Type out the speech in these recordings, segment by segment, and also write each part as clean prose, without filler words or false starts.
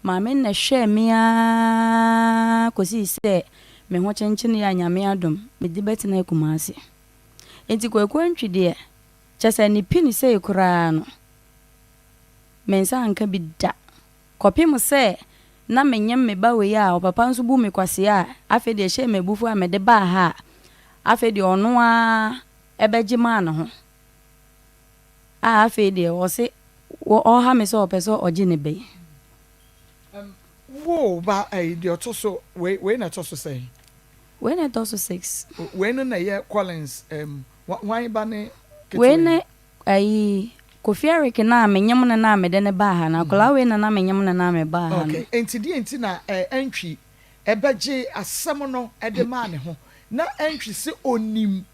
Maame no na ɛhwɛɛ me ara kɔsii sɛ me ho kyenkyeneeɛ a Nyame adom, mede bɛtenaa Kumasi. Enti Kwaku Antwi deɛ, kyerɛ sɛ ne pini sei koraa no, me nsa anka bi da. Kɔpem sɛ na menyem me ba wei a ɔpapa nso bu me kwasea a, afei deɛ ɛhyɛɛ me abufuo a mede baa ha a, afei deɛ ɔno ara bɛgye maa ne ho. A afei deɛ ɔse ɔha me sɛ ɔpɛ sɛ ɔgye ne ba yi. Wo ba ɛyi deɛ ɔtɔ so wei wei na ɛtɔ so sɛn? Wei na ɛtɔ so six. Wei no na ɛyɛ Collins ɛm hwan ba ne ketewa Wei yi? ne ɛyi Kofi Eric no a menyem no no a mede no baa ha no akwadaa wei na na menyem no no a mebaa ha no. Okay nti deɛ nti na Antwi ɛbɛgye asɛm no de maa ne ho na Antwi se ɔnim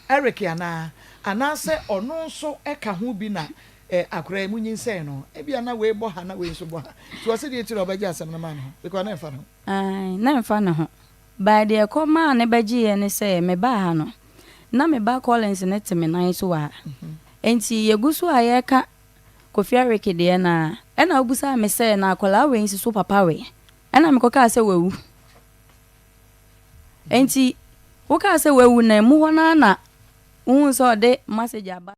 Eric anaa? Anaasɛ ɔno nso ka ho bi na akwadaa yi monyinsɛn no? Ebia na wei bɔ ha na wei nso bɔ ha. Nti ɔse deɛ nti na ɔbɛgye asɛm no maa ne ho because na ɛmfa ne ho. Ae, na ɛmfa ne ho. But deɛ ɛkɔ maa no bɛgyeeɛ ne sɛ mebaa ha no, na me ba Collins no te me nan so wɔ ha. Enti yɛgu so a yɛreka Kofi Eric deɛ no ara, ɛna ɔbisaa me sɛ na akwadaa wei nso so papa wei? Ɛna mekɔkaa sɛ wawu. Enti wokaa sɛ wawu no, emu hɔ no ara na wohuu sɛ ɔde message aba.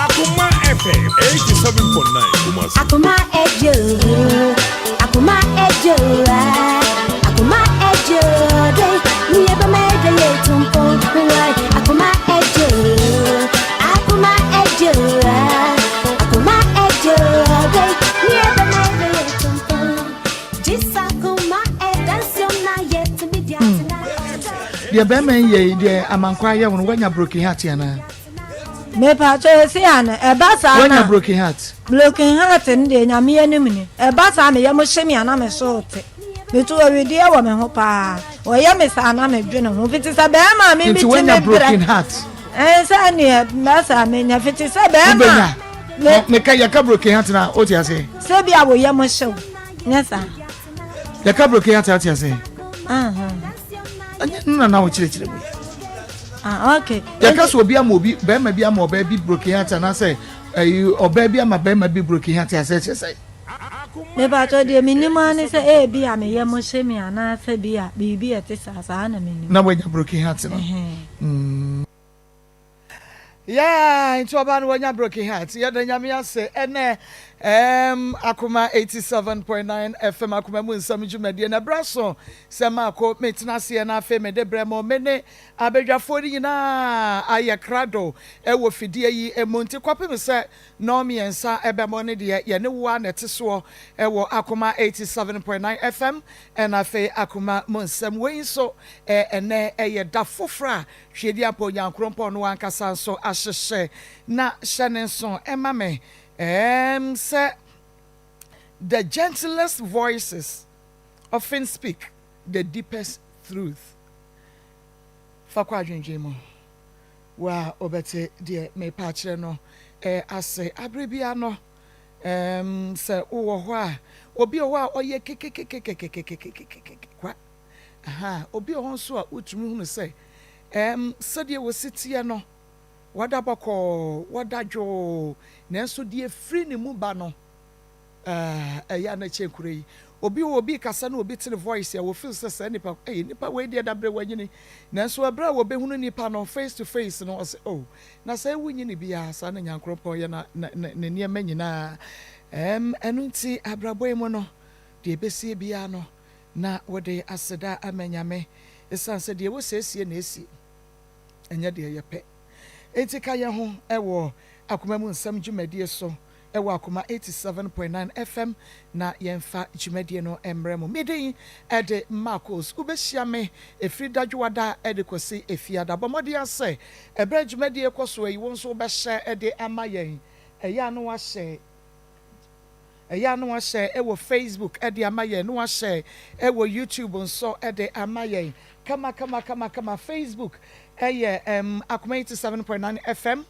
Akoma FM 87.9 Kumasi. Akoma ejo, akoma ejo, akoma ejo, de mi ebe me de ye tumpo, akoma ejo, akoma ejo, akoma ejo, de mi ebe me de ye tumpo. Jisa akoma e dance na ye to me dia Deɛ bɛrima yi yɛ yi deɛ amankwa ayɛ wo no woanya broken heart anaa? Mepatwɔ esi ano ɛba saa na. Woanya broken heart? Broken heart no deɛ nyame anim ni ɛba saa me yam hye me a na me so te meto awideɛ wɔ me ho paa ɔyɛ me saa na me dwene ho fiti sɛ bɛrima a me Nti me ti woanya me brɛ broken heart? ɛn sɛ neɛ mɛsa menya fiti sɛ bɛrima Wobɛnya? me Meka yɛka broken heart na wote aseɛ? sɛ bi a wo yam hye wo nyɛ saa. Yɛka broken heart a wote aseɛ? Ɛnyɛ no na na wokyerɛkyerɛ mu yi. Ah, okay. Yɛka sɛ obi ama obi bɛrima bi ama ɔbaa bi broken heart anaasɛ ɛyi ɔbaa bi ama bɛrima bi broken heart asɛ kyerɛ sɛ. Mepatɔ deɛ menim ara ne sɛ ebi a me yam hye me anaasɛ bi a biribi a ɛte saa saa na menim. Na wanya broken heart no. Mm. Yeah, nti ɔbaa no wanya broken heart. Yɛda Nyame ase ɛnɛ um, Akoma 87.9 FM Akoma mu nsɛm dwumadie na ɛberɛ so sɛ maako metena aseɛ na afei mede brɛ mo me ne abadwafoɔ no nyinaa ayɛ krado ɛwɔ fidie yi mu nti kɔpem sɛ nɔɔ mmiɛnsa ɛbɛmɔ ne deɛ yɛne wo a na ɛte soɔ ɛwɔ Akoma 87.9 FM ɛna afei Akoma mu nsɛm wei nso ɛnɛ ɛyɛ da foforɔ a Tweaduampɔn Nyankoropɔn no ankasa nso ahyehyɛ, na hyɛ ne nso ma me erm sɛ The gentlest voices often speak the deepest truth. Fa kɔ adwendwen mu. Wo a wobɛte deɛ merepa akyerɛ no ase abere biara no, erm sɛ wowɔ hɔ a, obi wɔ hɔ a ɔyɛ kekekekekekekekekeke kwa. Ahaa, obi wɔ hɔ nso a wotumi hunu sɛ, ɛɛm, sɛdeɛ wɔsi teɛ no, wɔda bɔkɔɔ, wɔda dwoo, nanso deɛ ɛfiri ne mu ba no, ah, ɛyɛ a na ɛkyɛn kuro yi. Obi wɔ obi kasa na obi te ne voice a, wɔfeel sɛ saa nipa, ei, nipa wei deɛ dabrɛ wanyini. Nanso ɛberɛ a wɔbɛhunu nipa no face to face no, ɔse, oh, na sɛ wonyini biara, saa na Nyankoropɔn yɛ na, na, na, ne nneɛma nyinaa. Ɛɛm, ɛno nti abrabɔ yi mu no, deɛ ɛbɛsie biara no, Na wɔde aseda ama Nyame esiane sɛ deɛ wosiesie na esi, ɛnyɛ deɛ yɛpɛ. Enti ka yɛn ho wɔ Akoma mu Nsɛm dwumadie so wɔ Akoma 87.9 FM na yɛmfa dwumadie no mmrɛ mo. Me din de Marcos. Wobɛhyia me ɛfiri Dadwowada de kɔsi Efiada. Bɔ mmɔden ara sɛ ɛberɛ a dwumadie rekɔ soɔ yi wo nso wobɛhyɛ de ama yɛn. Ɛyɛ a na woahyɛ. Ɛyɛ a na wahyɛ wɔ Facebook de ama yɛn, na wahyɛ wɔ YouTube nso de ama yɛn. Kama kama kama kama. Facebook yɛ um, Akoma 87.9 FM.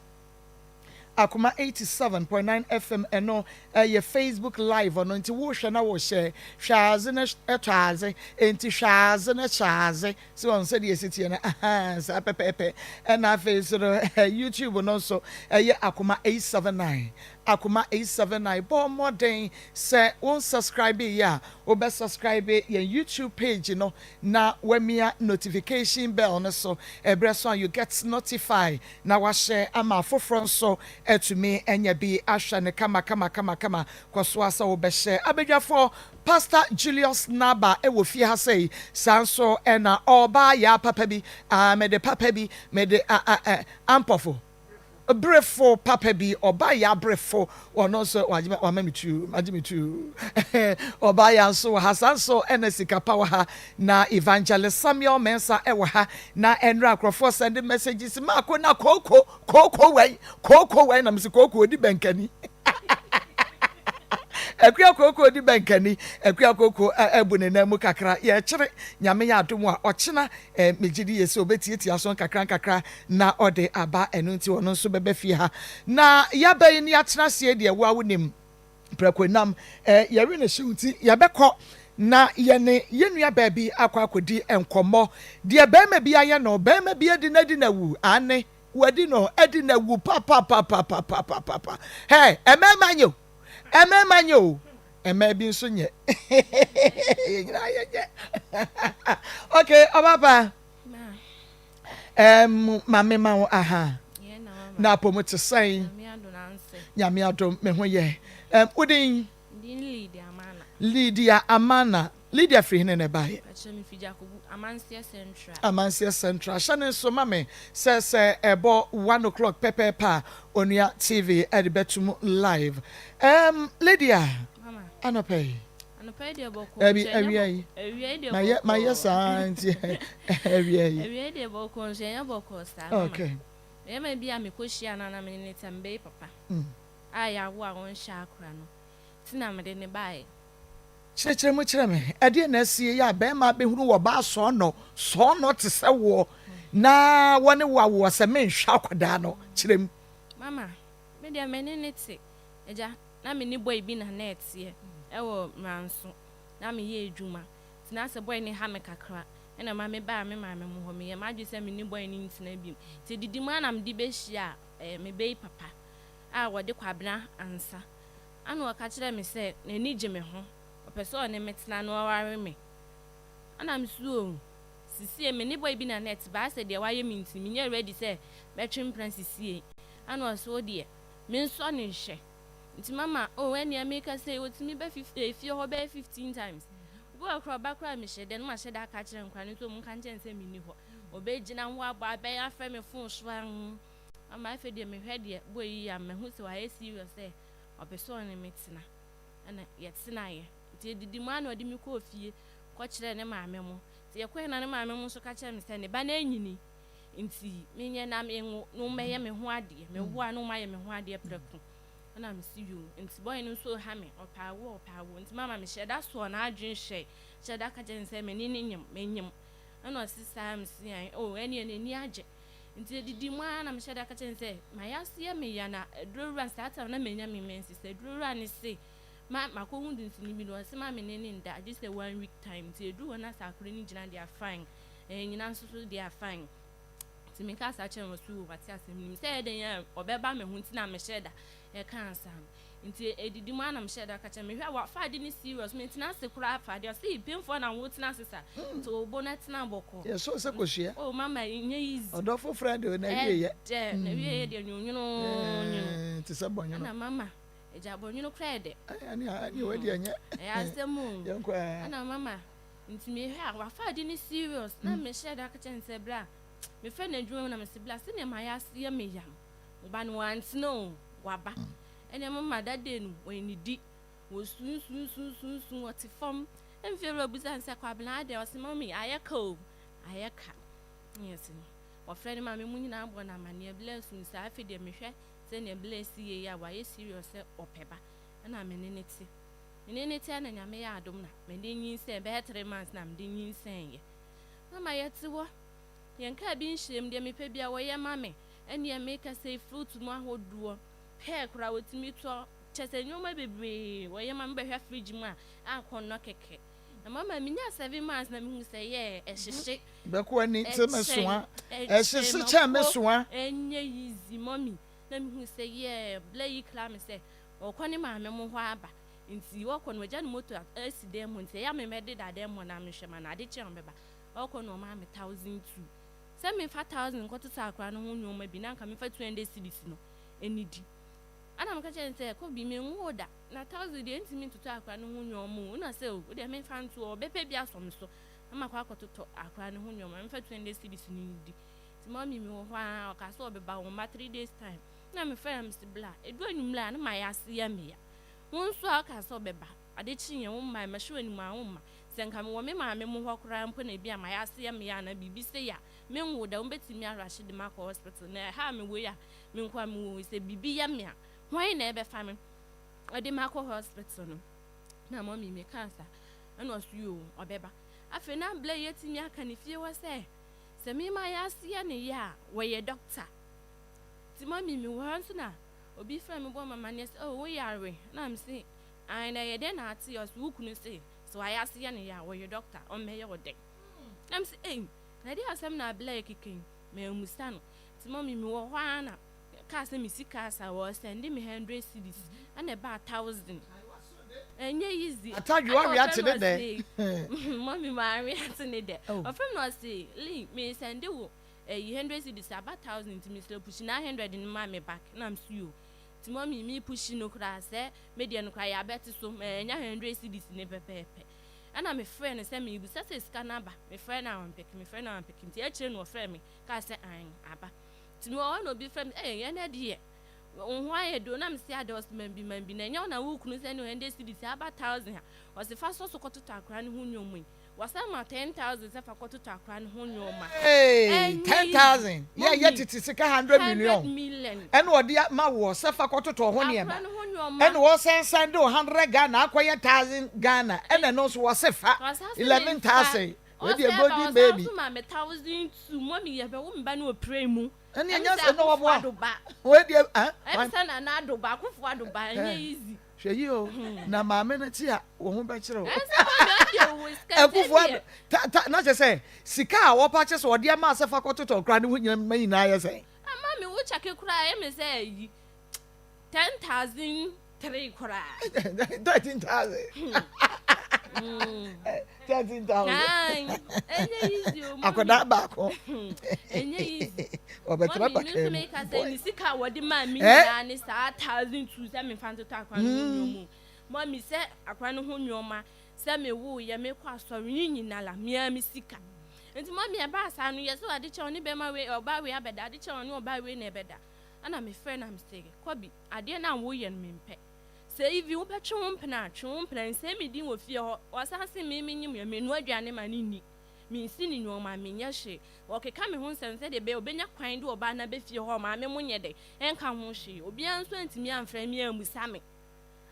Akoma 87.9 FM ɛno ɛyɛ Facebook live ɔno nti wohwɛ na wohyɛ hwɛ adze na ɛtɔ adze nti hwɛ adze na hyɛ adze so wɔn sɛdeɛ esi teɛ no ahaa saa pɛpɛɛpɛ ɛna afei so no YouTube no nso ɛyɛ Akoma 879 Akoma 879 bɔ mmɔden sɛ wo nsubscribe yɛ a wobɛ subscribe yɛn YouTube page no na wamia notification bell no so ɛberɛ so a you get notify na wahyɛ ama afoforɔ nso atumi anya bi ahwɛ no kama kama kama kama. Kɔ so ara sɛ wobɛhyɛ. Abadwafoɔ, Pastor Julius Naba wɔ fie ha sei, saa nso na ɔɔbaa yaa papa bi, ah, mede papa bi, mede ah, ah, eh, Ampɔfo. Brefo papa bi, ɔbaa ya brefo, ɔno nso wagye me, wama me tuu, magye me tuu. Ɔbaa ya nso wɔ ha, saa nso ɛna sika pa wɔ ha, na Evangelist Samuel Mensah ɛwɔ ha, na ɛnora nkurɔfoɔ sɛnde messages, maako na kooko, kooko wɛn, kooko wɛn, na mesi kooko odi bɛnkani. Akua kooko di bɛnkani, akua kooko abu ne nan mu kakra, yɛkyere, nyame yɛ adom a, ɔkyena Eh, megye di yie sɛ ɔbɛtiatia so nkakrankakra na ɔde aba, ɛno nti ɔno nso bɛba fie ha. Na yɛaba yi na yɛatena aseɛ deɛ, wo a wonim prɛko nam, eh, yɛwe no hyew nti yɛbɛkɔ na yɛne yɛn nua baa bi akɔ akɔdi nkɔmmɔ. Deɛ barima bi ayɛ no, barima bi adi no adi no awu, aane, wadi no adi no awu papapapapapapapa. Hɛ, mmarima nyɛ o, mmarima nyɛ o. Mmaa bi nso nyɛ. Yɛn nyinaa yɛnyɛ. Okay, ɔba pa. Um, maame ma wo aha. Na apɔmu te sɛn? Nyame adom, me ho yɛ. Um, wodin? Lydia Amana. Lydia firi hene na ɛbaeɛ? Amanseɛ Central. Hyɛ ne nso ma me sɛ sɛ ɛbɔ 1 o'clock pɛpɛɛpɛ a Onua TV ɛde bɛto live. Lydia, anɔpa yi. Anɔpa yi deɛ bɔkɔɔ. Dabi, awia yi. Awia yi deɛ bɔkɔɔ. Mayɛ saa nti awia yi. Awia yi deɛ bɔkɔɔ nso ɛnyɛ bɔkɔɔ saa. Okay. Bɛrima bi a mekɔhyia no na me ne ne tam bɛyɛ papa. A yɛawo a wɔnhyɛ akora no. Ti na mede ne baeɛ. Kyerɛkyerɛ mu kyerɛ me, ɛdeɛ na asie yɛ a bɛrima bɛhunu wɔ baa sɔɔnɔ sɔɔnɔ te sɛ woɔ na wɔne wo awoɔ sɛ menhwɛ akwadaa no kyerɛ mu. Mama, me deɛ me ne ne te. Agya, na me ne boy bi na na ɛteɛ ɛwɔ Mranso. Na meyɛ adwuma. Nti na sɛ boy no ha me kakra. Ɛna ma me baa me maame mo hɔ. Meyɛ m'adwene sɛ me ne boy no ntena bio. Nti edidi mu ara na mede bɛhyia eh, me bɛyi papa a wɔde Kwabena Ansa. Ana ɔka kyerɛɛ me sɛ n'ani gye me ho, ɔpɛ sɛ ɔne me tena na ɔware me. Ana me so oh, sisie me ne boy bi na na ɛte baa sɛ deɛ wayɛ me nti menyɛ ready sɛ mɛtwe mpena sisie. Ana ɔse wo deɛ, mensɔ no nhwɛ. Nti mama oh ɛneɛ meka sei ɔtumi ba fie hɔ bɛyɛ 15 times. Obi wɔ koraa ɔba koraa mehyɛ dɛ na mahyɛ da aka akyerɛ nkwadaa no nso ɔmo nka nkyɛn sɛ menni hɔ. Ɔbɛgyina hɔ abɔ abɛn afrɛ me phone so a ama afei deɛ mehwɛ deɛ boy yi a mahu sɛ wayɛ serious sɛ ɔpɛ sɛ ɔne me tena. Ɛna yɛtenaeɛ. Nti edidi mu a na ɔde me kɔɔ fie kɔkyerɛɛ ne maame mo. Nti yɛkɔɛ na ne maame mo nso ka kyerɛ me sɛ ne ba no anyini nti menyɛ na menwo na ɔmmɛyɛ me ho adeɛ. Mewo a na ɔmayɛ me ho adeɛ prɛko. Ɛna mesi yoo. Nti boy no nso ha me. Ɔpɛ awo ɔpɛ awo. Nti mama mehyɛ da soɔ n'adwene hyɛ. Hyɛ da ka kyerɛ no sɛ me ne ne nyim menyim. Ɛna ɔsi saa mesi an oh ɛneɛ n'ani agye. Nti edidi mu ara na mehyɛ da ka kyerɛ no sɛ mayɛ ase yɛ me ya na aduro wura saa time na menya me menses. Aduro wura ne se ma makɔhu dunsini bi no ɔse ma me ne ne nda gye sɛ one week time. Nti eduru hɔ na sɛ akora no gyina deɛ fine. Ɛyɛ nyina nso so deɛ fine. Nti meka saa kyerɛ no ɔse wate asɛm nim sɛ ɛyɛ den a ɔbɛba me ho nti na mehyɛ da ɛka ansa no. Nti edidi mu ara na mehyɛ da ka kyerɛ no mehwɛ a wafa ade no serious mentena ase koraa afa adeɛ ɔse pemfoɔ na wotena ase sa nti wo bo no tena bɔkɔ. Yɛsɔ sɛ kosua. Oh mama nyɛ easy. Ɔdɔ foforɔ de na wie yɛ. Ɛdɛ na wie yɛ deɛ nwonwono nwono. Te sɛ bɔnwono. Ɛna mama agya bɔnwono koraa ɛdɛ. Ɛne ɛne wɔ deɛ nyɛ. Ɛyɛ asɛm o. Yɛnkɔ ɛɛ. Ɛna mama nti mehwɛ a wafa ade no serious na mehyɛ da ka kyerɛ no sɛ bra mefrɛ no adwuma mu na mese bra sɛnea mayɛ ase yɛ me yam wo ba no wantena o waba ɛnna mama that day no wɔnnidi wɔsunsunsunsunsun wɔte fam mfie wura busa no sɛ Kwabena adɛn ɔse mami ayɛ ka o ayɛ ka yɛse wɔfrɛ no maame mu nyinaa bɔ no amanneɛ bla sun saa afei deɛ mehwɛ sɛnea bla si yie a wayɛ serious sɛ ɔpɛ ba ɛna me ne ne te. Me ne no teɛ na Nyame yɛ adom na mede nyinsɛn bɛyɛ 3 months na mede nyinsɛn yɛ. Mama yɛte hɔ yɛn kaa bi nhyɛ mu deɛ mepɛ bia wɔyɛ ma me ɛneɛ meka sɛ fruit mu ahodoɔ pear koraa wɔtumi tɔ kyɛ sɛ nneɛma bebree wɔyɛ ma me bɛhwɛ fridge mu a akɔnnɔ kɛkɛ. Na mama menya 7 months na mehu sɛ yɛ ɛhyehye. Bɛko ani te me soa ɛhyehye kyɛn me soa. Ɛnyɛ easy mommy na mehu sɛ yɛ blɛ yi kra me sɛ ɔkɔ ne maame mo hɔ aba nti ɔkɔ no wagya ne moto asi dan mu nti ɛyɛ a me mɛdeda dan mu hɔ na mehwɛ ma no ade kye a ɔbɛba ɔkɔ no ɔmaa me 1002 sɛ memfa 1000 nkɔtotɔ akora no ho nneɛma bi na anka memfa 200 cedis no ɛnidi ana meka kyerɛ no sɛ kɔ bi menwoo da na 1000 deɛ ntumi ntotɔ akora no ho nneɛma o na sɛ o wodeɛ memfa nto ɔbɛpɛ bi asɔ me so na makɔ akɔtotɔ akora no ho nneɛma memfa 200 cedis no nidi nti mami mewɔ hɔ a ɔka sɛ ɔbɛba wɔn ma 3 days time na mefrɛ na mese bla ɛdu anwummerɛ a na mayɛ ase yɛ meya wo nso a ɔka sɛ ɔbɛba ade kye yɛn wo mma mɛhwɛ w'anim a wo mma sɛ nka mewɔ me maame mo hɔ koraa mpo na ebi a mayɛ ase yɛ meya anaa biribi sɛ yɛ a menwo da wobɛtumi arahye de makɔ hospital na ɛha a mewɔ yi a me nko a mewɔ yi sɛ biribi yɛ me a hwan na ɛbɛfa me ɛde makɔ hospital no na mɔmi meka sa ɛna ɔso yi o ɔbɛba afei na blɛ yɛtumi aka ne fie hɔ sɛ sɛ mema yɛ ase yɛ ne yɛ a wɔyɛ doctor nti mɔmi mewɔ hɔ nso na obi frɛ me bɔ mama ne sɛ oh woyare na m se an na ɛyɛ dɛn na ate ɔso wo kunu se sɛ wayɛ ase yɛ ne yɛ a wɔyɛ doctor ɔmmɛyɛ wo dɛn na m se ei na ɛde asɛm na abla yɛ keka yi maamusa no nti mɔmi mewɔ hɔ ara na kaa sɛ me sika asa wɔ sɛnde me 100 cedis ɛna ɛbaa 1000 ɛnyɛ easy Atadwe wawe ate ne dɛ. Mɔmi maame ate ne dɛ ɔfrɛ me na ɔse lee me sɛnde wo ɛyi 100 cedis aba 1000 nti mesrɛ push 900 no ma me back na m so yo nti mɔmi mi push no koraa sɛ me deɛ no koraa yɛabɛte so ɛnya 100 cedis ne pɛpɛɛpɛ ɛna mefrɛ no sɛ mebusa sɛ sika no aba mefrɛ no a ɔmpeke mefrɛ no a ɔmpeke nti akyire no ɔfrɛ me kaa sɛ an aba nti mewɔ hɔ na obi frɛ me ɛyɛ ɛnɛ deɛ wo ho ayɛ do na mese ade ɔse mambi mambi na ɛnyɛ wo na wo kunu sɛ ne 100 cedis aba 1000 a ɔse fa sɔ so kɔtotɔ akora no ho nnwom yi wɔsan ma 10,000 sɛ fa kɔtotɔ akora no ho nnwoma. Hey, 10,000 yɛ yɛ tete sika 100 million ɛna ɔde ma wɔ sɛ fa kɔtotɔ ho nneɛma ɛna wɔsansan de 100 Ghana akɔyɛ 1000 Ghana ɛna ɛno nso wɔse fa 11,000 wɔde golden baby. Ɔsɛ ma me 1,002 mɔmi yɛ bɛ wo mba no opire mu. Ɛne ɛnyɛ sɛ na wɔboa wɔadi ɛ ɛsɛ na na ado ba akofo ado ba ɛnyɛ easy. Hwɛ yi o na maame no te a wɔn ho bɛkyerɛ o akufo ado ta ta na kyerɛ sɛ sika a wɔpa kyɛ sɛ ɔde ama asɛ fa kɔtotɔ koraa ne ho nyina ma nyinaa yɛ sɛn. Ama mi wo kyɛke koraa ɛmi sɛ ɛyi 10,003 koraa. 13,000. 13,000. Akwadaa baako. Ɛnyɛ easy. Ɔbɛtena baka mu. Mɔmi mi sɛ ne sika a wɔde maa mi nyinaa ne saa 1,002 sɛ mi nfa ntoto akora no ho nneɛma. Mɔmi sɛ akora no ho nneɛma sɛ mi wo yɛ mi kɔ asɔre ne nyinaa la mia mi sika. Nti mɔmi ɛbaa saa no yɛ sɛ ade kyɛw ne bɛrima wei ɔbaa wei abɛda ade kyɛw ne ɔbaa wei na ɛbɛda. Ɛna mi frɛ na mi sɛ kɔbi adeɛ na woyɛ no mi mpɛ. Sɛ ivi wobɛtwe wo mpena a twe wo mpena nsɛm mi din wɔ fie hɔ ɔsan se me menyim yɛ menoa aduane ma ne nni mensi ne nneɛma menyɛ hwee wɔkeka me ho nsɛm sɛdeɛ ɛbɛyɛ obɛnya kwan de ɔbaa no abɛfie hɔ maame mo nyɛ dɛ ɛnka ho hwee obiara nso antumi amfrɛ me ammusa me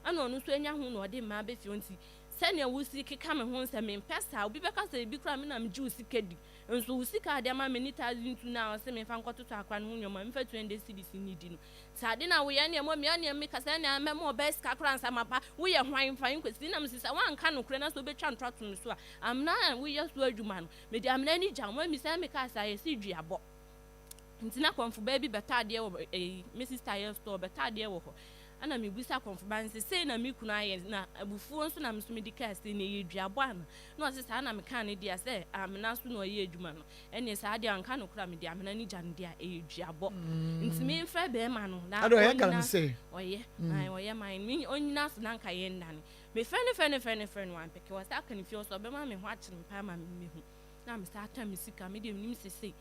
ɛna ɔno nso anya ho na ɔde mmaa bɛfie nti sɛnea wosi keka me ho nsɛm mempɛ saa obi bɛka sɛ ebi koraa me na megye wo sika di nso wo sika ade ama me ne 1,002 na ɔsɛ memfa nkɔtoto akora no ho nneɛma memfa 200 cedis ne di no saa ade na woyɛ nneɛma mmea nneɛma mi kasa nneɛma mɛma ɔbɛyɛ sika koraa nsa mapa woyɛ hwan fa nkwasi na mesisa woanka nokorɛ na sɛ wobɛtwa ntora to me so a amena a woyɛ so adwuma no mede amena ani gya wo mami sɛ meka saa yɛsi duabɔ nti na kɔmfobaa bi bɛtɔ adeɛ wɔ ɛyi me sister yɛ store bɛtɔ adeɛ wɔ hɔ ɛna mebusa kɔmfoba no sɛ sei na me kunu ayɛ na abufuo nso na me so mede kaa sei na ɛyɛ duabɔ ana na ɔse saa na meka ne deɛ sɛ amena so na ɔyɛ adwuma no ɛne saa deɛ anka no kora mede amena ne gya no deɛ a ɛyɛ duabɔ nti memfrɛ bɛrima no na ɔnyina ɔyɛ ɔyɛ man ɔnyina so na nka yɛ nnane mefrɛ no frɛ no frɛ no frɛ no wampɛkɛ wɔ sɛ aka ne fie ɔsɛ ɔbɛma me ho akyere mpa ma mehu na mesa ata me sika medeɛ menim sesei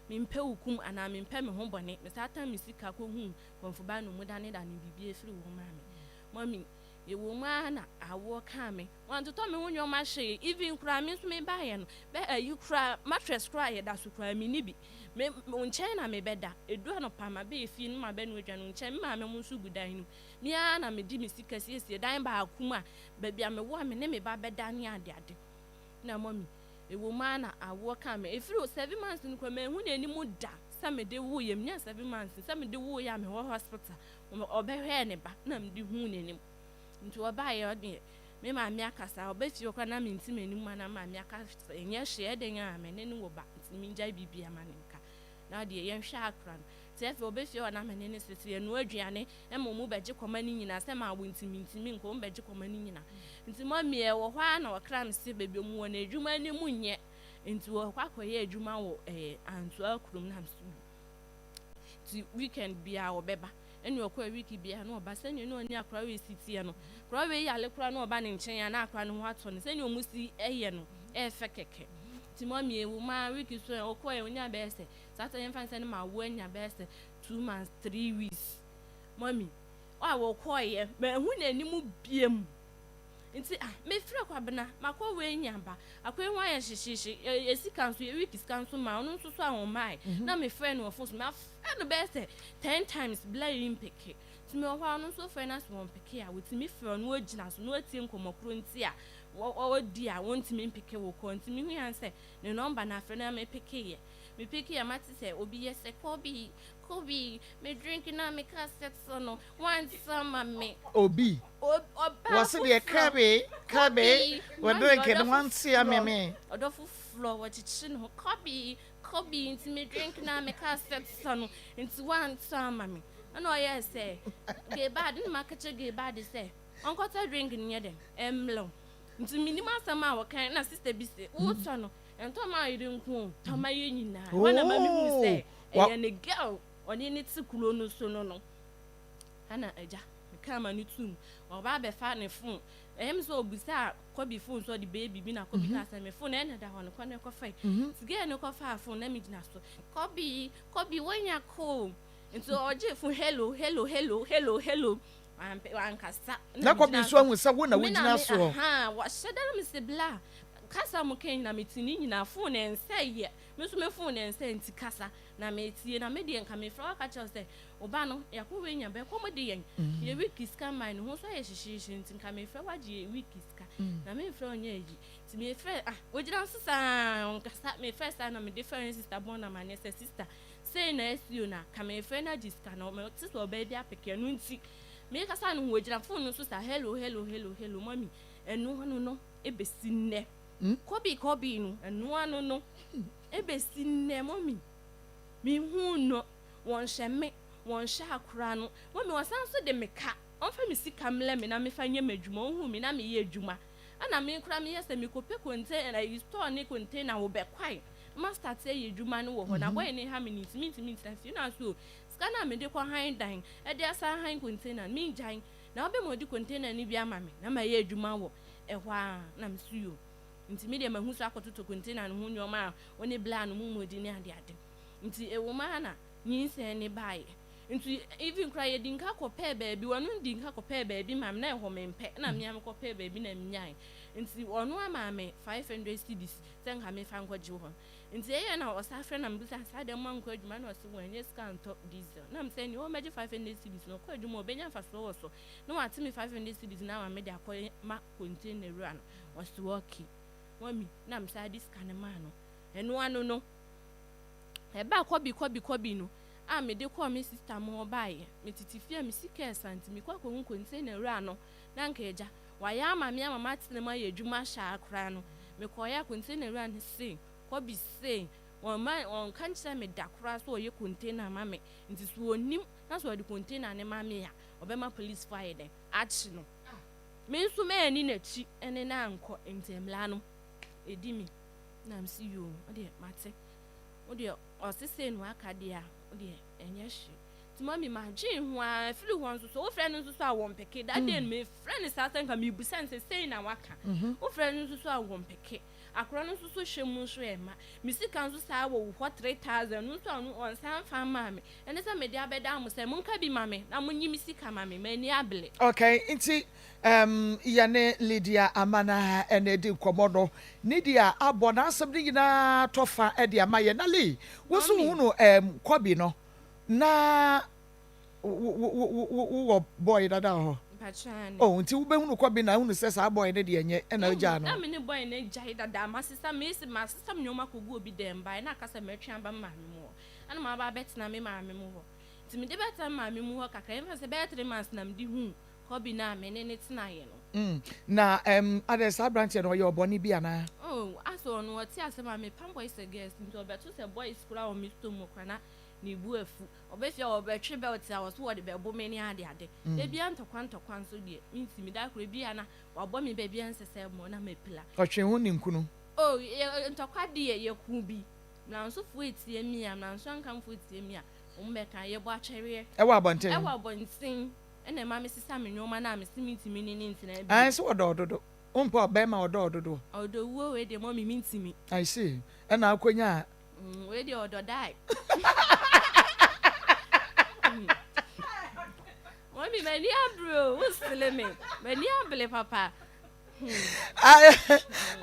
mempɛ wo kum anaa mempɛ me ho bɔne mesa ata me sika kɔhu kɔmfoba no mu dane dane biribi afiri wɔ maa me mami. Ɛwɔ mu ara na awoɔ kaa me. Wantotɔ me ho nnoɔma hwee. Even koraa me nso mebaeɛ no, bɛ ayi koraa, mattress koraa a yɛda so koraa menni bi. Me, wo nkyɛn na mebɛda. Ɛduru anɔpa maba efie no mabɛnoa aduane wo nkyɛn. Me maame mo nso gu dan no mu. Me ara na mede me sika siesie dan baako mu a baabi a mewɔ a me ne me ba bɛda ne adeade. Na mummy, ɛwɔ mu ara na awoɔ kaa me. Ɛfiri 7 months no koraa manhu n'anim da sɛ mede woeɛ. Menyaa 7 months sɛ mede woeɛ a mewɔ hospital. Ɔbɛhwɛɛ ne ba na mede huu n'anim. Nti ɔbaeɛ ɔdeɛ me maame akasa, ɔba fie hɔ koraa na mente m'anim a na maame aka sɛ ɛnyɛ hwee, ɛdɛn a me ne no wɔ ba nti mengyae biribiara ma no nka na ɔdeɛ yɛnhwɛ akora no. Nti afei ɔba fie hɔ na me ne no sese yɛnoa aduane ma ɔmu bɛgye kɔma no nyinaa sɛ mawo nti mentumi nkɔ, ɔmu bɛgye kɔma no nyinaa. Nti mummy ɛwɔ hɔ ara na ɔkra me sɛ baabi ɔmu wɔ no adwuma no mu nyɛ nti wɔkɔ akɔyɛ adwuma wɔ ɛɛ Antoa kurom na mso nti weekend biara ɔbɛba. Ɛna ɔkɔɛ week biara na ɔba, sɛnea na ɔne akora wei si teɛ no, akora wei yare koraa na ɔba ne nkyɛn a na akora no ho atɔ no, sɛnea ɔmo si ɛyɛ no ɛɛfɛ kɛkɛ. Nti mummy ewu maa week so ɔkɔɛ onya bɛyɛ sɛ saa sɛ yɛmfa nsɛ no ma awo anya bɛyɛ sɛ 2 months 3 weeks, mummy a wɔkɔɔyɛ mahu n'anim biem. Nti ah, mefrɛ Kwabena makɔ wei nya ba akɔ ehu ayɛ hyehyehye, yɛ sika nso yɛ week sika nso ma ɔno nso so a wɔn maae na mefrɛ no wɔ phone so, mafrɛ no bɛyɛ sɛ 10 times bla yi mpeke. Nti mewɔ hɔ a ɔno nso frɛ no ase wɔn mpeke a wɔtumi frɛ ɔno ogyina so na watie nkɔmmɔ koro nti a wɔdi a wɔntumi mpeke wɔ kɔ. Nti mehu yan sɛ ne number na afrɛ no na mepeke yɛ mepeke yɛ mate sɛ obi yɛ sɛ Kobi, Kobi, me drink na meka sɛ no wansa ma me. Obi ɔbaa wɔse deɛ foforɔ. Kabe kabe Kobi, wɔ mami drink no ɔdɔ wanse ama foforɔ me. Ɔdɔ foforɔ wɔkyekyere ne ho Kobi, Kobi, nti me drink na meka sɛ no nti wantɔ ama me. Ɛna ɔyɛɛ sɛ Gebad ne maka kyerɛ Gebad sɛ ɔnkɔtɔ drink no nyɛ dɛn ɛmmerɛw. Nti menim asɛm a wɔkan na sister bi sɛ wotɔ no ɛntɔ ma ayere nko o, tɔ ma yɛ nyinaa. Ɛhɔ na ma mehu sɛ ɛyɛ ne girl ɔne ne te kuro no so no. Ɛna agya mekaa ma no tum ɔba abɛfa ne phone, ɛyɛ me sɛ ɔbusa Kɔbi phone so ɔde bɛyɛ biribi na Kɔbi kaa sɛ me phone ɛna da hɔ no kɔ ne kɔfa yi. Nti girl no kɔfaa phone na megyina so, Kɔbi, Kɔbi, woanya call. Nti ɔgye phone, hello, hello, hello, hello, hello, wampɛ wankasa. Na Kɔbi nso ahu sɛ wo na Me na wogyina me soɔ. Aha wɔhyɛ da na me sɛ bla kasa mo kan nyina mete ne nyinaa, phone ɛnsɛ yɛ me nso me phone ɛnsɛ nti kasa na metie na me deɛ nka mefrɛ waka kyerɛ wo sɛ ɔba no yɛakɔ wei nya bɛkɔ mo de yɛn yɛ week sika man ne ho nso ayɛ hyehyeehye nti nka mefrɛ wagye yɛ week sika na memfrɛ wo nyɛ ayi. Nti mefrɛ ah ogyina so saa ɔnkasa. Mefrɛ saa na mede frɛ ne sister bɔn na maneɛ sɛ sister sei na asi o, na ka mefrɛ no agye sika na ɔmɛ te sɛ ɔbaa bi apeke ɛno nti mekasa no ho ogyina phone no so sa hello, hello, hello, hello. Mummy, ɛno ano no ebesi nnɛ Kɔbi Kɔbi no ɛno ano no ebesi nnɛ mummy mehu no wɔnhyɛ me wɔnhyɛ akora no. Mummy, wɔsan so de me ka ɔmfa me sika mlɛ me na mefa nyɛ m'adwuma. Ɔhu me na meyɛ adwuma ɛna me kora meyɛ sɛ mekɔpɛ container ayi store ne container wɔ bɛkwae ma start ayɛ adwuma no wɔ hɔ na bɔyɛ ne ha me ne ntumi ntumi ntena fie na so sika no a mede kɔ han dan ɛde asa han container no mengyan na wobɛma ɔde container no bi ama me na mayɛ adwuma wɔ ɛhɔ a na meso yo. Nti me deɛ mahu so akɔtotɔ container no ho nneɛma a ɔne bla no mu mɔdi ne adeade. Nti ɛwɔ mu ara na nyinsɛn ne baeɛ. Nti even koraa yɛdi nka kɔpɛɛ baabi, ɔno di nka kɔpɛɛ baabi ma me na ɛhɔ mempɛ na mmea mekɔpɛɛ baabi na menyae. Nti ɔno ama me 500 cedis sɛ nka mefa nkɔgye hɔ. Nti ɛyɛ na ɔsa frɛ na mebusa saa deɛ mo ankɔ adwuma na ɔse wɔnyɛ sika ntɔ diesel na mesɛ nea ɔmmɛgye 500 cedis no ɔkɔ adwuma ɔbɛnya mfasoɔ wɔ so na wate me 500 cedis na ama me de akɔ ma container wura no. Ɔse okay mummy, na mesa de sika no maa no. Ɛno ano no ɛba Kɔbi Kɔbi Kɔbi no a mede kɔɔ me sister mo hɔ baeɛ. Metete fie a me sika ɛsa nti mekɔ akɔhu container wura no na nka agya wayɛ ama me ama matena mu ayɛ adwuma ahyɛ akora no. Mekɔɔyɛ a container wura no se Kɔbi se wɔn wɔnka nkyerɛ me da koraa so ɔyɛ container ma me nti so onim na so ɔde container ne ma me a ɔbɛma police fo ayɛ dɛn akye no. Me nso mɛani n'akyi ɛne na ankɔ nti mmla no ɛdi mi na msi yoo ɔdeɛ mate wodeɛ ɔse sei no aka deɛ a wodeɛ ɛnyɛ hwee. Nti mummy madwen ho a firi hɔ nso so wofrɛ no nso so a wɔmpeke. That day no mefrɛ no saa sɛ nka mebusa no sɛ sei na waka, wofrɛ no nso so a wɔmpeke. Akora no nso so hwɛ mu nso ɛmma. Me sika nso saa wɔ wo hɔ 3000 no nso a ɔno ɔnsan mfa mmaa me. Ɛne sɛ mede abɛdan mo sɛ monka bi ma me na monyi me sika ma me. M'ani abere. Okay, nti um yɛne Lydia Amana na ɛdi nkɔmmɔ no. Lydia abɔ n'asɛm no nyinaa tɔfa de ama yɛn. Na Lee, wo nso Mummy. wohunu um Kɔbi no na Wo wo wo wo wowɔ boy dada wɔ hɔ? Mpakyɛ aane. Oh nti wobɛhunu kɔ bi na wohunu sɛ saa boy no deɛ nyɛ ɛna Ehu wogyaa na no? me ne boy no agyae dada masesa mesi masesa me nnoɔma kɔgu obi dɛm baeɛ na aka sɛ mɛtwe aba me maame mu hɔ ɛna maba abɛtena me maame mu hɔ nti mede bɛtena me maame mu hɔ kakra yɛmfa no sɛ bɛyɛ 3 months na mede huu kɔbi no a me ne no tenaeɛ no. Na ɛm adɛn saa abranteɛ no ɔyɛ ɔbɔne bi anaa? Oh asɛ ɔno ɔte asɛm a mepam boys and girls nti ɔbɛto sɛ boys koraa wɔ me store mu koraa na ne bo afu. Ɔbɛfie a ɔbɛtwe belt a ɔso wɔde bɛbo me ne ade ade. Da biara ntɔkwa ntɔkwa nso deɛ mentumi. Da koro bi a na wabɔ me baabi a ɛnsɛ sɛ ɛmmɔ na mapira. Ɔtwe ho ninkunu. Oh, yɛ ntɔkwa deɛ yɛko bi. Mmeransofoɔ etie me a, mmeranso ankamfoɔ etie me a, wɔn bɛka. Yɛbɔ atwɛreɛ. Ɛwɔ abɔnten. Ɛwɔ abɔnten. Ɛna ɛma mesesa me nneɛma no a mese mentumi ne ne ntena bio. Ae, sɛ wɔdɔ wo dodo. Wompɛ ɔbɛrima a ɔdɔ wo dodoɔ. Ɔdɔ wuo wei deɛ mummy mentumi. I see. Ɛna akɔnya a. Wei deɛ ɔdɔ die. Mummy m'ani abere o, wosele me. M'ani abere papa.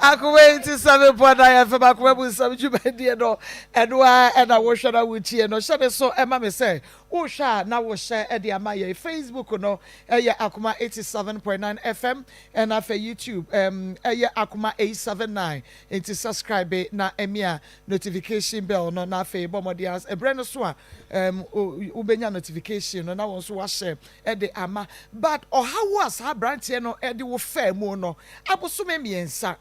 Akoma yi ti sɛ mepɔ na yɛfɛ akoma mu nsɛm dwumadie no ɛno a ɛna wohwɛ na wotie no hyɛ ne so ɛma me sɛ wohwɛ a na wohyɛ ɛde ama yɛ Facebook no ɛyɛ Akoma 87.9 FM ɛna afei YouTube ɛyɛ Akoma 879 nti subscribe na ɛmia notification bell no na afei bɔ mmɔden as ɛberɛ no so a wobɛnya notification no na wɔn nso wahyɛ ɛde ama. But ɔhaw a saa aberanteɛ no ɛde wo faa mu no abosome 3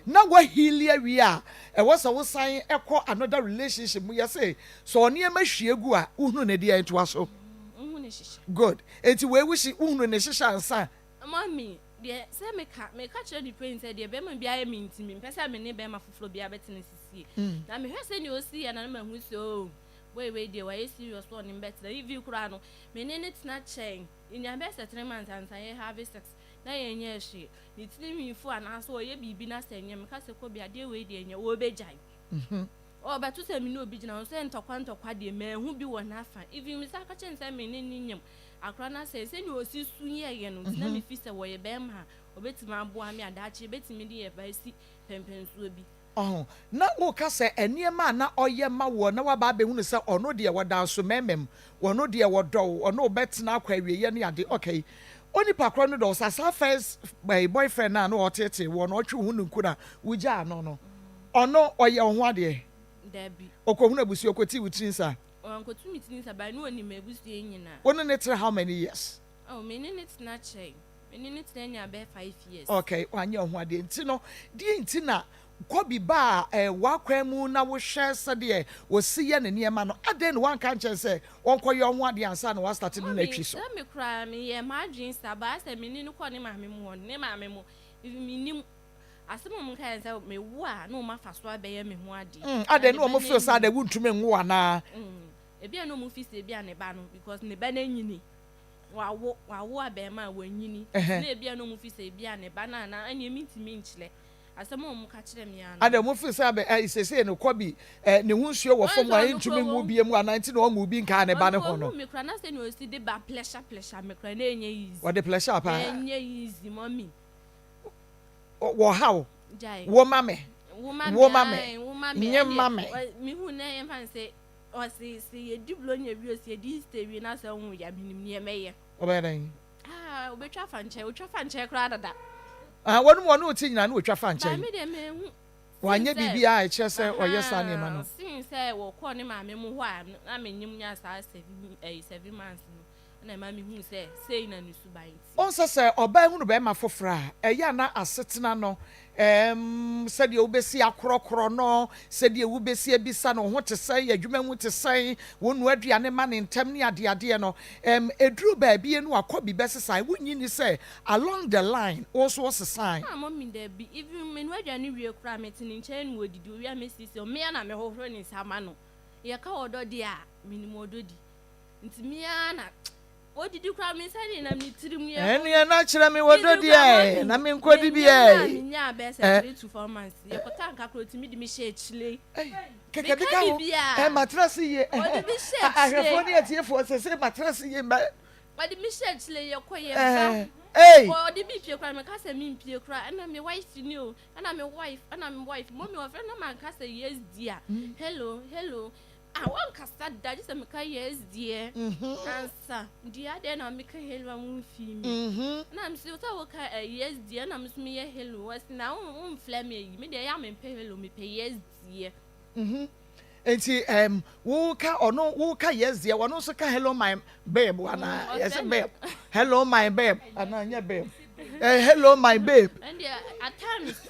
na waheal awie a ɛwɔ sɛ wosan ɛkɔ another relationship mu, yɛsɛ sɛ ɔnneɛma hwie gu a wohunu ne deɛ ntoa so. Wohu ne hyehyɛ. Good, enti wei wosi wohunu ne hyehyɛ ansa? Mummy, deɛ sɛ meka kyerɛ nipa yi sɛ deɛ bɛrima bi ayɛ me ntimi mpɛ sɛ me ne bɛrima foforɔ bi abɛtena sisie. Na mehwɛ sɛ nea osi yɛ na mahu sɛ o boy wei deɛ wayɛ serious sɛ ɔne mbɛtena. Even koraa no me ne ne tena kyɛn nya bɛyɛ sɛ 3 months ansa yɛ have sex na yɛnyɛ hwee. Ne tiri fo anaasɛ ɔyɛ biribi na sɛ nyɛ meka sɛ kɔ bi adeɛ wei deɛ nyɛ wɔbɛgyae. Ɔbɛto sɛ me ne obi gyina hɔ sɛ ntɔkwa ntɔkwa deɛ mahu bi wɔ n'afa. Even me sa ka kyɛn sɛ me ne ne nyam akora no sɛ sɛnea ɔsi su yɛyɛ no nti na mefi sɛ wɔyɛ bɛrima a ɔbɛtumi aboa me adaakye bɛtumi de yɛ ba asi pɛmpɛnsoɔ bi. Ɔho na woka sɛ nneɛma a na ɔyɛ ma woɔ na waba abɛhunu sɛ ɔno deɛ wɔda nso mɛmɛm, ɔno deɛ wɔdɔ wo, ɔno wobɛtena akɔ awieɛ ne ade. Okay, onipa korɔ no dɔ wo sa saa first boyfriend na na ɔtetee wɔ no ɔtwe wo ho nunku na wogyaa no, ɔno ɔyɛ wo ho adeɛ? Dabi. Ɔkɔhunu abusua, ɔkɔtii wo tiri nsa? Ɔnkɔtu me tiri nsa ba ne ɔnim abusua nyinaa. Wo ne ne tena how many years? Oh, me ne ne tena kyɛn. Me ne ne tena nya bɛyɛ 5 years. Okay, wanyɛ wo ho adeɛ nti no deɛ nti na kɔbi ba a wakwan mu na wohwɛ sɛdeɛ wɔsi yɛ ne nneɛma no, adɛn na wanka nkyɛn sɛ wɔnkɔyɛ wo ho adeɛ ansa na wastart ne n'atwi so? Sɛ me koraa meyɛ m'adwene saa baa sɛ me ne no kɔ ne maame mu hɔ, ne maame mu menim asɛm a ɔmo kae sɛ mewo a na ɔmo afa so abɛyɛ me ho adeɛ. Adɛn na ɔmo feel sɛ adɛn wontumi nwo anaa? Ebi a na ɔmo fi sɛ ebi a ne ba no because ne ba no anyini, wawo wawo abɛɛma a wanyini na ebi a na ɔmo fi sɛ ebi a ne ba no ana ɛnea mi ntumi nkyerɛ asɛm a ɔmo ka kyerɛ me ano. Adɛn ɔmo feel sɛ abɛ sese no kɔ bi ne ho nsuo wɔ fam a ɛntumi nwo bie mu anaa nti na ɔnwo bi nkaa ne ba ne ho no? Ɔno me kora na sɛ na osi de ba pleasure pleasure me kora na ɛnyɛ easy. Wɔde pleasure paa? Ɛnyɛ easy, mummy. Wɔ ha o. Gyae. Wo ma me. Wo ma me. Wo ma me. Ae, wo ma me. Nye ma me. Mihu na yɛmfa no sɛ ɔse sɛ yɛdi buronya wie o, sɛ yɛdi Easter wie na sɛ wo ya menim neɛ mɛyɛ. Ɔbɛyɛ dɛn? Ah, obɛtwa fa nkyɛn, otwa fa nkyɛn koraa dada. Ah, wɔn mu ɔne ɔte nyinaa na wɔtwa fa Ba nkyɛn. me deɛ mehu. Wanyɛ biribi a ɛkyerɛ sɛ ɔyɛ saa nneɛma no. Sin sɛ wɔkɔɔ ne maame mu hɔ a na menyim nya saa 7 months no na ɛma mehu sɛ sei na ne suban ti. Ɔnsɛ sɛ ɔbaa hunu bɛrima foforɔ a ɛyɛ ana asetena no sɛdeɛ wobɛsi akorɔkorɔ no, sɛdeɛ wobɛsi abisa no ho te sɛn, adwuma mu te sɛn, wo noa aduane ma ne ntɛm ne adeadeɛ no, ɛduru baabi no akɔ bi bɛsesan. Wonyi ni sɛ along the line wo nso wosesan? Ah, mummy, dabi. Even me no aduane wie koraa, mete ne nkyɛn no wɔdidi owia mesiesie mmea na mehohoro ne nsa ma no. Yɛka ɔdɔ deɛ a menim ɔdɔ di nti mmea na Odidi koraa me nsa nenam ne tirim yɛ. Ɛneɛ na kyerɛ me wɔdɔ deɛ na menkɔdi bi ɛ. Me nyaa bɛyɛ sɛ 3 to 4 months, yɛkɔtɔ anka koraa otumi de me hyɛ akyire. Kɛkɛ bi ka ho ɛ matena se yie. Ɔde me hyɛ akyire. Ahwɛfoɔ ne atiefoɔ sɛ sɛ matena se yie mba. Ɔde me hyɛ akyire, yɛkɔ yɛ ba. Ei. Ɔde me pie koraa, meka sɛ me mpie koraa, ɛna me wife ni o, ɛna me wife, ɛna me wife mɔmi ɔfrɛ na manka sɛ yes dear, hello, hello. Ah, wɔnkasa da gye sɛ meka yes dear ansa. Dear deɛ na meka hello a womfii me. Na mese sɛ woka yes dear na me so meyɛ hello. Wɔse na womfrɛ me ayi me deɛ, ɛyɛ a mempɛ hello, mepɛ yes dear. Nti woka ɔno woka yes dear, ɔno nso ka hello my babe anaa? Yɛsɛ babe, hello my babe anaa nyɛ babe, hello my babe? Ɛndeɛ at times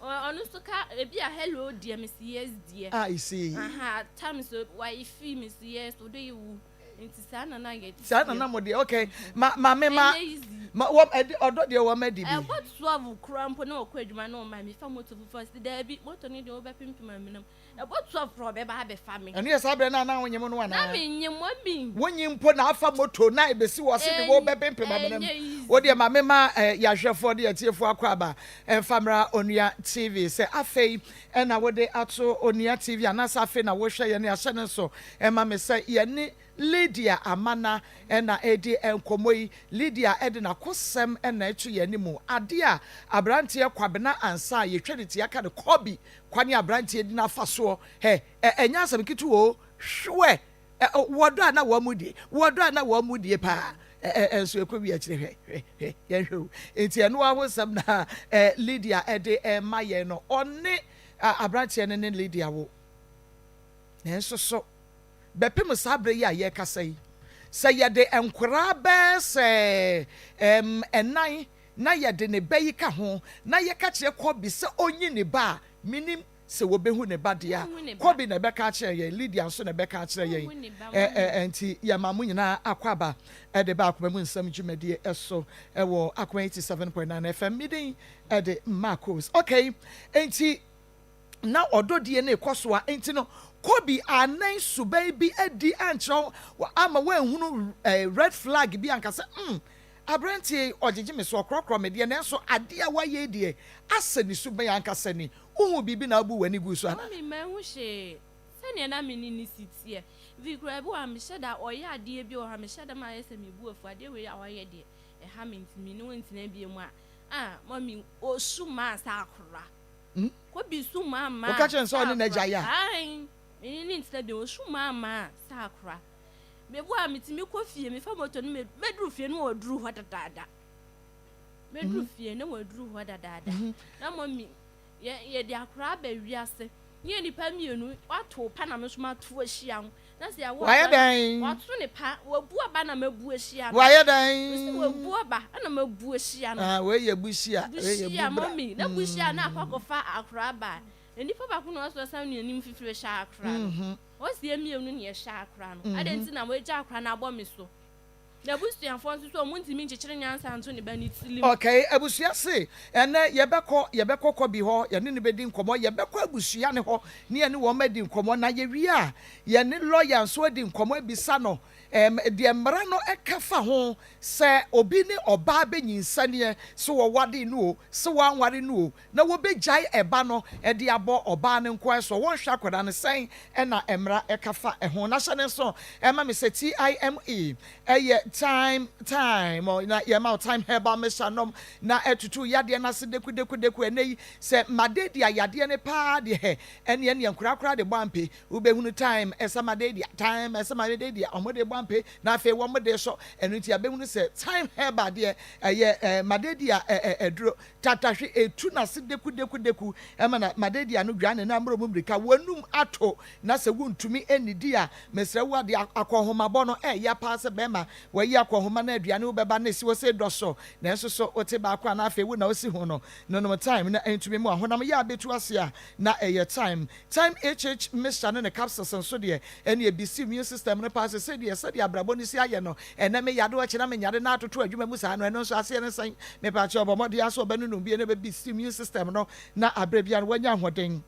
ɔno nso ka ebi a hello dear, mese yes dear. Ah, I see. Aha, at times wife, mese yes, ɔdɔ yɛ wu. Nti saa na na yɛ. Saa na na mo deɛ, okay. Ma ma me ma Ɛnyɛ easy. Ma wɔ ɛdi ɔdɔ deɛ wɔn adi bi. Ɛbɔ 12 koraa mpo na ɔkɔ adwuma na ɔma mi fa moto foforɔ si daabi, moto no deɛ wobɛpempem aminam. Ɛbɔ 12 koraa ɔbɛba abɛfa me. Ɛno yɛ saa berɛ no a na wonyem no na anaa? Menyem mɔmi. Wonyi mpo na afa moto na ebesi wɔ se de wo bɛpempem amenam. Ɛnyɛ easy. Wo deɛ ma me ma yɛahwɛfoɔ de yɛtiefoɔ akɔ aba ɛmfa mmra Onua TV. Sɛ afei ɛna wode ato Onua TV anaasɛ afei na wohwɛ yɛn, ahyɛ no nso ɛma me sɛ yɛne Lydia Amana ɛna ɛdi nkɔmmɔ yi. Lydia ɛde n'akosɛm ɛna ɛto yɛn anim. Adeɛ a aberanteɛ Kwabena Ansa a yɛtwa ne ti aka no Kobi kwane aberanteɛ di n'afa soɔ hɛ ɛ ɛnyɛ asɛm ketewa o. Hwɛ ɛ wɔdɔ a na wɔn mu die, wɔdɔ a na wɔn mu die paa ɛ ɛ nso ɛkɔ wi akyire. Hwɛ, hwɛ, hwɛ, yɛnhwɛ o. Nti ɛno ahosɛm na Lydia ɛde ɛma yɛn no. Ɔne aberanteɛ no ne Lydia wo, nanso so bɛpem saa berɛ yi a yɛrekasa yi, sɛ yɛde nkoraa bɛɛ sɛ 4 na yɛde ne ba yi ka ho na yɛka kyerɛ Kobi sɛ ɔnyi ne ba a, menim sɛ wɔbɛhu ne ba deɛ a, Kobi na ɛbɛka akyerɛ yɛn, Lydia nso na ɛbɛka akyerɛ yɛn. Nti yɛma mo nyinaa akɔ aba ɛde ba Akoma Mu Nsɛm dwumadie ɛso ɛwɔ Akoma 87.9 FM. Medin ɛde Marcos. Okay, nti na ɔdɔdie no rekɔ so a, nti no Kobi anan suban bi adi ankyerɛ wo ama woanhunu red flag bi anka sɛ aberanteɛ yi ɔgyegye me so, ɔkorɔkorɔ me deɛ, nanso adeɛ a wayɛ yi deɛ asɛ ne suban ankasa ni? Wohu biribi na wobu w'ani gu so ana? Mami, manhu hwee. Sɛnea na me ne no si teɛ. Fi koraa bi wɔ ha mehyɛ da ɔyɛ adeɛ bi wɔ ha mehyɛ da ma ayɛ sɛ mebu afu, adeɛ wei a wayɛ deɛ ɛha me nti me ne wo ntena bio mu a, ah mami, osu maa sɛ akora. Kobi su maa maa. Woka kyerɛ no sɛ ɔne n'agya yɛ a? Ae, me ne no ntena bio, osu maa maa sɛ akora. Mebu a metumi kɔ fie, mefa moto no mɛduru fie no wɔduru hɔ dadaada. Mɛduru fie na wɔduru hɔ dadaada. Na mami yɛde akora aba wiase. Ne yɛ nipa mmienu, wato pa na me nso mato ahyia ho. Na sɛ yɛawo Wayɛ akora dɛn? Wato ne pa, wabu aba na mabu ahyia no. Wayɛ Mesi dɛn? wabu aba na mabu ahyia no. Ah, wei yɛ buhyia, wei yɛ Buhyia bubra. mami, na buhyia na akɔ akɔfa akora aba. Na nipa baako na ɔsɔ san ne anim fifiri hyɛ akora no. Ɔsi yɛ mmienu na yɛhyɛ akora no. Adɛn nti na wagya akora no abɔ me so? Na abusuafoɔ nso so ɔmo ntumi nkyekyere nyansa nto ne ba ne tirim. Okay, abusua se ɛnɛ yɛbɛkɔ Kobi hɔ, yɛne no bɛdi nkɔmmɔ, yɛbɛkɔ abusua ne hɔ ne yɛne wɔn adi nkɔmmɔ, na yɛwie a yɛne lɔya nso adi nkɔmmɔ abisa no deɛ mmara no ɛka fa ho sɛ obi ne ɔbaa bɛnyinsɛneɛ, sɛ wɔware no o, sɛ wɔanware no o, na wɔbɛgyae ɛba no de abɔ ɔbaa no nko so wɔnhwɛ akwadaa no sɛn ɛna mmara ɛka fa ɛho. Na hyɛ ne nso ɛma me sɛ TIME ɛyɛ time, time na yɛma wo Time Herbal Mixture nom na ɛtutu yadeɛ no ase deku deku deku. Ɛnɛ yi sɛ madedia yadeɛ no paa deɛ hɛ ɛneɛ nkorakora de bɔ ampe. Wobɛhunu time ɛsɛ madedia, time ɛsɛ madedia, ɔmo de bɔ ampe na afei wɔn de sɔ ɛno. Nti abɛhunu sɛ Time Herbal deɛ ɛyɛ madedia ɛduro tatahwe etu n'ase deku deku deku ɛma na madedia no dwa ne nan mmerɛ mu mmirika wɔnum ato. Na sɛ wontumi nnidi a, mesrɛ wo, ade akɔnhomabɔ no ɛyɛ paa sɛ bɛrima wɔayi akɔnhoma no aduane wobɛba na esi hɔ sɛ dɔ so, nanso so wote baako a na afei wo na osi ho no nonom Time na ɛntumi mu ahonam yɛ abɛtu ase a na ɛyɛ Time. Time HH Mixture ne ne capsules nso deɛ ɛne ebisi immune system no paa. Sɛ sɛdeɛ abrabɔ no si ayɛ no, ɛnɛ me yade, ɔkyena me nyade na atoto adwuma mu saa no, ɛno nso aseɛ ne sɛn? Mepaakyɛ ɔbɔ mmɔden aso ɔbɛnonom bie na ɛbɛbisi immune system no na aberɛ bia no wanya ahoɔden.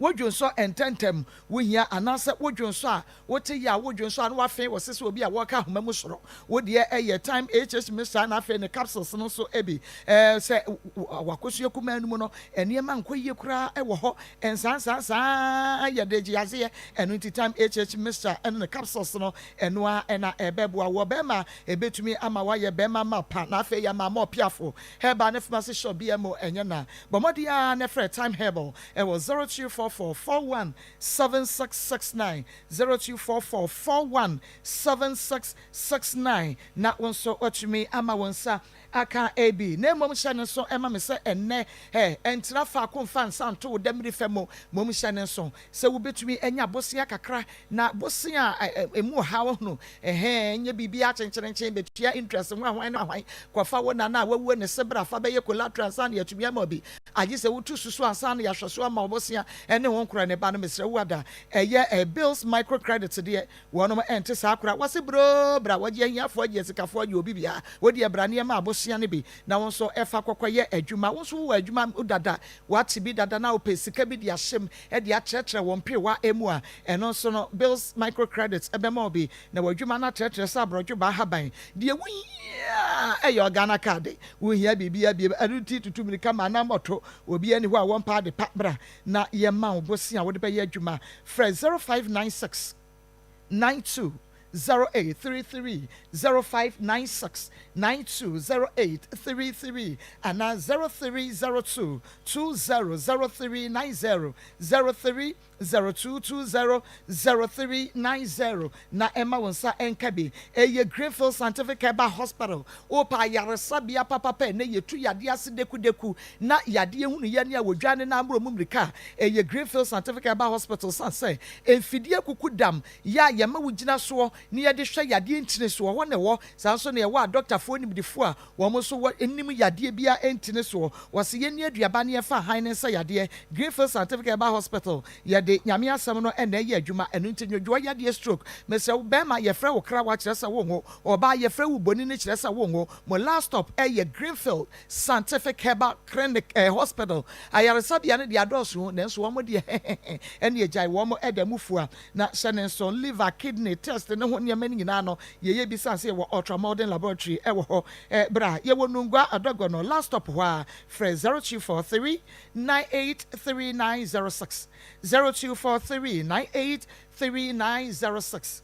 Wodwonsɔ ntɛmntɛm, wohia anaasɛ wodwonsɔ a wote yɛ a wodwonsɔ a na wafee wɔ se sɛ obi a wɔreka ahoma mu soro. Wo deɛ ɛyɛ Time HS Mixture na afei ne capsules no nso bi. Ɛɛ sɛ w'akosua kumaa no mu no nneɛma nkɔ yie koraa wɔ hɔ nsaa nsaa saa yɛ de gye aseɛ. Ɛno nti Time HH Mixture ne ne capsules no ɛno ara na ɛbɛboa wo. Ɔbarima ɛbɛtumi ama woayɛ barima mapa na afei ama ama ɔpeafo. Herbal ne pharmacy shop biara mu ɛnyɛ na. Bɔ mmɔden ara na frɛ Time Herbal ɛwɔ 0244 41 7669, 0244 41 7669 na wo nso woatumi ama wo nsa aka bi. Na mmom hyɛ no nso ma me sɛ ɛnnɛ, ɛ, ɛntena faako mfa nsa nto wo dammiri fam, mmom hyɛ no nso sɛ wobɛtumi anya bosea kakra, na bosea a ɛ, ɛ, ɛmu ɔhaw hunu, ɛhɛɛ, nyɛ biribiara kyenkyerenkyen, bɛtua interest ho ahwan ne ahwan, kɔfa wo nana a wawuo ne sebra fa bɛyɛ collateral ansa na yɛatumi ama wo bi, agye sɛ wotu susu ansa na yɛahwɛ so ama wo bosea ne wo nkorɛ ne ba no, mesrɛ wo ada, ɛyɛ ɛ, bills microcredit deɛ, Wɔnom ɛnte saa koraa. Wɔse broo bra wɔgye ahiafoɔ agye asikafoɔ agye obi biara. Wodeɛ bra nneɛma abosea no bi na wo nso fa kɔkɔ yɛ adwuma. Wo nso wowɔ adwuma mu dada, woate bi dada na wopɛ sika bi de ahyɛ mu de atrɛtrɛ wo mperewa mu a, ɛno nso no Bills Micro Credit bɛma wo bi na w'adwuma no atrɛtrɛ sɛ aborɔdwobaa ahaban. Deɛ wohia yɛ Ghana card. Wonhia biribiara bio. Ɛno nti tutu mmirika ma anammɔto. Obiara nni hɔ a wɔmpa ade pa. Bra na yɛmma wo bosea a wode bɛyɛ adwuma. Frɛ 0596 92 0833, 0596 92 0833 anaa 0302 20 0390, 0302 20 0390 na ɛma wo nsa nka bi. Ɛyɛ Greenfield Scientific Herbal Hospital. Wopɛ ayaresabea papapa ɛnnɛ yɛtu yadeɛ ase dekudeku na yadeɛ hunu yɛn ne a wɔdwane na amorɔ mu mmirika a, ɛyɛ Greenfield Scientific Herbal Hospital sane sɛ mfidie akukudam yɛ a yɛma wo gyina soɔ na yɛde hwɛ yadeɛ ntini soɔ hɔ na ɛwɔ. Saa nso na yɛwɔ adɔktafoɔ nimdefoɔ a wɔn nso wɔ nim yadeɛ biara ntini soɔ. Wɔse yɛnni aduaba na yɛmfa hann no nsa yadeɛ. Greenfield Scientific Herbal Hospital, yɛde Nyame asɛm no na ɛyɛ adwuma, ɛno nti nwodwoɔ yadeɛ stroke, mesrɛ wo bɛɛma yɛfrɛ wo krawa kyerɛ sɛ wonwo, ɔbaa yɛfrɛ wo bonini kyerɛ sɛ wonwo, mo last stop ɛyɛ Greenfield Scientific Herbal Clinic eh, Hospital. Ayaresabea no deɛ adɔɔso o, nanso wɔn deɛ hehehe ɛne agyae wɔn ɛda mu fua. Na hyɛ ne nso, liver, kidney test ne ho nneɛma no nyinaa no yɛyɛ bi sane sɛ yɛwɔ Ultra Modern Laboratory ɛwɔ hɔ. Eh, bra, yɛwɔ Nungua Adɔgɔ no last stop hɔ ara. Frɛ 0243 983906, 0243 983906.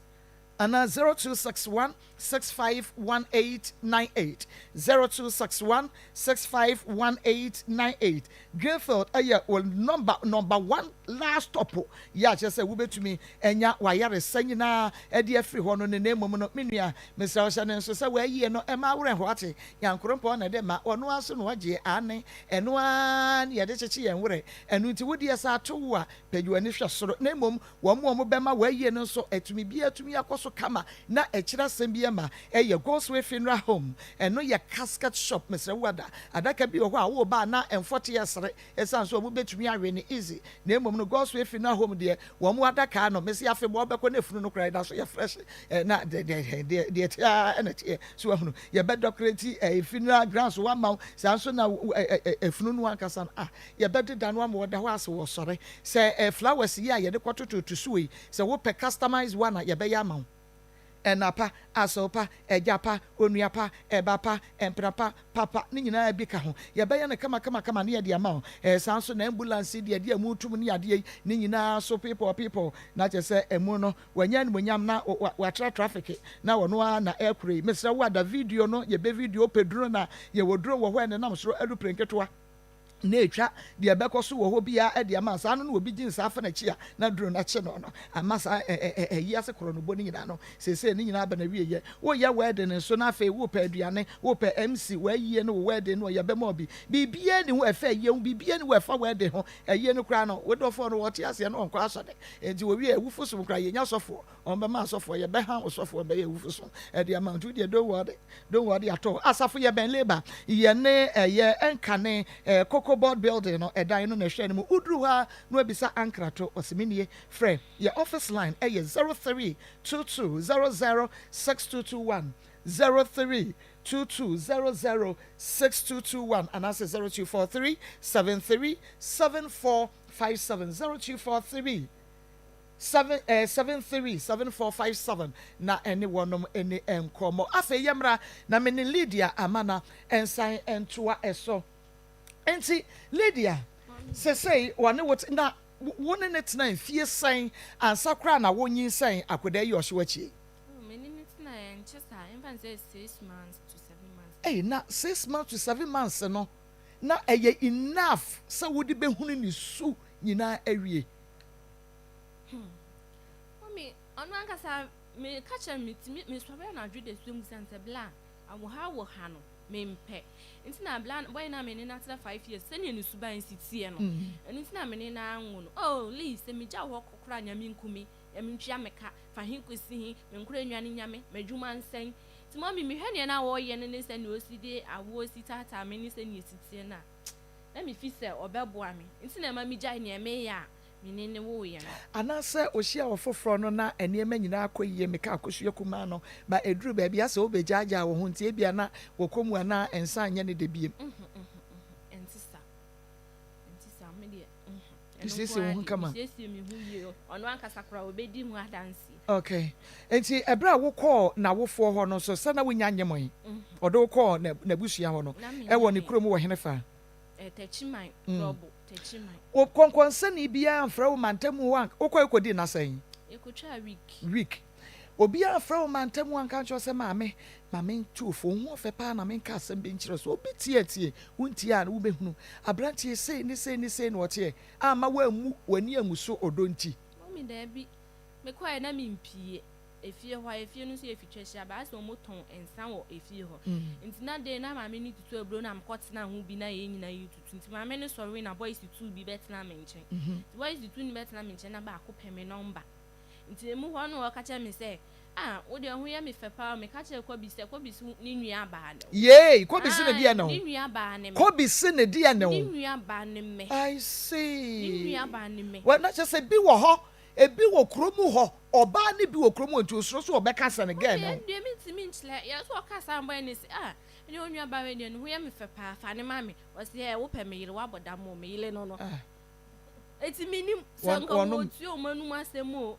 Anaa 0261 651898, 0261 651898. Greenfield yɛ wo nɔmba nɔmba one last stop yɛ a kyerɛ sɛ wobɛtumi anya w'ayaresa nyinaa de afiri hɔ no ne na mmom no me nua mesrɛ wo hyɛ no nso sɛ w'ayie no mma wo werɛ nho ate Nyankoropɔn na ɛde ma ɔno ara so na ɔgyeɛ aane ɛno ara ne yɛde kyekye yɛn werɛ ɛno nti wo deɛ sɛ ato wo a pagya w'ani hwɛ soro na mmom Wɔn a wɔbɛma wɔayie no nso, atumi biara atumi akɔ so kama na akyiri asɛm bi ɛma ɛyɛ Godsway Funeral Home. Ɛno yɛ casket shop. Mesrɛ wo ada. Adaka bi wɔ hɔ a woreba a na ɛmfɔte ɛsere ɛsiane sɛ wɔbɛtumi awe no easy. Na mmom no Godsway Funeral Home deɛ wɔn adaka no mese afebɔɔ bɛkɔ na efunu no koraa ɛda so yɛ fresh na deɛ deɛ deɛ ɛteɛ ara na ɛteɛ. So wahunu? Yɛbɛ decorate funeral grounds hɔ ama wo. Saa nso na efunu no ankasa no ah Yɛbɛdeda no ama ɔda hɔ ase wɔ sɔre. Sɛ ɛyɛ flowers yi a yɛde kɔtototo so yi, sɛ wopɛ customised one a, yɛbɛyɛ ama wo. Ɛna pa, asew pa, agya pa, onua pa, ɛba pa, mpena pa, papa, ne nyinaa bi ka ho. Yɛbɛyɛ no kamakamakama na yɛde ama wo. Ɛɛ saa nso na ambulance yi deɛ, ɛde amu tum ne adeɛ yi, ne nyinaa so peepɔɔ peepɔɔ. Na kyerɛ sɛ amu no, wanya animuonyam na watra traffic na ɔno ara na ɛrekoro yi. Mesrɛ wo ada video no, yɛbɛ video, wopɛ duro no a, yɛwɔ duro wɔ hɔ a ɛnenam soro aeroplane ketewa. na etwa deɛ ɛbɛkɔ so wɔ hɔ biara de ama saa no na obi gye nsa afa n'akyi a na duro no akye no no ama saa ɛyi ase korɔnobɔ no nyinaa no seesei ne nyinaa aba n'awieɛ. Woyɛ wedding nso na afei wopɛ aduane, wopɛ MC, w'ayie ne wo wedding no ɔyɛ bɛma obi. Biribiara nni hɔ ɛfa ayie ho, biribiara nni hɔ ɛfa wedding ho. Ayie no koraa no wo dɔfoɔ no ɔte aseɛ na ɔnkɔ asɔre nti wɔwie awufo som koraa yɛnya sɔfoɔ. Wɔbɛma asɔfoɔ, yɛbɛha ɔsɔfoɔ bɛyɛ awufo som de ama wo. Nti wo deɛ don't worry, don't worry at all. Asafo yɛbɛn Labour, yɛne ɛyɛ ɛnkane ɛɛ Cocoa Board building no ɛdan no na ɛhwɛ no mu. Woduru hɔ ara na wabisa Ankrato, ɔse me nie. Frɛ yɛ office line ɛyɛ 0322006221, 03. 22 00 6221 anaasɛ 0243 73 7457, 0243 7 eh, 73 7457 na ɛne wɔnom ɛni nkɔmmɔ. Afei yɛmmra na me ne Lydia Amana nsan ntoa ɛso. Nti Lydia, sesei wɔne wo na wo ne ne tena mfie sɛn ansa koraa na wonyinsɛn akwadaa yi ɔhye w'akyi? Me ne ne tena ɛnkyɛ saa, ɛmfa n sɛ 6 months to 7 months. Ɛy, na 6 months to 7 months no na ɛyɛ enough sɛ wode bɛhunu ne su nyinaa awie? Mami, ɔno ankasa meka kyerɛ me ti mesɔre anadwo da suom sane sɛ bla awɔ ha wɔ ha no mempɛ, nti na bla bɔyɛ na mene no atena 5 years sɛnea ne suban si teɛ no, ɛno nti na mene no anwo no. Oh Lee, sɛ megya wɔ hɔ kɔkora, Nyame nkumi, Nyame ntua me ka fa he kɔsi he, menkora nnuane nyame m'adwuma nsɛn. Nti mami, mehwɛ nea na wɔyɛ no ne sɛnea ɔsi de awoɔ si taataa me ne sɛnea ɛsi teɛ no a, na mefi sɛ ɔbɛboa me, nti na ɛma megyae nea meyɛ a mene ne woyɛ no. Anaasɛ ohyia wɔ foforɔ no na nneɛma nyinaa kɔ yie, meka akosua kumaa no ba ɛduru baabi asɛ wobɛgyaagyaa wo ho, nti ebia na wɔkɔ mu anaa nsa nyɛ ne de biem? Ɛnte sa, ɛnte sa, me deɛ. Wosiesie wo ho kama. Mesiesie me ho yie, ɔno ankasa koraa ɔbɛdi ho adanseɛ. Okay, nti ɛberɛ a wokɔɔ n'awofoɔ hɔ no nso, sɛ na wonya nyem yi, ɔde wokɔɔ n'abusua hɔ no, Na menyɛ ɛwɔ ne me. kurom wɔ hene fa? Tɛkyiman, Rɔbo Tɛkyiman. Wo kɔnkɔnsɛni biara mfrɛ wo mantamu hɔ a wokɔ kɔdii n'asɛn? Yɛkɔtwaa week. Week. Obiara mfrɛ wo mantamu anka nkyerɛ wo sɛ, "Maame, ma mentu fo, wo ho ɔfɛ paa na menka asɛm bi nkyerɛ so"? Obi tie tie, wontie a, wobɛhunu aberanteɛ sei ne sei ne sei na ɔteɛ ama woammu w'ani angu so ɔdɔ nti? Mami, daabi, mekɔɛ na mempie efie hɔ a, efie no nso yɛ fitwa hyia baa sɛ ɔmo tɔn nsa wɔ efie hɔ, nti na de na maame no tutu aburo na mekɔtena ho bi na yɛn nyinaa yi tutu, nti maame no sɔre na boys tu bi bɛtena me nkyɛn, nti boys tu no bɛtena me nkyɛn na baako pɛ me number, nti emu hɔ no ɔka kyerɛ me sɛ, "Ah, wo deɛ ho yɛ me fɛ paa." Meka kyerɛ Kɔbi sɛ Kɔbi so ne nua baa ne Yee, Kɔbi si ne deɛ ne ne ho? Nua baa ne me. Kɔbi si ne deɛ ne Ne ho? Nua baa ne me. I see. Ne nua baa ne me. Wɔ na kyerɛ sɛ bi wɔ hɔ, ebi wɔ kurom hɔ, ɔbaa ne bi wɔ kurom hɔ, nti osoro so ɔbɛka sɛ ne gɛɛ ne ho. Deɛ mentumi nkyerɛ yɛ so, ɔka saa mbɔ ne sɛ, "Ah, ɛne wo nua baa wei deɛ ne ho yɛ me fɛ paa, fa ne ma me." Ɔsɛ ɛ wopɛ me yere, woabɔ dam o, me yere no. Ah. Eti menim sɛ nka wɔtua ɔmo anum asɛm o.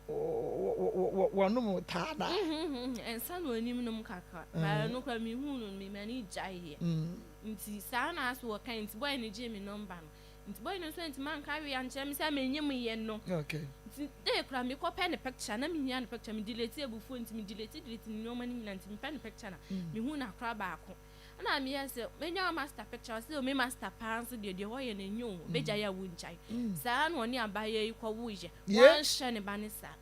Wɔnom taa na Ɛnsa na onim nom kakra baa no kora mehu no, memani gyaeɛ, nti saa na aso wɔka, nti bɔyɛ no gye me number no, nti bɔyɛ no nso ntimi anka wei ankyerɛ me sɛ menyem yɛ no. Nti de kora mekɔpɛ ne picture na mehia ne picture, me delete abufuo, nti me delete delete ne nneɛma no nyina, nti mepɛ ne picture na mehu no akora baako ɛna meyɛ sɛ menya master picture, ɔsɛ me master paa nso deɛ wɔyɛ no nyɛ o, bɛgya yɛ a wongyae saa na ɔne abayɛ yi kɔwoyɛ. Wɔnhyɛ ne ba ne saa.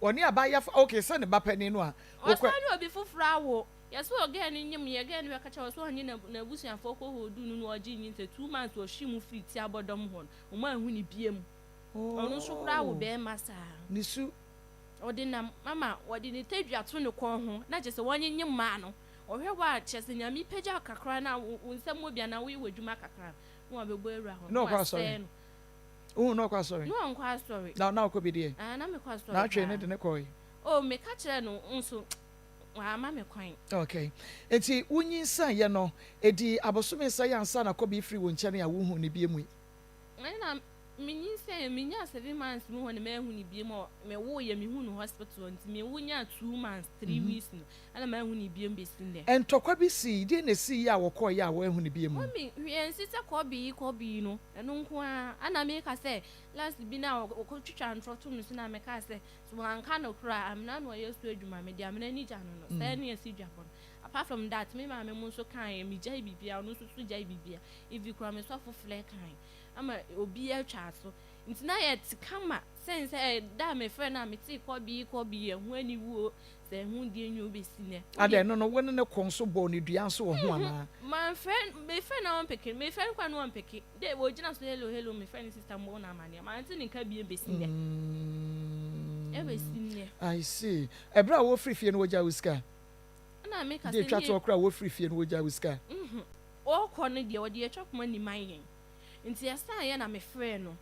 Ɔne abayɛ okay, sɛ ne ba panin no a ɔsan ne obi foforɔ awo. Yɛsɛ ɔgɛɛ no nyim yɛ gɛɛ no bɛka kyerɛ wɔ sɛ ɔnye n'abusuafoɔ kɔ hɔ du no na ɔgye nyi sɛ 2 months ɔhye mu firi ti abɔdɔm hɔ no, ɔmo ahu ne bie mu. Ɔno nso koraa wo bɛrima saa. Ne su. Ɔde nam mama wɔde ne tadua to ne kɔn ho na kyerɛ sɛ wɔnyenye mmaa no, ɔhwɛ hɔ a, kyerɛ sɛ Nyame pagya kakra na wo nsɛm wɔ bi anaa woyɛ wɔ adwuma kakra na wabɛbɔ awura hɔ. Na ɔkɔ asɔre? Wasɛe no. Wohu na ɔkɔ asɔre? Na ɔnkɔ asɔre. Na ɔkɔ bi deɛ? Ah, na mekɔ asɔre Na atwe paa. ne de ne kɔe? Oh, meka kyerɛ no nso wama me kwan. Okay, nti wonyinsɛn no, edi abosome sɛ yɛ ansa na kɔbi firi wo nkyɛn a wohu ne bie mu yi? Ɛna menyinsɛn, menya 7 months mu hɔ na mahu ne biem a mewoyɛ, mehu no hospital, nti mewo nya 2 months 3 weeks no ɛna mahu ne biem bɛsi nnɛ. Ntɔkwa bi sii deɛ na esi yi a wɔkɔɔ yɛ a wɔahu ne bie mu? Mami, hwɛ, nsi sɛ kɔbi yi kɔbi yi no, ɛno nko ara ana meka sɛ last bi na wɔkɔtwitwa ntorɔ to me so, na meka sɛ so wanka no koraa amena na ɔyɛ so adwuma, mede amena ni gya no sɛ ne yɛsi dwa bɔ no. Apart from that, me maame mu nso kaeɛ, megyae bibia, ɔno nso so gyae bibia, ivi kora me sɔfo frɛ kae ama obi atwa so, nti na yɛte kama sɛn sɛ da a mefrɛ no a mete kɔbi kɔbi ɛho aniwuo sɛ ɛho deɛ nwi wobɛsi nɛ. Adɛ no wo ne ne kɔn so bɔɔ ne dua nso wɔ ho anaa? Manfrɛ, mefrɛ na wɔmpeke, mefrɛ no kwa na wɔmpeke de wɔgyina so, "Hello, hello." Mefrɛ ne sister mbɔ no amanneɛ, mante ne nka bie bɛsi nnɛ, ɛbɛsi nnɛ. I see. Ɛberɛ a wɔfiri fie no, wɔgya wo sika? Ɛna meka de sɛ twa toɔ koraa, wɔfiri fie no, wɔgya wo sika? Ɔkɔ no deɛ, ɔde atwa koma nim ayɛn, nti ɛsan yɛ na mefrɛ no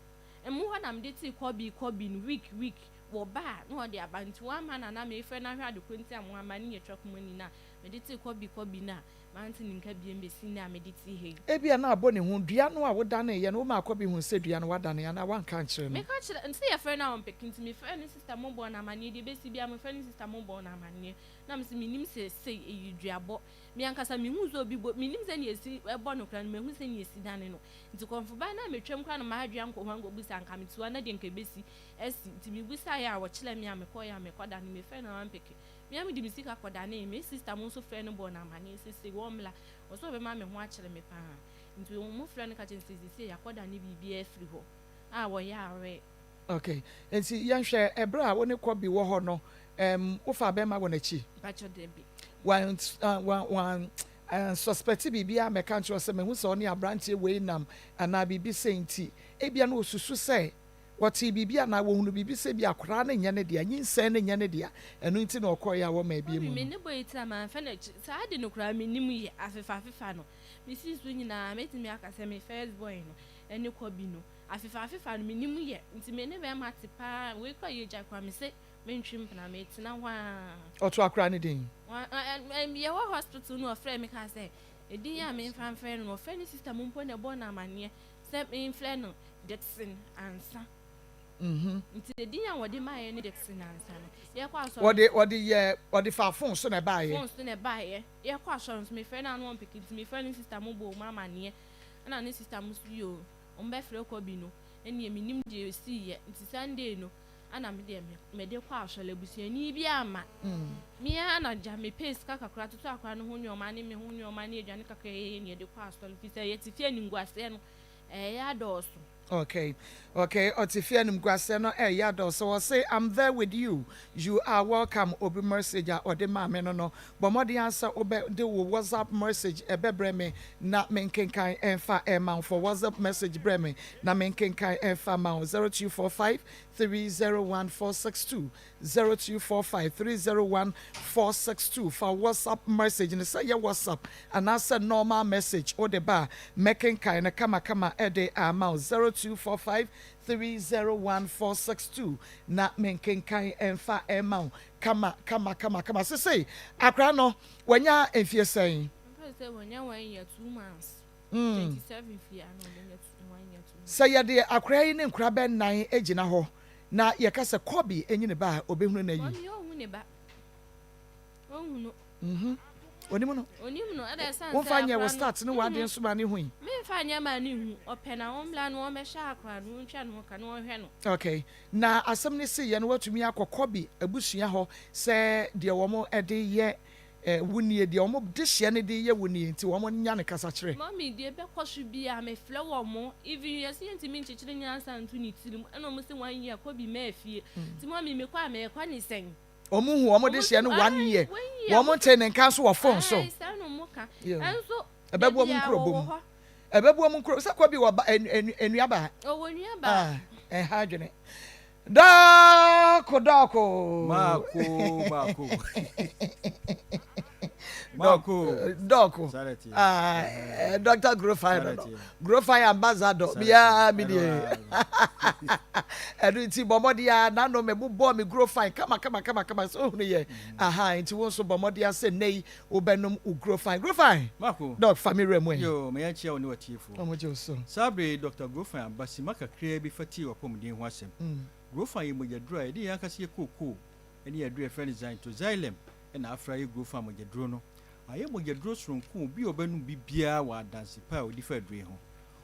emu hɔ na mede tee kɔbi kɔbi no week week wɔ ba a na ɔde aba, nti wama na mefrɛ no ahwɛ ade koro nti a mo ama ne yɛ twa koma ni na. Mede tee kɔbi kɔbi no a, mante ne nka biom bɛsi nnɛ a mede te ha yi. Ebia na abɔ ne hu. Dua no a wodaneeɛ no, womaa kɔbi huu sɛ dua no woadane anaa woanka ankyerɛ no? Meka kyerɛ, nti yɛfrɛ no a ɔmpeke nti mefrɛ ne sister mo bɔɔ no amaneɛ, deɛ ɛbɛsi biara mefrɛ ne sister mo bɔɔ no amaneɛ. Na mese mennim sɛ sei ɛyɛ duabɔ. Me ankasa mehuu sɛ obi bɔ, mennim sɛdeɛ ɛsi bɔ no koraa no, mahu sɛdeɛ ɛsi dane no. Nti kɔmfoba no a metwam koraa no m'adwene ankɔ ho ankɔbisa, anka mete hɔ a na deɛ nka ɛbɛsi asi. Nti mebisaeɛ a wɔkyerɛɛ me a mekɔeɛ a mekɔdane, mefrɛ no a wampeke. Me ara mede me sika kɔdanee. Me sista mo nso frɛɛ no bɔɔ no amaneɛ sɛ sei wɔmmra. Ɔse ɔbɛma me ho akyere me paa. Nti wɔn frɛɛ no ka kyerɛɛ no sɛ seisei yɛakɔdane biribiara afiri hɔ a wɔyɛ aware. Ok, nti yɛnhwɛ, ɛberɛ a wo ne Kɔbi wɔ hɔ no, ɛɛm, wofaa bɛɛma wɔ n'akyi? Mpakyɛ dabi. Wan, wan, wan, ansuspɛte biribiara ammɛka ankyerɛ wo sɛ mahu sɛ ɔne aberanteɛ wei nam anaa biribi sei nti, ebia na ɔsusu sɛ Wɔtee biribi anaa wɔhunuu biribi sɛ ebia akwadaa no nyɛ ne dea, nyinsɛn no nyɛ ne dea, ɛno nti na ɔkɔeɛ a wɔmaa abie Obi, mu me no. ne bɔ yi tira mamfa no akyi, saa ade no koraa mennim yɛ, afefa afefa no, mesii so nyinaa mɛtumi aka sɛ me first boy no ɛne Kobe no, afefa afefa no mennim yɛ, nti me ne bɛɛma te paa, wei koraa yɛgyae koraa mese mentwe mpena, metena hɔ aa. Ɔto akwadaa no din? Yɛwɔ hospital no ɔfrɛɛ me kaa sɛ edin a memfa mfrɛ no no, ɔfrɛ ne sister mo mpo na ɛbɔɔ no amaneɛ sɛ memfrɛ no Dickson Ansah. Nti edin a wɔde maeɛ ne Dickson Ansah no. Yɛkɔ asɔre. Wɔde wɔde yɛ wɔde fa phone so na ɛbaeɛ. Phone so na ɛbaeɛ. Yɛkɔ asɔre nso mefrɛ no a na ɔmpeke nti mefrɛ ne sister mo bɔɔ mu amaneɛ. Ɛna ne sister mo nso yoo wɔn bɛfrɛ Kobe no ɛneɛ menim deɛ ɛsiiɛ nti Sunday no ɛna me deɛ mede kɔ asɔre abusuani bi amma. Me ara na gya mepɛɛ sika kakra totɔ akwadaa no ho nnoɔma ne me ho nnoɔma ne aduane kakra yɛyɛ ne yɛde kɔ asɔre firi sɛ yɛte fie animguaseɛ no Ɛyɛ adɔɔso. Okay okay ɔte fie animguaseɛ no ɛyɛ adɔɔso ɔse I'm there with you you are welcome obi message a ɔde maa me no no bɔ mmɔden ara sɛ wobɛ de wo WhatsApp message ɛbɛbrɛ me na menkenkan ɛmfa ɛma wo for WhatsApp message brɛ me na menkenkan ɛmfa ma wo 0245 301 462 0245 301 462 Fa WhatsApp message no, sɛ ɛyɛ WhatsApp anaasɛ normal message wode ba a, mɛkenkan no kamakama de ama wo. 0245 301 462 na menkenkan mfa mma wo kama kama kama kama. Sesei akwadaa no wanya mfie sɛn? Mepɛ sɛ wanya one year two months. 27 fie ano ɔbɛnya one year 2 months. Sɛ yɛde akwadaa yi ne nkwadaa bɛ nnan gyina hɔ Na yɛka sɛ Kobe enyi ne ba a, obehunu no ayi. Mami onhu ne ba. Onhu no. Mhm. Onim no. Onim no. Ɛda ɛsan sɛ Womfa nyɛ wo akora no. start ne w'adeɛ nso ma ne hui. Memfa nyɛ ma ne hu. Ɔpɛ na ɔmmra na ɔmmɛhwɛ akora no, ɔntwa ne ho ka na ɔnhwɛ no. Okay. Na asɛm no siiɛ no woatumi akɔ Kobe abusua hɔ sɛ deɛ wɔn de yɛ wo nie, deɛ wɔn dehyeɛ no de yɛ wo nie, nti wɔn nya no kasakyerɛ. Mummy, deɛ ɛbɛkɔ so biara me frɛ wɔn, even yɛse yɛntumi nkyekyere nyansa nto ne tirim, ɛna wɔn se one year kɔ bi mmaa fie, nti mummy me kɔ a merekɔ ne sɛn? Wɔn hu wɔn dehyeɛ no one year, wɔn ntee ne nka nso wɔ phone so. Ae, saa na wɔn ka, ɛnso Ɛbɛboa da wɔn biara nkurobɔ wɔwɔ mu. hɔ. Ɛbɛboa wɔn nkuro, sɛ kɔ bi wɔ ba, nnua baa. Ɔwɔ nua baa. Ah, ɛha adwene. Dɔɔko dɔɔko. Maako maako. Maako. Dɔɔko. Sarɛte. Ah, eh, Dr. Grofine no no. Sarɛte. Grofine ambassador. Sarɛte. Bia mi Ɛno die. ara. Ɛno nti bɔ mmɔden a n'ano me bobɔ me Grofine kama kama kama kama sɛ ohunu yɛ. Aha, nti wo nso bɔ mmɔden a sɛ nnɛ yi wobɛnom wo Grofine. Grofine. Maako. Dɔk fa me wura mu ɛ. Yoo, ma yɛnkyia wo ne w'atiefoɔ. Ɔmo gye wo so. Saa bere yi, Dɔkta Grofine aba simma kakraa bi fa tie w'apɔmuden ho asɛm. Grofan yɛ mogyaduro a yɛde yɛn ankasa yɛ kookoo ne aduro a yɛfrɛ no xanthoxylem na afra ayɛ Grofan mogyaduro no. Ayɛ mogyaduro soronko a obi a ɔbɛnom bi biara wɔ adanse pa a ɔdi fa aduro yi ho.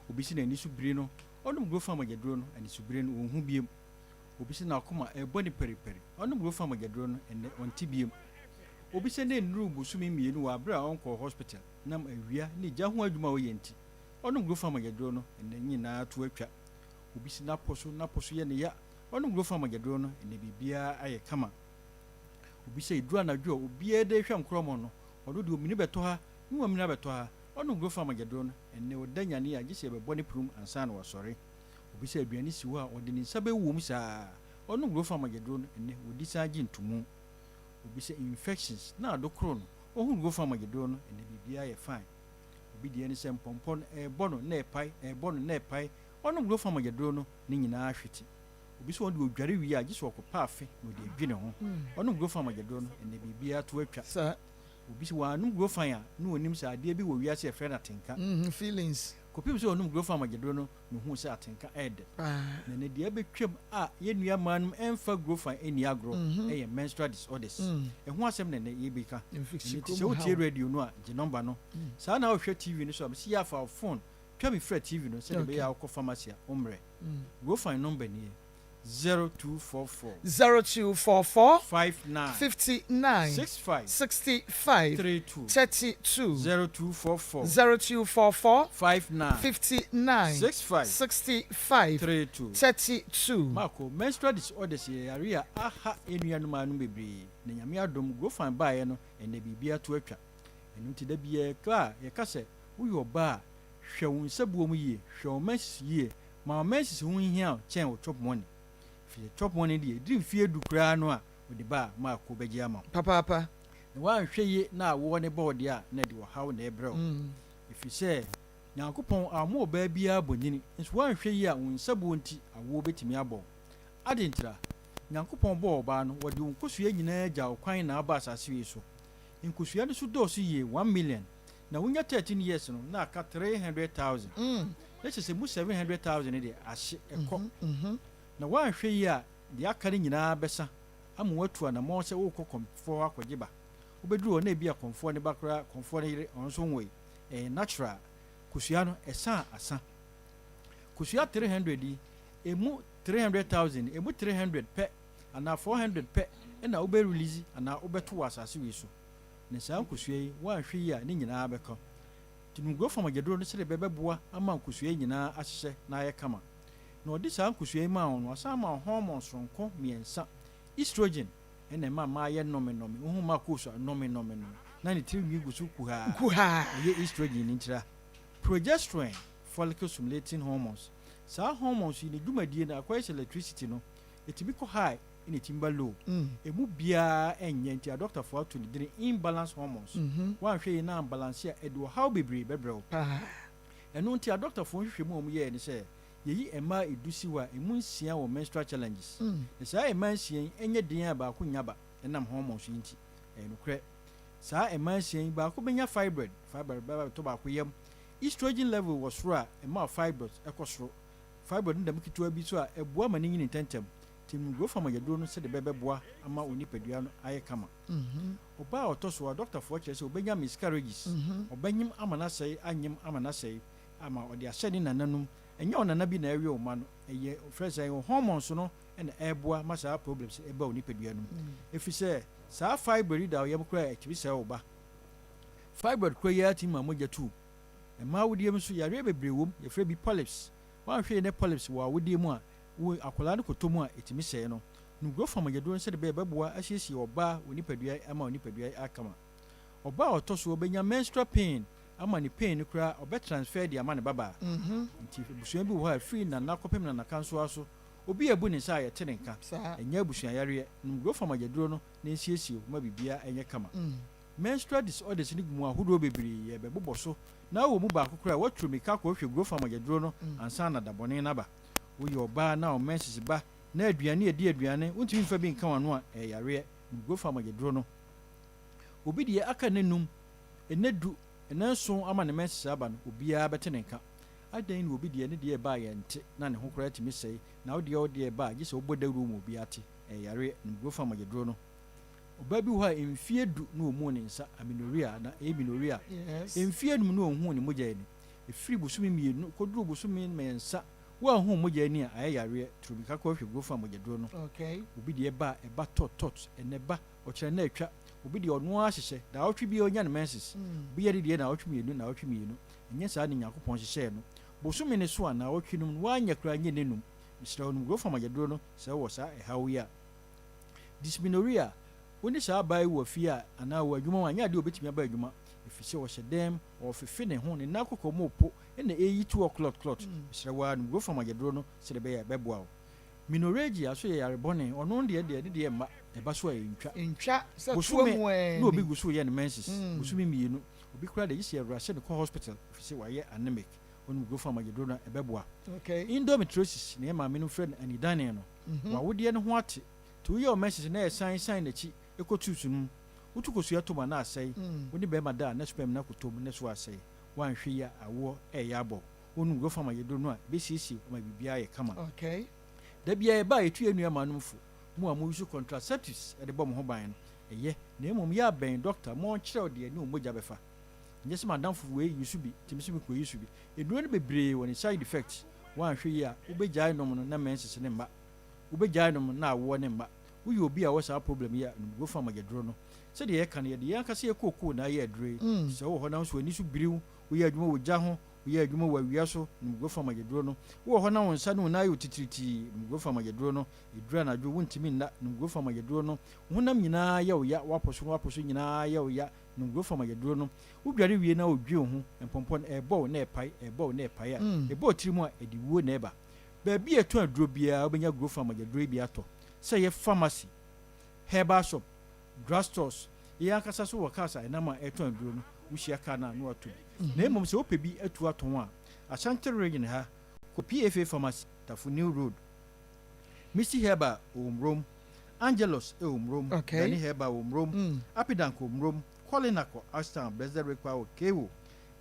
Obi sɛ n'ani so biri no, ɔnom Grofan mogyaduro no, anisobire no, ɔnhu biom. Obi sɛ n'akoma rebɔ no paripari, ɔnom Grofan mogyaduro no, ɛnnɛ ɔnte biom. Obi sɛ ne nnuruu bosome mmienu wɔ aberɛ a ɔnkɔɔ hospital nam awia ne gya ho adwuma a ɔyɛ nti, ɔnom Grofan mogyaduro no, ɛnnɛ ne nyinaa to atwa. Obi si n'apɔ so, n'apɔ so yɛ no ya. Ɔnom Grofa mogyaduro no, ɛnnɛ biribiara ayɛ kama. Obi sɛ ɛduru anadwo a obiara de rehwɛ nkorɔmɔ no, ɔno deɛ omini bɛtɔ ha ne wamini abɛtɔ ha. Ɔnom Grofa mogyaduro no, ɛnnɛ ɔda nyane a gye sɛ yɛbɛbɔ ne pirim ansa na wasɔre. Obi sɛ aduane si hɔ a ɔde ne nsa bɛwom saa. Ɔnom Grofa mogyaduro no, ɛnnɛ ɔdi san gye ntomu. Obi sɛ infections na adokoro no, ɔhunu Grofa mogyaduro no, ɛnnɛ biribiara yɛ fine. Obi deɛ ne sɛ mpɔmpɔ no ɛrebɔ no na ɛpae, ɛrebɔ no na ɛpae. Ɔnom Grofa mogyaduro no, ne nyinaa hwete. Obi sɛ ɔno deɛ ɔdware wie a, gye sɛ ɔkɔpɛ afe na ɔde adwi ne ho. Ɔnom Grofa mogyaduro no, ɛnnɛ biribiara to atwa. Saa. Obi sɛ wannom Grofan a, na ɔnnim sɛ adeɛ bi wɔ wiase a yɛfrɛ no atenka. Feelings. Kɔpem sɛ ɔnom Grofan mogyaduro no na ɔhuu sɛ atenka ɛyɛ dɛ. Na ɛnɛ deɛ abɛtwam a yɛn nua mmaa nom ɛmfa Grofan ɛnni agorɔ ɛyɛ menstrual disorders. Ɛho asɛm na ɛnɛ yɛbɛka. Ɛno nti sɛ wotie radio no a, gye nɔmba no. Saa na wohwɛ TV no so a, mese yɛ afa wo phone twa me frɛ TV no sɛdeɛ ɛbɛyɛ a wokɔ pharmacy a wommrɛ. Grofan nɔmba nie. 0244. 0244. 59. 59. 65. 65. 32. 32. 0244. 0244. 59. 59. 65. 65. 32. 32. Marco, menstrual disorders yɛ yare a aha yɛn nuanom anom bebree, na Nyame adom Grofan baeɛ no, ɛnnɛ biribi ato atwa. Ɛno nti da biara yɛka a, yɛka sɛ woyɛ ɔbaa a, hwɛ wo nsabuo mu yie, hwɛ wo menses yie, ma wo menses ho nhia wo kyɛn wo chop money. Ɛfiri sɛ chop money deɛ, ɛduru mfeɛ du koraa no a, wode ba a, Marco bɛgye ama wo. Papaapa. Na woanhwɛ yie na awoɔ no bɔ wo deɛ a, na ɛde ɔhaw na ɛrebrɛ wo. Ɛfiri sɛ Nyankopɔn ammɔ ɔbaa biara bonini, nso woanhwɛ yie a, wo nsabuo nti, awoɔ bɛtumi abɔ wo. Adɛn ntira? Nyankopɔn bɔɔ ɔbaa no, wɔde wo nkosua nyinaa gyaa wo kwan na aba asase wei so. Nkosua no so dɔɔso yie, 1,000,000. Na wonya 13 years no, na aka 300,000. Na kyerɛ sɛ mu 700,000 no deɛ, ahye, ɛkɔ. Na woanhwɛ yie a, deɛ aka no nyinaa bɛsa ama woatu anammɔn sɛ worekɔ kɔmfoɔ hɔ akɔgye ba. Wobɛduru hɔ na ebia kɔmfoɔ no ba koraa, kɔmfoɔ no yere, ɔno nso nwoe. Ɛyɛ natural. Kosua no, ɛsa a, asa. Kosua 300 yi, ɛmu 300,000, ɛmu 300 pɛ anaa 400 pɛ na wobɛ release anaa wobɛto wɔ asase wei so. Na saa nkosua yi, woanhwɛ yie a, ne nyinaa bɛka. Nti nom Grofam agyaduro no sɛdeɛ ɛbɛboa ama nkosua yi nyinaa ahyehyɛ na ayɛ kama. Na ɔde saa nkosua yi maa wo no, wasan ama wo hormone soronko mmiɛnsa. Estrogen, ɛna ɛma mmaa yɛ nnɔmenɔme. Wohu mmaa kɔɔ so a, nnɔmenɔmenɔme. Na ne tiri nwi gu so kuhaa. Kuhaa. Ɛyɛ estrogen no ntira. Progesterone, follicle stimulating hormones. Saa hormones yi, ne dwumadie no, akɔyɛ sɛ electricity no, ɛtumi kɔ high ɛna ɛtumi ba low. Ɛmu biara ɛnyɛ nti adɔktafoɔ ato ne dini imbalance hormones. Woanhwɛ yie na ambalance a, ɛde ɔhaw bebree bɛbrɛ wo. Paa. Ɛno nti adɔktafoɔ nhwehwɛmu a wɔyɛɛ ne sɛ, yɛyi mmaa edu si hɔ a, ɛmu nsia wɔ menstrual challenges. Na saa mmaa nsia yi, ɛnyɛ den a baako nnya ba ɛnam hormones yi nti. Ɛyɛ nokorɛ. Saa mmaa nsia yi, baako bɛnya fibroid, fibroid bɛba abɛtɔ baako yam. Estrogen level wɔ soro a, ɛma fibroids kɔ soro. Fibroid no da mu ketewa bi nso a, ɛboa ma no nyini ntɛmntɛm. Nti nom Grofam aduro no sɛdeɛ ɛbɛboa ama wo nipadua no ayɛ kama. Ɔbaa a ɔtɔ so a, dɔktafoɔ kyerɛ sɛ ɔbɛnya miscarriages. Ɔbɛnyem ama no asɛe, anyem ama no asɛe, ama ɔde ahyɛ ne nananom. Ɛnyɛ ɔnana bi na ɛrewe wo mma no, ɛyɛ wɔfrɛ sɛn, wo hormones no na ɛreboa ma saa problems no ba wo nipadua no mu. Ɛfiri sɛ saa fibroid yi da wo yam koraa a, ɛtumi sɛe wo ba. Fibroid koro yi ara tumi ma mogya tu. Mmaa awodeɛ mu nso, yareɛ bebree wɔ mu, yɛfrɛ bi polyps. Woanhwɛ yie na polyps wɔ awodeɛ mu a, wo akwadaa no kɔtɔ mu a, ɛtumi sɛe no. Nom Grofam aduro no sɛdeɛ ɛbɛyɛ ɛbɛboa asiesie ɔbaa wɔ nipadua ama wo nipadua ayɛ kama. Ɔbaa a ɔtɔ so ɔbɛnya menstrual pain ama ne pain no koraa ɔbɛ transfer de ama ne babaa. Nti abusua bi wɔ hɔ a ɛfiri nana kɔpem nanakansoa so, obi abu ne nsa a yɛte ne nka. Ɛnyɛ abusua yareɛ. Nom Grofam aduro no na ɛnsiesie wo ma biribiara nyɛ kama. Menstrual disorders no gu mu ahodoɔ bebree, yɛrebɛbobɔ so na wowɔ mu baako koraa a, woaturu mirika akɔhwehwɛ Grofam aduro no ansa na da bɔne no aba. Woyɛ ɔbaa na wo menses ba na aduane a ɛdi aduane wontumi mfa bi nka w'ano a, ɛyɛ yareɛ. Nom Grofam aduro no. Obi deɛ aka nna num, nna du, nna nson ama ne menses aba no, obiara bɛte ne nka. Adɛn na obi deɛ ne deɛ ɛba a yɛnte na ne ho koraa tumi sɛe, na wo deɛ wo deɛ ɛba a gye sɛ wobɔ dawuro ma obiara te? Ɛyɛ yareɛ. Nom Grofam aduro no. Ɔbaa bi wɔ hɔ a mfeɛ du na ɔmmuu ne nsa, amenorrhea anaa amenorrhea. Mfeɛ num na ɔnhuu ne mogya ani. Ɛfiri bosome mmienu kɔduru bosome mmiɛnsa, woanhu wo mogya ani a, ayɛ yareɛ. Turumika kɔhwɛ Grofam mogyaduro no. Obi deɛ ɛba a, ɛba tɔt tɔt, ɛnnɛ ba, ɔkyena na atwa. Obi deɛ ɔno ara hyehyɛ, daawɔtwe biara ɔnya ne menses. Obi yɛ ne deɛ naawɔtwe mmienu, naawɔtwe mmienu. Ɛnyɛ saa na Nyankopɔn hyehyɛɛ no. Bosome no so a, naawɔtwe no mu no, woanyɛ koraa nyɛ nnanum. Mesrɛ wo, nom Grofam mogyaduro no sɛ wowɔ saa ɛhaw yi a. Dysmenorrhea, Wo ne saa baa yi wɔ fie a anaa wɔ adwuma mu a, ɛnyɛ adeɛ a ɔbɛtumi aba adwuma ɛfiri sɛ ɔhyɛ dɛm, ɔrefefe ne ho, ne nan kɔkɔɔ mu repo na ɛreyi toɔ klɔt klɔt. Mesrɛ wo ara nom Grofam agyaduro no sɛdeɛ ɛbɛyɛ a ɛbɛboa wo. Menorrhagia nso yɛ yare bɔne, ɔno deɛ deɛ ne deɛ mma, ɛba so a ɛntwa. Ɛntwa sɛ toa Bosome mu ɛɛ na obi ni. gu so reyɛ ne menses, bosome mmienu, obi koraa deɛ gye sɛ yɛrush no kɔ hospital ɛfiri sɛ wayɛ anemic. Wonom Grofam agyaduro no a ɛbɛboa. Endometriosis na yɛn maamenom frɛ no anidane no. W'awodeɛ no ho ate. Nti woyɛ wo menses na ɛsan san n'akyi kɔ tubes no mu. Wotu kosua tom a na asɛe. Wo ne barima da a na sperm no akɔtɔ mu na so asɛe. Woanhwɛ yie a awoɔ reyɛ abɔ wo. Wonom Grofam ayɛduro no a, ɛbɛsiesie wo ama biribiara ayɛ kama. Da biara yɛba a yɛtu yɛn nuammaanom fo. Mo a mo use contraceptives de bɔ mo ho ban no, ɛyɛ. Na mmom yɛ a bɛn dɔkta ma ɔnkyerɛ wo deɛ ɛne wo mogya bɛfa. Nyɛ sɛ m'adamfo wei use bi nti me nso mekɔ use bi. Nnuro no bebree wɔ ne side effects. Woanhwɛ yie a, wobɛgyae nom no na menses no mma. Wobɛgyae nom na awoɔ no mma. Woyɛ obi a ɔwɔ saa problem yi a, nom Grofam mogyaduro no. Sɛdeɛ yɛka no, yɛde yɛn ankasa yɛ kookoo na ayɛ aduro yi. Nti sɛ wowɔ hɔ na wo nso w'ani so biri wo, woyɛ adwuma wɔ gya ho, woyɛ adwuma wɔ awia so, nom Grofam mogyaduro no. Wowɔ hɔ na wo nsa ne wo nan ayɛ wo titiritii, nom Grofam mogyaduro no. Ɛduru anadwo, wontumi nna, nom Grofam mogyaduro no. Wo honam nyinaa yɛ wo ya, w'apɔ so ne w'apɔ so nyinaa yɛ wo ya, nom Grofam mogyaduro no. Wodware wie na wodwe wo ho, mpɔmpɔ no, ɛrebɔ wo na ɛrepae, ɛrebɔ wo na ɛrepae a, ɛbɔ wo tiri mu a, ɛde wuo na ɛba. Baabi a yɛtɔn aduro biara, wobɛnya Grofam mogyaduro yi bi atɔ. Sɛ ɛyɛ pharmacy, herbal shop, drug stores, yɛn ankasa nso wɔ cars a ɛnam a ɛretɔn aduro no, wohyia car no a na woatɔ bi. Na mmom sɛ wopɛ bi atu atɔn a, Ashanti Region ha, kɔ PFA Pharmacy, Tafo New Road, Misty Herbal wɔ Mmrom, Angelus wɔ Mmrom, Okay. Dani Herbal wɔ Mmrom, Apidank wɔ Mmrom, Colinac wɔ Ashtown, Blessed Rekwa wɔ Kewo,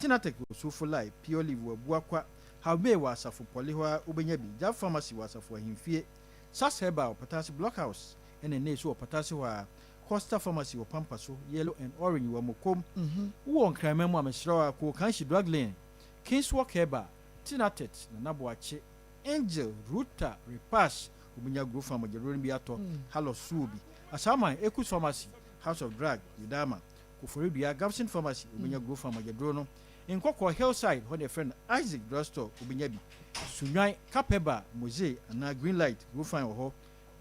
Tinatek wɔ Sofolai, Pure Leaf wɔ Abuakwa, Halmay wɔ Asafo Pɔle hɔ ara wobɛnya bi, Jab Pharmacy wɔ Asafo Ahemfie, Sas Herbal wɔ Patase Blockhouse ɛna Nay nso wɔ Patase hɔ ara, Costa Pharmacy wɔ Pampa so, Yellow and Orange wɔ Mokom. Wowɔ Nkraman mu a mesrɛ wo ara kɔ Okanshi Drug Lane, Kingswalk Herbal, Tinatet, Nana Boakye, Angel, Ruta, Repash, wobɛnya Grofan mogyaduro no bi atɔ, Halos nso wɔ bi, Asaman, Ekus Pharmacy, House of Drug, Yidama, Koforidua, Gabson Pharmacy, wobɛnya Grofan mogyaduro no, Nkɔkɔɔ, Hillside, hɔ na yɛfrɛ no Isaac Drug Store, wobɛnya bi, Sunnwan, Kapɛba, Moze anaa Green Light, Grofan wɔ hɔ,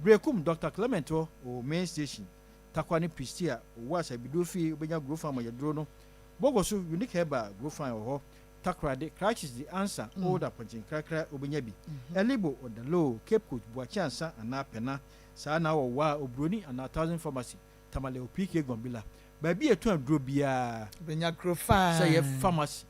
Berekum, Dɔkta Clement hɔ, ɔwɔ Main Station, Tarkwa ne Prestea, ɔwɔ Asabiduo fie, wobɛnya Grofan mogyaduro no, Bogoso, Unique Herbal, Grofan wɔ hɔ, Takoradi, Crutches de ansa, Old Apɔnkye nkrakra wobɛnya bi, Elibo, Odaloo, Cape Coast, Boakye Ansa anaa Pɛna, saa na wɔ Waa, Oburoni anaa Thousand Pharmacy, Tamale OPK Gombila, baabi a yɛtɔn aduro biara, Wobɛnya kuro sɛ ɛyɛ fine. pharmacy,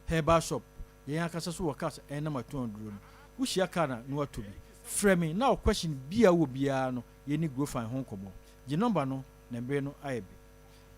herbal shop, yɛn ankasa nso wɔ cars a ɛnam atɔn aduro no, wohyia car no a na woatɔ bi. Frɛ me na wo question biara a wowɔ biara no yɛnni Grofine ho nkɔmmɔ. Gye number no na mmere no ayɛ bɛ.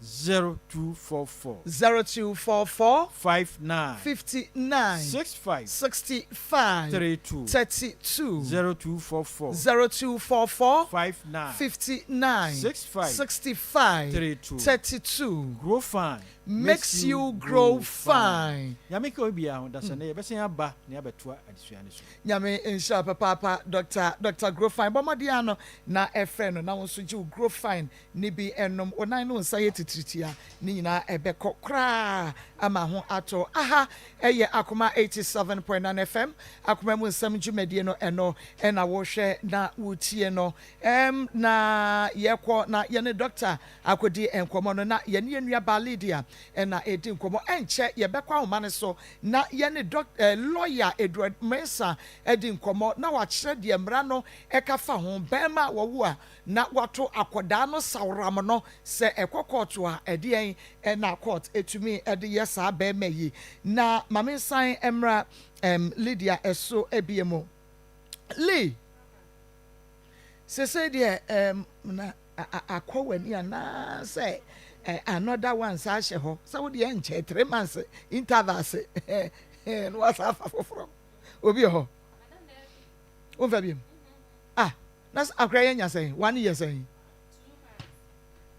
0244. 0244. 59. 59. 65. 65. 32. 32. 0244. 0244. 59. 59. 65. 65. 32. 32. Grow fine. Makes you grow fine. Nyame nka obi biara ho dasani mm. Yɛbɛsan aba na yɛabɛtoa adesua no so. Nyame nhyira papaapa Doctor Doctor Grow Fine. Bɔ mmɔden ano na ɛfrɛ no na wo nso gye wo Grow Fine ne bi nom, wo nan ne wo nsa yɛ titiritii a, ne nyinaa ɛbɛkɔ koraa ama ho atɔ. Aha yɛ Akoma 87.9 FM, Akoma mu nsɛm dwumadie no, ɛno na wohwɛ na wotie no. Ɛm na yɛkɔ na yɛne dɔkta akɔdi nkɔmmɔ no, na yɛne yɛn nua baa Lydia na ɛredi nkɔmmɔ. Ɛnkyɛ yɛbɛkɔ ahoma no so na yɛne dɔk eh, lɔya Edward Mensah adi nkɔmmɔ na wakyerɛ deɛ mmara no ɛka fa ho. Bɛrima a wɔwo a na wato akɔdaa no saworam no, sɛ ɛkɔ kɔɔto a, ɛdeɛn na kɔɔt tumi de yɛ saa barima yi? Na ma mensan mmra ɛm Lydia so bio. Lee, sesei deɛ ɛm na akɔ w'ani anaasɛ another one saa ahyɛ hɔ sɛ wo deɛ nkyɛ 3 months intervals na wasa afa foforɔ obi wɔ hɔ womfa biom ah na akora yɛ nya sɛn 1 year sɛn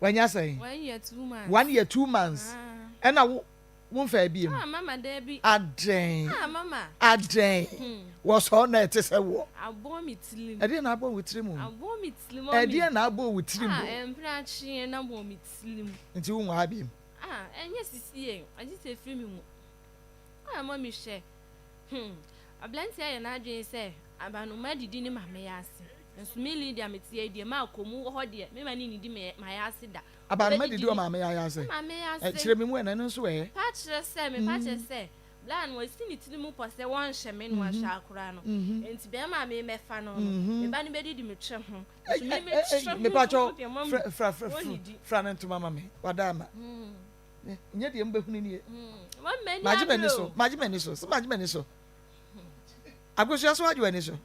wanya sɛn 1 year 2 months. 1 year 2 months ɛna wo womfa bi mu Ah, mama, dabi. Adɛn? Ah, mama. Adɛn? Wɔsɔ na ɛte sɛ woɔ. Abɔ mi tirim. Ɛdeɛ na abɔ wo tiri mu? Abɔ mi tirim. Ɛdeɛ na abɔ wo tiri mu? Ah, ɛmpere akyeɛ na bɔ mi tirim. Nti wo nwaa bi mu? Ah, ɛnyɛ sisi yɛ agye sɛ efiri mi mu. Ah, mami, hwɛ, aberanteɛ yɛ n'adwene sɛ abanoma didi ne maame yɛ ase, nso me Lydia me tie deɛ maa kɔ mu wɔ hɔ deɛ me ma ne nidi me ma yɛ ase da. Abanoma didi wɔ maame yɛ ase? Maame yɛ ase. Kyerɛ mi mu, ɛna no nso ɛ. Pa kyerɛ sɛ me pa kyerɛ sɛ bla no wasi ne tiri mu pɔ sɛ wɔnhyɛ me no wahyɛ akora no, nti bɛrima a me mɛfa no, me ba no bɛdidi me twɛ ho, nso me mɛtwɛ ho. Mepatwɔ, fra fra fra fra ne ntoma ma me wada ama nyɛ deɛ mbɛhunu nie. Magye m'ani so, magye m'ani so sɛ magye m'ani so. Akosua so agye w'ani so,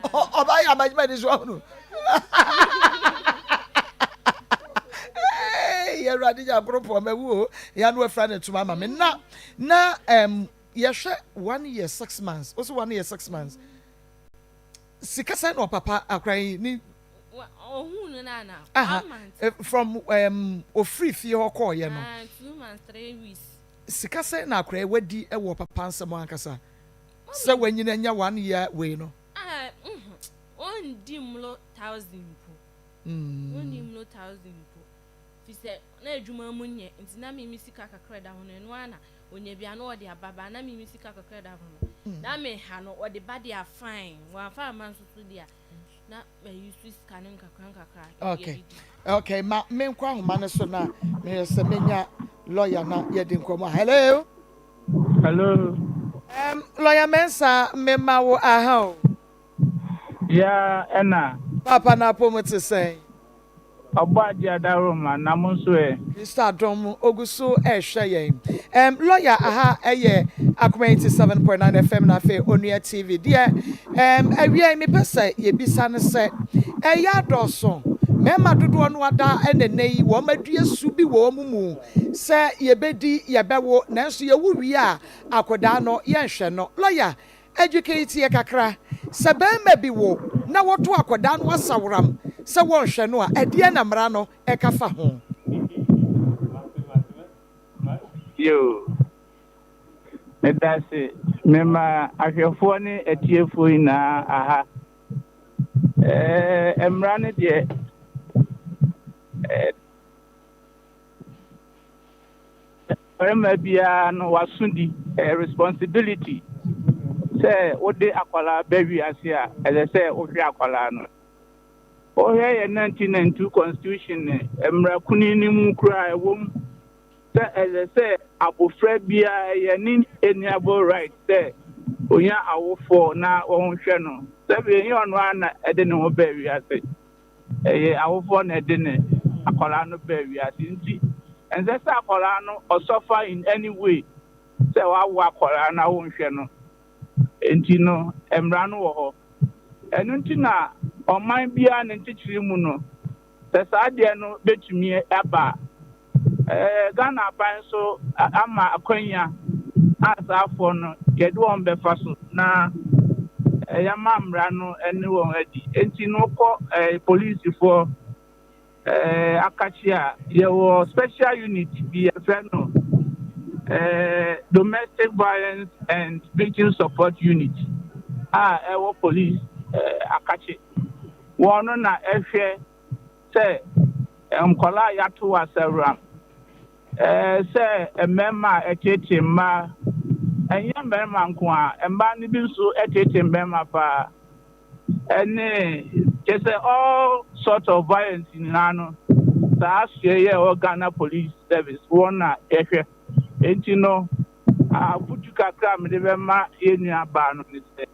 ɔbaa yɛ amagye m'ani so ahunu. Awurade Nyankoropɔn mawu o, ya no afira ne ntoma ama me. Na na um, yɛhwɛ 1 year 6 months, wo so 1 year 6 months, sika sɛn na ɔpapa akora yi ni? Ohun no na na 1 month. From ofiri fie hɔ kɔɔyɛ no. Ah, 2 months 3 weeks. Sika sɛn na akora yi wadi wɔ papa nsɛm ankasa sɛ wanyina anya 1 year wei no? Ah, ɔndi mmlo 1,000 mpo. Ɔndi mmlo 1,000 mpo. Fi sɛ na adwuma mu nyɛ nti na mimi sika kakra da ho no, ɛno ara na onya bia na ɔde aba ba, na mimi sika kakra da ho no na me ha no ɔde ba de afine wɔamfa ama nso so deɛ na mayi so sika no nkakra nkakra. Okay, ma menkɔ ahoma no so na meyɛ sɛ menya lawyer na yɛde nkɔmmɔ. Hello. Hello. Lawyer Mensa, mema wo aha o. Ya ɛna. Papa na apɔ te sɛn? Ɔbɔ adi adaroma na mo nso ɛ? Kristo adom ogu so ɛrehwɛ yɛn. Lawyer, aha ɛyɛ Akoma 87.9 FM na afei Onua TV. Deɛ awia yi mepɛ sɛ yɛbisa no sɛ, ɛyɛ adɔɔso, mmarima dodoɔ no ada ɛna nne yi wɔn adua su bi wɔ wɔn mu sɛ yɛbɛdi yɛbɛwo, nanso yɛwo wie a akwadaa no yɛnhwɛ no. Lawyer, educate yɛ kakra, sɛ bɛrima bi wo na wɔto akwadaa no asaworam sɛ wɔnhwɛ no a, ɛdeɛ na mmara no ɛka fa ho? Yo. Meda ase. Mema ahwɛfoɔ ne atiefoɔ nyinaa aha. Mmara no deɛ barima biara no waso di responsibility sɛ wode akwadaa ba wiase a, ɛsɛ sɛ wohwɛ akwadaa no. Wohwɛ yɛ 1992 constitution, mmara kuni no mu koraa, ɛwɔ mu sɛ ɛsɛ sɛ abofra biara ɛyɛ ne inalienable right sɛ onya awofoɔ na wɔnhwɛ no, sɛbi ɛnyɛ ɔno ara na ɛde ne ho baa wiase, ɛyɛ awofoɔ na ɛde ne akwadaa no baa wiase, nti ɛnsɛ sɛ akwadaa no ɔsɔfa in any way sɛ wawo akwadaa no a wɔnhwɛ no. Nti no mmara no wɔ hɔ. Ɛno nti na ɔman biara ne nkyekyere mu no, sɛ saa adeɛ no bɛtumi aba a, Ghana aban nso ama akwanya a saafoɔ no yɛde wɔn bɛfa so na yɛama mmara no ne wɔn adi. Nti no kɔ polisifoɔ akakye a yɛwɔ special unit bi yɛfrɛ no Domestic Violence and Victim Support Unit a ɛwɔ police akakye. Wɔn no na ɛhwɛ sɛ nkwadaa a yɛato asawuram, sɛ mmarima a ɛtete mmaa, ɛnyɛ mmarima nko a, mmaa no bi nso ɛtete mmarima paa, ɛne kyɛ sɛ all sort of violence nyinaa no, saa asoɛ yɛ ɛwɔ Ghana Police Service wɔn na yɛhwɛ. Nti no afotu kakra a mede bɛma yɛn nua baa no ne sɛ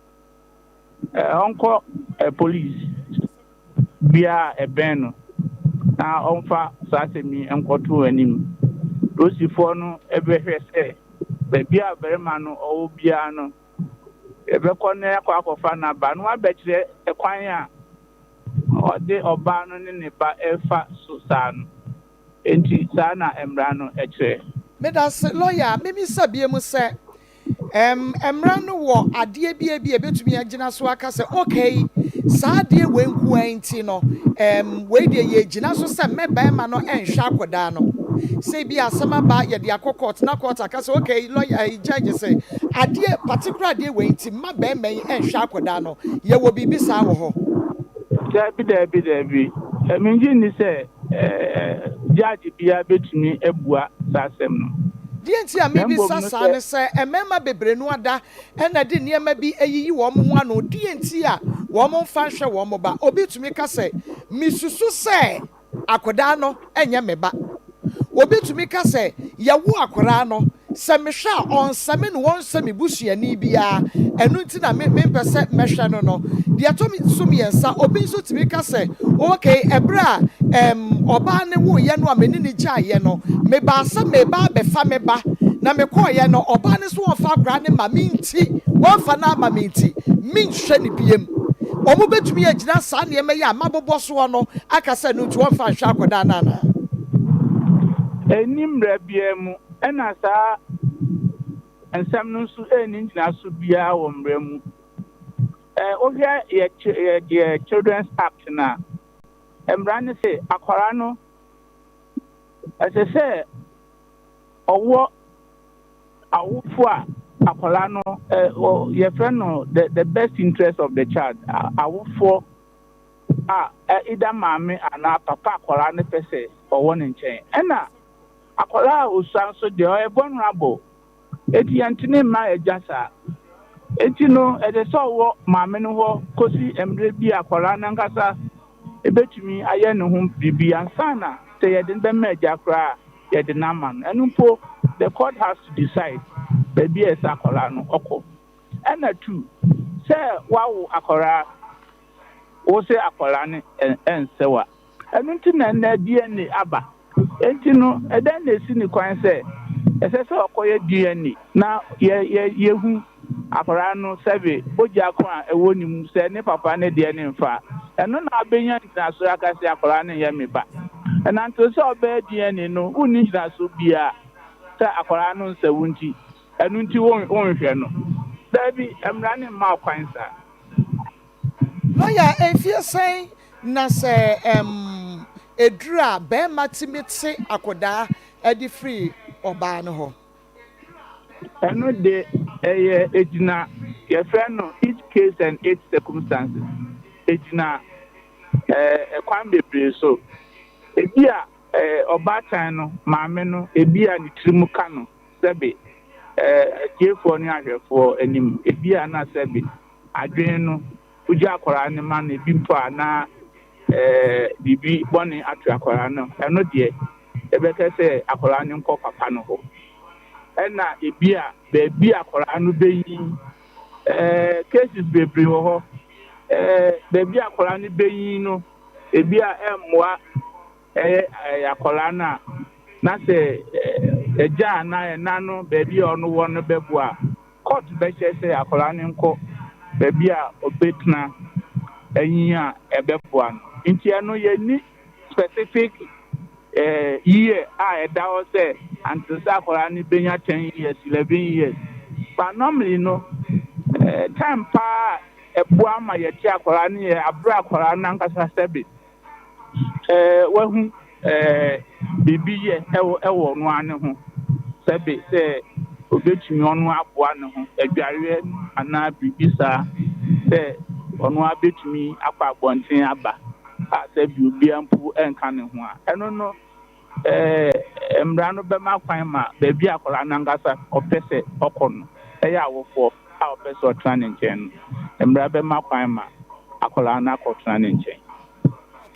ɔnkɔ police bia a ɛbɛn no na ɔmfa saa asɛm yi nkɔto anim. Polisifoɔ no bɛhwɛ sɛ baabi a barima no ɔwɔ biara no, yɛbɛkɔ na yɛakɔ akɔfa n'aba na wabɛkyerɛ kwan a ɔde ɔbaa no ne ne ba ɛfa so saa no. Nti saa na mmara no kyerɛ. Medase, lawyer. Memisa bie mu sɛ mmara no wɔ adeɛ bi a bi a ebetumi agyina so aka sɛ, okay, saa adeɛ wei nkoa nti no, wei deɛ yɛgyina so sɛ mɛ bɛrima no nhwɛ akwadaa no, sɛ bi asɛm aba, yɛde akɔ court na court aka sɛ, okay, lawyer, judge sɛ adeɛ particular adeɛ wei nti mma bɛrima yi nhwɛ akwadaa no? Yɛwɔ biribi saa wɔ hɔ? Daabi, daabi, daabi. Mengye nni sɛ judge biara bɛtumi abua saa asɛm no. Deɛ nti a mebisa saa ne sɛ mmarima bebree no ada ɛna de nneɛma bi ayiyi wɔn ho ano. Deɛ nti a wɔn mfa nhwɛ wɔn ba, obi tumi ka sɛ, misusu sɛ akwadaa no nyɛ me ba. Obi tumi ka sɛ, yɛwo akwadaa no, sɛ mehwɛ a ɔnsɛme no, wɔnsɛ me busuani biara, ɛno nti na me mempɛ sɛ mɛhwɛ no. Deɛ ɛtɔ mi so mmiɛnsa, obi nso tumi ka sɛ, okay, ɛberɛ a ɔbaa ne woyɛ no a me ne ne gyaeɛ no, mebaa sɛ meba abɛfa me ba na mekɔɔyɛ no, ɔbaa no so wɔmfa akwadaa no ma me, nti wɔmfa no ama me, nti menhwɛ ne biem. Wɔn bɛtumi agyina saa nneɛma yi a mabobɔ soɔ no aka sɛ no nti wɔmfa nhwɛ akwadaa no anaa? Ɛnni mmara biara mu, ɛna saa nsɛm no nso ɛnni ngyinaso biara wɔ mmara mu. Wohwɛ yɛ Children's Act no a, mmara no se akwadaa no ɛsɛ sɛ ɔwɔ awofo a akwadaa no yɛfrɛ no the best interest of the child, awofoɔ a either maame anaa papa akwadaa no pɛ sɛ ɔwɔ ne nkyɛn. Ɛna akwadaa a osua nso deɛ, ɔyɛ vulnerable, eti yɛntene mma agya saa. Eti no ɛsɛ sɛ ɔwɔ maame no hɔ kosi mmerɛ bi a akwadaa nankasa ebetumi ayɛ ne ho biribi ansa na sɛ yɛde no bɛma agya koraa, yɛde no ama no. Ɛno mpo, the court has to decide baabi a ɛsɛ akwadaa no ɔkɔ. Ɛna two, sɛ wawo akwadaa, wo sɛ akwadaa no ɛnsɛw a, ɛno nti na ɛnɛ DNA aba. Enti no ɛdɛn na esi ne kwan sɛ ɛsɛ sɛ ɔkɔyɛ DNA na yɛ yɛ yɛhu akwadaa no sɛbe ogya ko a ɛwɔ ne mu, sɛ ne papa ne deɛ ne mfa? Ɛno na abɛnya ngyinaso aka sɛ akwadaa no nyɛ me ba. Ɛnantew sɛ ɔbɛyɛ DNA no, wonni ngyinaso biara sɛ akwadaa no nsɛ wo, nti ɛno nti wonhwɛ no. Daabi, mmara ne mma kwan saa. Lɔya, mfie sɛn na sɛ eduru a bɛrima tumi te akwadaa de firi ɔbaa no hɔ? Ɛno de, ɛyɛ egyina, yɛfrɛ no each case and its circumstances. Egyina ɛkwan bebree so. Ebi a ɔbaatan no maame no, ebi a ne tirim ka no, sɛbe atiefoɔ ne ahwɛfoɔ anim, ebi a na sɛbe adwene no wogye akwaraa no ma no, ebi mpo a na biribi bɔne ato akwaraa no, ɛno deɛ ɛbɛkɛ sɛ akwaraa no nkɔ papa no hɔ. Ɛna ebi a beebi akwaraa no bɛyi, cases bebree wɔ hɔ, beebi akwaraa no bɛyi no, ebi a ɛmmoa ɛyɛ akwaraa no a, na sɛ ɛgya anaa ɛna no beebi a ɔno wɔ no bɛboa, court bɛhyɛ sɛ akwaraa no nkɔ beebi a ɔbɛtena ɛnyin a ɛbɛboa no. Nti ɛno yɛni specific year a ɛda hɔ sɛ until sɛ akwaraa no bɛnya 10 years, 11 years, but normally no time paa ɛboa ma yɛte akwaraa no yɛ abere akwaraa no ankasa sɛbe wahu biribi yɛ ɛwɔ ɔno ara ne ho, sɛbe sɛ obetumi ɔno aboa ne ho, adwareɛ anaa biribi saa, sɛ ɔno abetumi akɔ abɔnten aba a sɛbi obiara mpo ɛnka ne ho a, ɛno no mmara no bɛma kwan ma baabi akwaraa no ankasa ɔpɛ sɛ ɔkɔ no, ɛyɛ awofoɔ a ɔpɛ sɛ ɔtena ne nkyɛn no, mmara bɛma kwan ma akwaraa no akɔtena ne nkyɛn.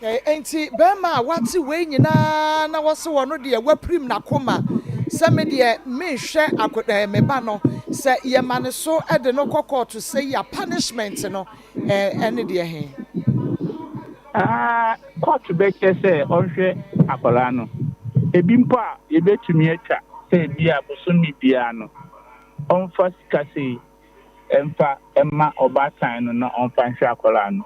Okay, nti bɛrima a wate wei nyinaa na wɔse wɔ no deɛ wapirim n'akoma sɛ me deɛ menhwɛ ako me ba no, sɛ yɛma ne so de no kɔ kɔɔto sɛ yi a, punishment no ɛne deɛ he? Ah, court bɛkyɛ sɛ ɔnhwɛ akwaraa no. Ebi mpo a yɛbɛtumi atwa sɛ ebi a bosome biara no ɔmfa sika sei ɛmfa ɛma ɔbaatan no na ɔmfa nhwɛ akwaraa no.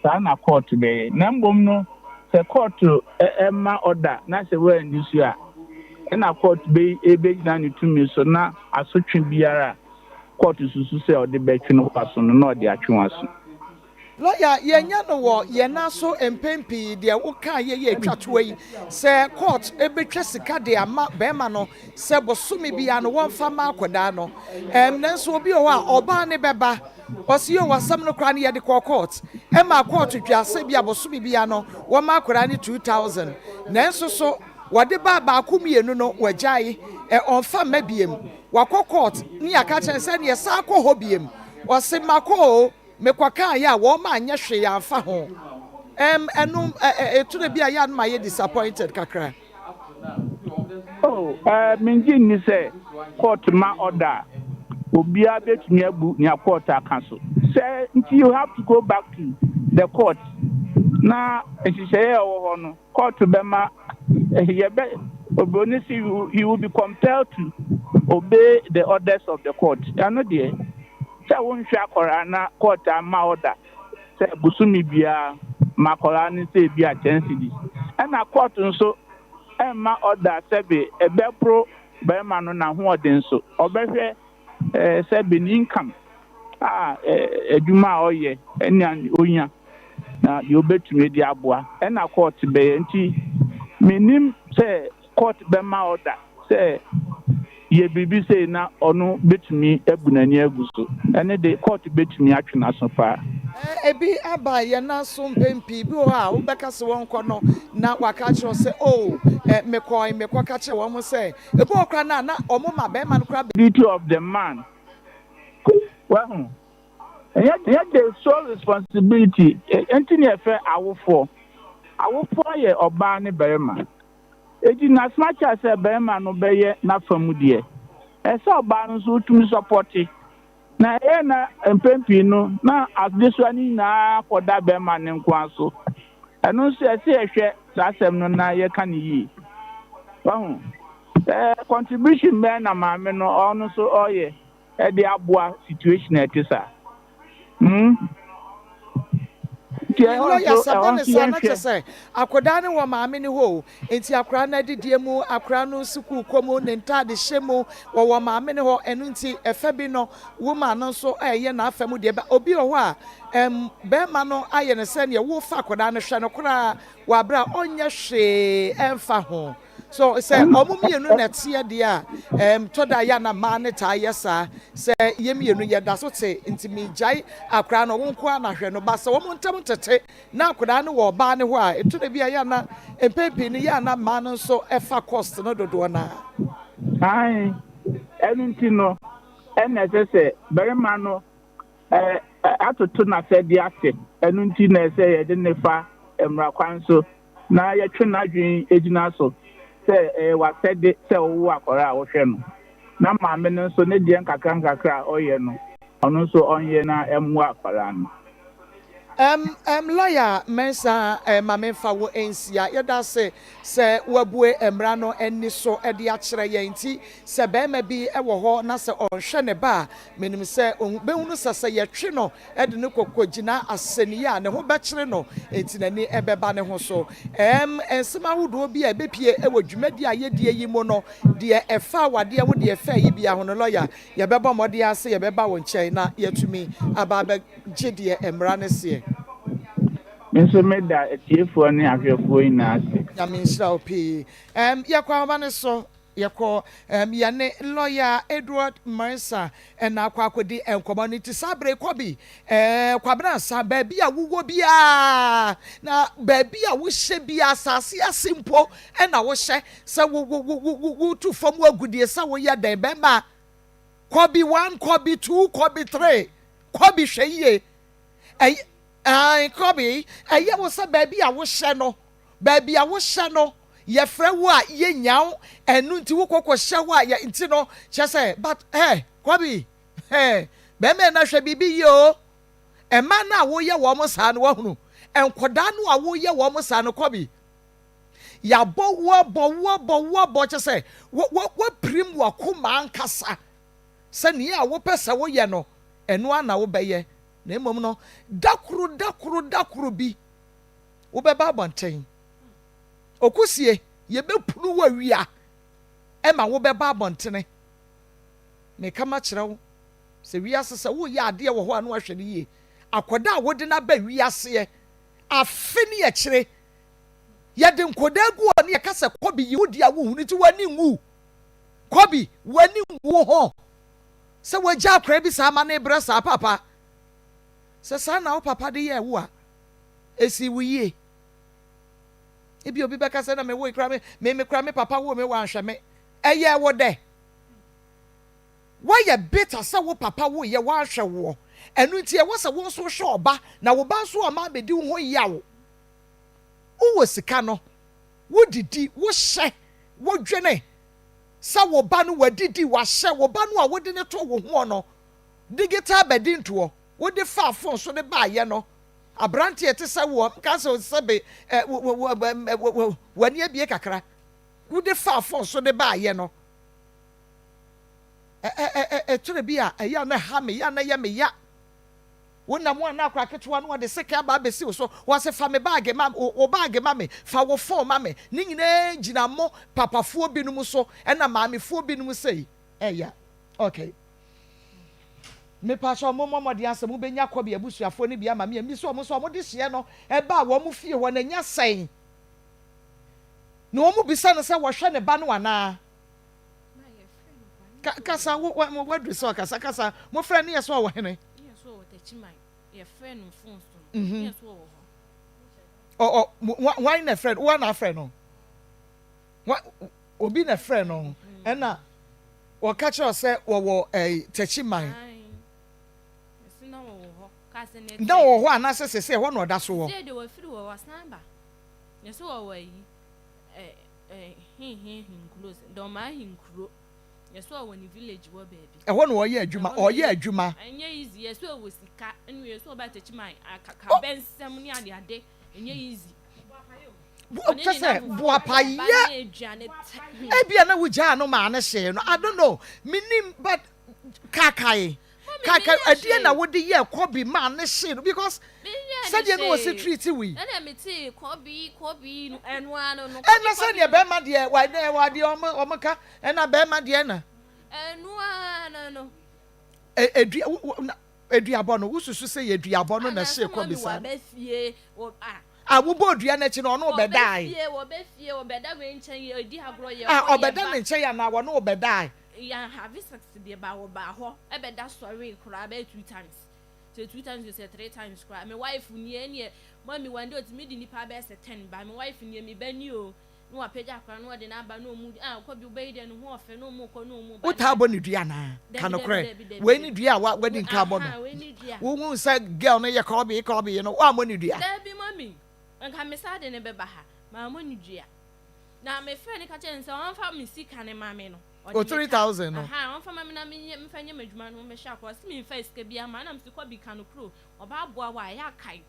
Saa na court bɛyɛ. Na mmom no, sɛ court ɛma order na sɛ wɔanni so a, ɛna court bɛ ebɛgyina ne tumi so na asotwe biara a court susu sɛ ɔde bɛtwe no waso no na ɔde atwe waso. Lɔya, yɛnya no wɔ yɛn nan so mpɛn pii deɛ woka yɛyɛ atwa toa yi sɛ court ebɛtwa sika de ama bɛrima no sɛ bosome bia no wɔmfa ma akwadaa no. Nanso obi wɔ hɔ a ɔbaa ne bɛba ɔsi yɛ wasɛm no koraa no, yɛde kɔ court ɛma court twa sɛ bi a bosome bia no wɔma akwadaa no 2000, nanso so wɔde ba baako mmienu no wɔagyae ɛ ɔnfa mma biem. Wakɔ court ne yɛaka kyerɛ sɛ neɛ saa kɔ hɔ biem, ɔsi makɔ o, mekɔkaa yɛ a wɔn ma anyɛ hwee amfa ho. Ɛno ɛ ɛ eturo bi a yɛ anum ayɛ disappointed kakra. Oh, mengye nni sɛ court ma order a obiara bɛtumi abu nea court aka so. Sɛ nti you have to go back to the court na nhyehyɛeɛ a ɛwɔ hɔ no, court bɛma yɛbɛ obroni si he will be compelled to obey the orders of the court. Ɛno deɛ, sɛ wonhwɛ akwaraa na court ama order sɛ bosome biara ma akwaraa no sɛ ebi a 10 cedis, ɛna court nso mma ɔda sɛbe ɛbɛboro barima no n'ahoɔden so. Ɔbɛhwɛ sɛbe ne income a adwuma a ɔyɛ ne onya na deɛ ɔbɛtumi de aboa ɛna court bɛyɛ. Nti mennim sɛ court bɛma order sɛ yɛ biribi sei na ɔno bɛtumi abu n'ani agu so. Ɛno de court bɛtumi atwe n'aso paa. Ebi aba yɛn nan so mpɛn pii. Bi wɔ hɔ a, wobɛka sɛ wɔnkɔ no, na waka akyerɛ wo sɛ, Oh, mekɔe, mekɔka kyerɛɛ wɔn sɛ. Ebi wɔ hɔ koraa no a, na wɔma barima no koraa. Duty of the man. Wahu? Ɛnyɛ the sole responsibility. Enti na yɛfrɛ awofoɔ. Awofoɔ yɛ ɔbaa ne barima. Enti in as much as sɛ barima no bɛyɛ n'afa mu deɛ, ɛsɛ sɛ ɔbaa no nso tumi sɔpɔte. Na ɛyɛ na mpɛn pii no, na adesoa no nyinaa kɔda barima no nko ara so. Ɛno nso ɛsɛ sɛ yɛhwɛ saa asɛm no na yɛka no yie. Wahu? Ɛɛ contribution bɛn na maame no ɔno nso ɔyɛ de aboa situation a ɛte saa? Hmm? Nti ɛhɔ Lɔya nso, sɛ ɛhɔ ba no nso saa na yɛnhwɛ. kyɛ sɛ akwadaa no wɔ maame no hɔ o, nti akwadaa no adidie mu, akwadaa no sukuu kɔ mu, ne ntaade hyɛ mu, wɔwɔ maame no hɔ, ɛno nti ɛfɛ bi no woman no nso ɛyɛ n'afa mu deɛ. Obi wɔ hɔ a ɛm bɛrima no ayɛ no sɛ neɛ wofa akwadaa no hwɛ no koraa wɔ abere a ɔnyɛ hwee ɛmfa ho. So sɛ wɔn mmienu na ɛteɛ deɛ a, ɛm tɔ da yɛ a na mmaa no taa yɛ saa. Sɛ yɛn mmienu yɛda so te nti megyae akwadaa no, wo nko ara na hwɛ no. Ba sɛ wɔn ntam tete na akwadaa no wɔ ɔbaa no hɔ a, ɛtɔ da bi a yɛ a na mpɛn pii no yɛ a na mmaa no nso fa cost no dodoɔ no ara. Aane, ɛno nti no ɛna ɛsɛ sɛ barima no atoto n'asɛdeɛ ase. Ɛno nti na ɛsɛ yɛde no fa mmara kwan so na yɛtwe n'adwene gyina so sɛ ɛyɛ w'asɛde sɛ wowo akwadaa a wohwɛ no, na maame no nso ne deɛ nkakrankakra a ɔyɛ no, ɔno nso ɔnyɛ na ɛmmoa akwadaa no. Ɛm ɛm lɔya Mensah eh, ma memfa wo nsia. Yɛda ase sɛ woabue mmara no ani so de akyerɛ yɛn. Nti sɛ barima bi wɔ hɔ na sɛ ɔnhwɛ ne ba a, menim sɛ ɔbɛhunu sɛ sɛ yɛtwe no de no kɔkɔgyina asɛnniiɛ a, ne ho bɛkyere no, enti n'ani bɛba ne ho so. Ɛm, nsɛm ahodoɔ bi a ɛbɛpue wɔ dwumadie a yɛdie yi mu no, deɛ ɛfa awadeɛ ho, deɛ ɛfa ayi biara ho no, lɔya, yɛbɛbɔ mmɔden ara sɛ yɛbɛba wo nkyɛn na yɛatumi aba abɛgye deɛ mmara no seɛ. Me nso meda atiefoɔ ne ahwɛfoɔ nyinaa ase. Nyame nhyira wo pii. Ɛm, yɛkɔ ahoma no so. Yɛkɔ ɛm yɛne lɔya Edward Mensah na akɔ akɔdi nkɔmmɔ no nti saa bere yi kɔ bi ɛɛ Kwabena Ansah baabi a wowɔ biara na baabi a wohyɛ biara asase ase mpo na wohyɛ sɛ wo wo wo wo wotu fam agudie sɛ woyɛ dɛn bɛma kɔ bi one kɔ bi two kɔ bi three kɔ bi hwɛ yie ɛyɛ ɛɛ kɔ bi ɛyɛ wo sɛ baabi a wohyɛ no Baabi a wohyɛ no yɛfrɛ wo a yɛnnya wo ɛno nti wokɔ kɔhyɛ hɔ a yɛ nti no kyerɛ sɛ but eh Kwabi eh bɛrima na hwɛ biribi yie o mmaa no a woyɛ wɔn saa no wahunu nkwadaa no a woyɛ wɔn saa no Kwabi yɛabɔ wo abɔ wo abɔ wo abɔ kyerɛ sɛ wapirim wakoma ankasa sɛ nea a wopɛ sɛ woyɛ no ɛno ara na wobɛyɛ na mmom no da koro da koro da koro bi wobɛba abɔnten. Okusie, yɛbɛpunu wo awia ma wobɛba abɔntene. Meka makyerɛ wo sɛ wiase sɛ woyɛ adeɛ wɔ hɔ a na wahwɛ no yie. Akwadaa a wode no aba wiaseɛ afe ne akyire, yɛde nkwadaa gu hɔ ne yɛka sɛ kɔbi yi wo deɛ a wohunu nti w'ani nwu. Kɔbi, w'ani nwu wo ho sɛ wagya akwadaa bi saa ma ne brɛ saa papa. Sɛ saa na wo papa de yɛɛ wo a, Esi wo yie. Ebia obi bɛka sɛ na me woe koraa me me me koraa me papa woo me wanhwɛ me. Ɛyɛɛ wo dɛ? Woayɛ bitter sɛ wo papa woeɛ wanhwɛ woɔ. Ɛno nti ɛwɔ sɛ wo nso wohwɛ ɔba na wo ba nso amma abɛdi wo ho yaw. Wowɔ sika no, wodidi, wohyɛ, wodwene sɛ wo ba no wadidi, wahyɛ, wo ba no a wode no too wo hoɔ no, digital badintoɔ, wode faa phone so de baeɛ no, Aberanteɛ a ɛte sɛ woɔ, nka sɛ sɛbe ɛ, w'ani abie kakra, wode faa fon so de baayɛ no, ɛtɔrɔ bi a ɛyɛ a na ɛha me, yɛ a na ɛyɛ me ya. Wonam a na akora ketewa no ɔde sekan aba abɛsi wo so, wɔse fa me baage ma wo baage ma me, fa wo phone ma me. Ne nyinaa gyina mo papafoɔ binom so ɛna maamefoɔ binom sei. Ɛya. Okay. Mepakyɛw mommɔ mmɔden ara sɛ mobɛnya Kobe abusuafoɔ no bi ama me a misa wɔn sɛ wɔn dehyeɛ no baa wɔn fie hɔ no anya sɛn? Na wɔn bisa no sɛ wɔhwɛ ne ba no anaa? Ka, kasa, wo, wo, waduru sɛ ɔkasa, kasa. Mofrɛ no yɛ sɛ ɔwɔ hene? Mhm. Ɔ, ɔ, hwan na ɛfrɛ no? Wo na afrɛ no? Obi na ɛfrɛ no, ɛna wɔka kyerɛ sɛ wɔwɔ ɛɛ Takyiman. Na wɔwɔ hɔ anaasɛ sɛ sɛ ɛhɔ na ɔda so wɔ? Ɛhɔ na ɔyɛ adwuma, ɔyɛ adwuma. Kyɛ sɛ boapayɛ ebia na wogyaa no maa no hyee no I don't know menim but kaakae kaakae ɛdeɛ na wode yɛ kɔbi maa no hyee no because sɛdeɛ no wɔsi treat wi ɛna sɛdeɛ bɛrima deɛ wadeɛ ɔmo ka ɛna bɛrima deɛ na ɛdua Aduabɔ no, wosusu sɛ yɛ aduabɔ no na ɛhyee kɔ bisa no? A wobɔɔ dua no akyi no, ɔne wo bɛdae? A ɔbɛda ne nkyɛn anaa wɔne wo bɛdae? Na wapagya akwadaa no na ɔde no aba na ɔmu ah kɔbi wo ba yi deɛ ne ho ɔfɛ na ɔmu kɔ na ɔmu ba. Wotaa bɔ ne dua anaa? Ka nokorɛ. Wei ne dua a wadi nka abɔ no. Wohu sɛ girl no yɛ kɔbi kɔbi no, woammɔ ne dua? Dabi mami, nka me saa de no bɛba ha, mammɔ ne dua. Na mefrɛ no ka kyerɛ no sɛ ɔmfa me sika no ma me no. O 3000 no. Aha, ɔmfa ma me na menyɛ mfa nyɛ m'adwuma no mɛhyɛ akɔ. Ɔse memfa sika biara ma na mese kɔbi ka nokorɛ o, ɔba aboa wo a ɛyɛ akae.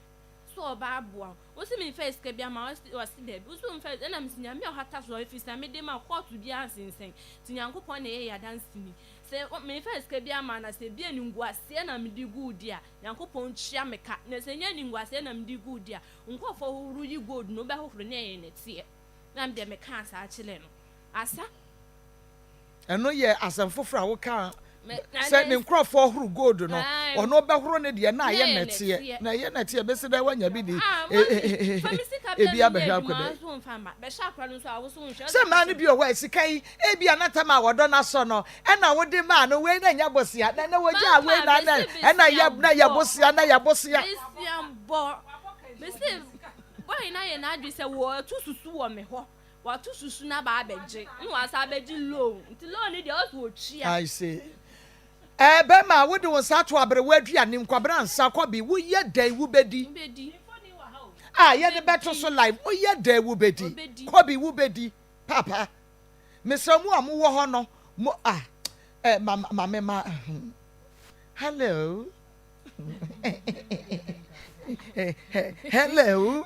So ɔba aboa wo. Wo se menfaa sika biara ma wo ɔse daabi wo se wonfaa ɛna mese Nyame a ɔhata so ɛfiri sɛ mede ma kɔɔto biara nsensɛn nti Nyankopɔn na ɛyɛ yadanseni sɛ menfaa sika biara ma na sɛ ebi animguaseɛ na mede gu wo di a Nyankopɔn ntua me ka na sɛ ɛnyɛ animguaseɛ na mede gu wo di a wo nkurɔfoɔ hohoro yi gold no wobɛhohoro ne ɛyɛ nɛteɛ na medeɛ mekaa saa kyerɛ no asa. Ɛno yɛ asɛm foforɔ a woka sɛ ne nkurɔfoɔ horo gold no, ɔno ɔbɛhoro ne deɛ na ayɛ nɛteɛ. Na ɛyɛ nɛteɛ bɛsi dɛ wanya bi de ebi abɛhwɛ akɔda. Sɛ mmaa no bi wɔ hɔ a sika yi ebi a na tam a wɔdɔ no asɔ no ɛna wode maa no wei na ɛnyɛ bosea na ɛna wɔgyaa wei na ɛna ɛna yɛ na yɛ bosea na yɛ bosea. Mese boy na yɛ n'adwene sɛ wɔatu susu wɔ me hɔ. Wato susu na aba abɛgye na wasan abɛgye loan nti loan no deɛ ɔsɛ ɔtua. I see. Ɛɛ bɛma wode wo nsa ato aberewa aduane nkwabena nsa kɔbi woyɛ dɛn wobɛdi Wobɛdi. a yɛde bɛto so live woyɛ dɛn wobɛdi Wobɛdi. kɔbi wobɛdi papa mesrɛ mo a mowɔ hɔ no mo ah eh, ma ma me ma hello. Hello.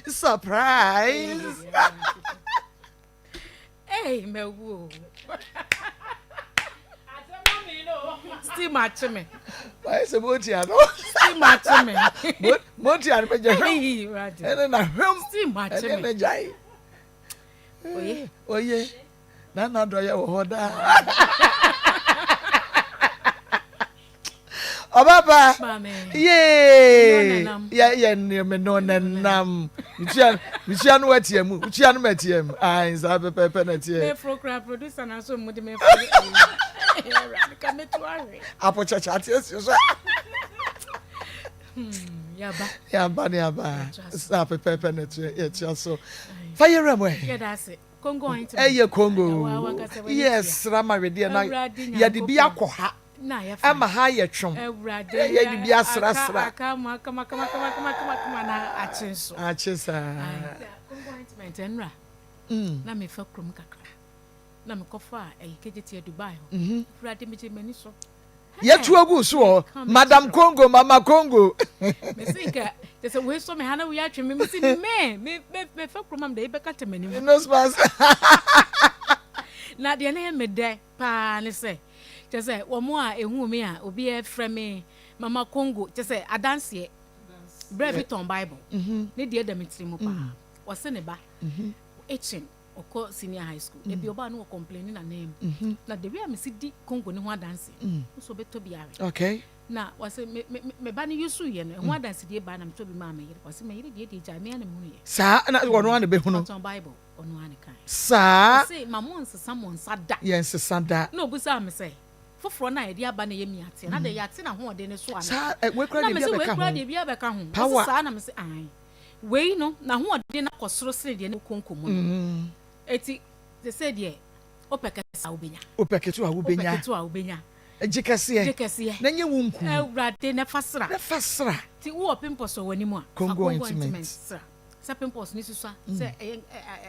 Surprise. Hey, mɛwu o. Steam akye me. Wáyé sɛ mo ti ano. Steam akye me. Mo ti ano bɛ jɛ hwɛm. Ɛne na hwɛm. Steam akye me. Ɛne na gyae. Oye. Oye. Na n'adɔyɛ wɔ hɔ daa. Ɔbaba. Yee. Yɛ yɛ nneɛma no nenam. Metua metua no watia mu. Metua no matia mu. Ai saa pɛpɛɛpɛ na teɛ. Meforo kura producer na so mu de meforo. Ka metu ahwe. Apokyɛkyɛ ate asi so. Hmm, yaba. Yaba ne yaba. Saa pɛpɛɛpɛ na teɛ yɛtua so. Fa yɛwura mu ɛ. Yɛda ase. Congo ointment. Ɛyɛ Congo. Yɛ sra ma wedeɛ na yɛde bi akɔ ha. Ɛma ha yɛ twom. Yɛde bi asrasra. Aka ma kama kama kama kama kama kama na akye nso. Akye saa. Congo ointment ɛnra. Na mefa kurom kakra. Na mekɔfa ɛyi kegyetia Dubai hɔ. Awurade megye m'ani so. Yɛtu agu so wɔ Madam Congo, Mama Congo. Mesi nka kyɛ sɛ wei sɔ me ha na wei atwe me mesi me me me mefa kurom am de bɛka tɛ m'anim. Nose mask. Na deɛ na ɛyɛ me dɛ paa ne sɛ, kyerɛ sɛ wɔn a ɛhuu me a obi refrɛ me Mama Congo, kyerɛ sɛ adanseɛ, berɛ bi tɔn Bible, ne deɛ da me tiri mu paa. Ɔse ne ba, Etchen, ɔkɔ senior high school, da bi ɔbaa no wɔ complaini n'anan mu. Na the way a mesi di Congo ne ho adanseɛ, nso ɔbɛtɔ bi awe. Okay. Na ɔse me me me ba no yusu yɛ no, ɛho adansedie baa na metɔ bi maa me yere. Ɔse me yere deɛ deɛ gyae me ara na mehunu yɛ. Saa na ɔno ara na ɛbɛhunu. Ɔtɔn Bible. Ɔno ara ne kae. Saa. Ɔse, Ma monnsesa mo nsa da. Yɛnsesa da. Na obisaa me sɛ, Foforɔ no a yɛde aba no yɛ miateɛ, na deɛ yɛate n'ahoɔden no so anaa? Saa, ɛ, wei koraa Na deɛ mese, bi Wei abɛka koraa ho. deɛ bi abɛka ho. Ɔse, Power. Saa? Na mese, Aane. Wei no, n'ahoɔden no akɔ soro sene deɛ na ɛwɔ konko mu no. Enti, seesei deɛ, wopɛ kɛseɛ a wobɛnya. Wopɛ ketewa a Wopɛ wobɛnya. ketewa a wobɛnya. Gye kɛseɛ. Gye kɛseɛ. Na nyɛ wo nku. Awurade, na fa sra. Na fa sra. Nti wowɔ pimples wɔ w'anim a, fa Congo Congo ointment. ointment sra. Sɛ pimples no susua sɛ ɛyɛ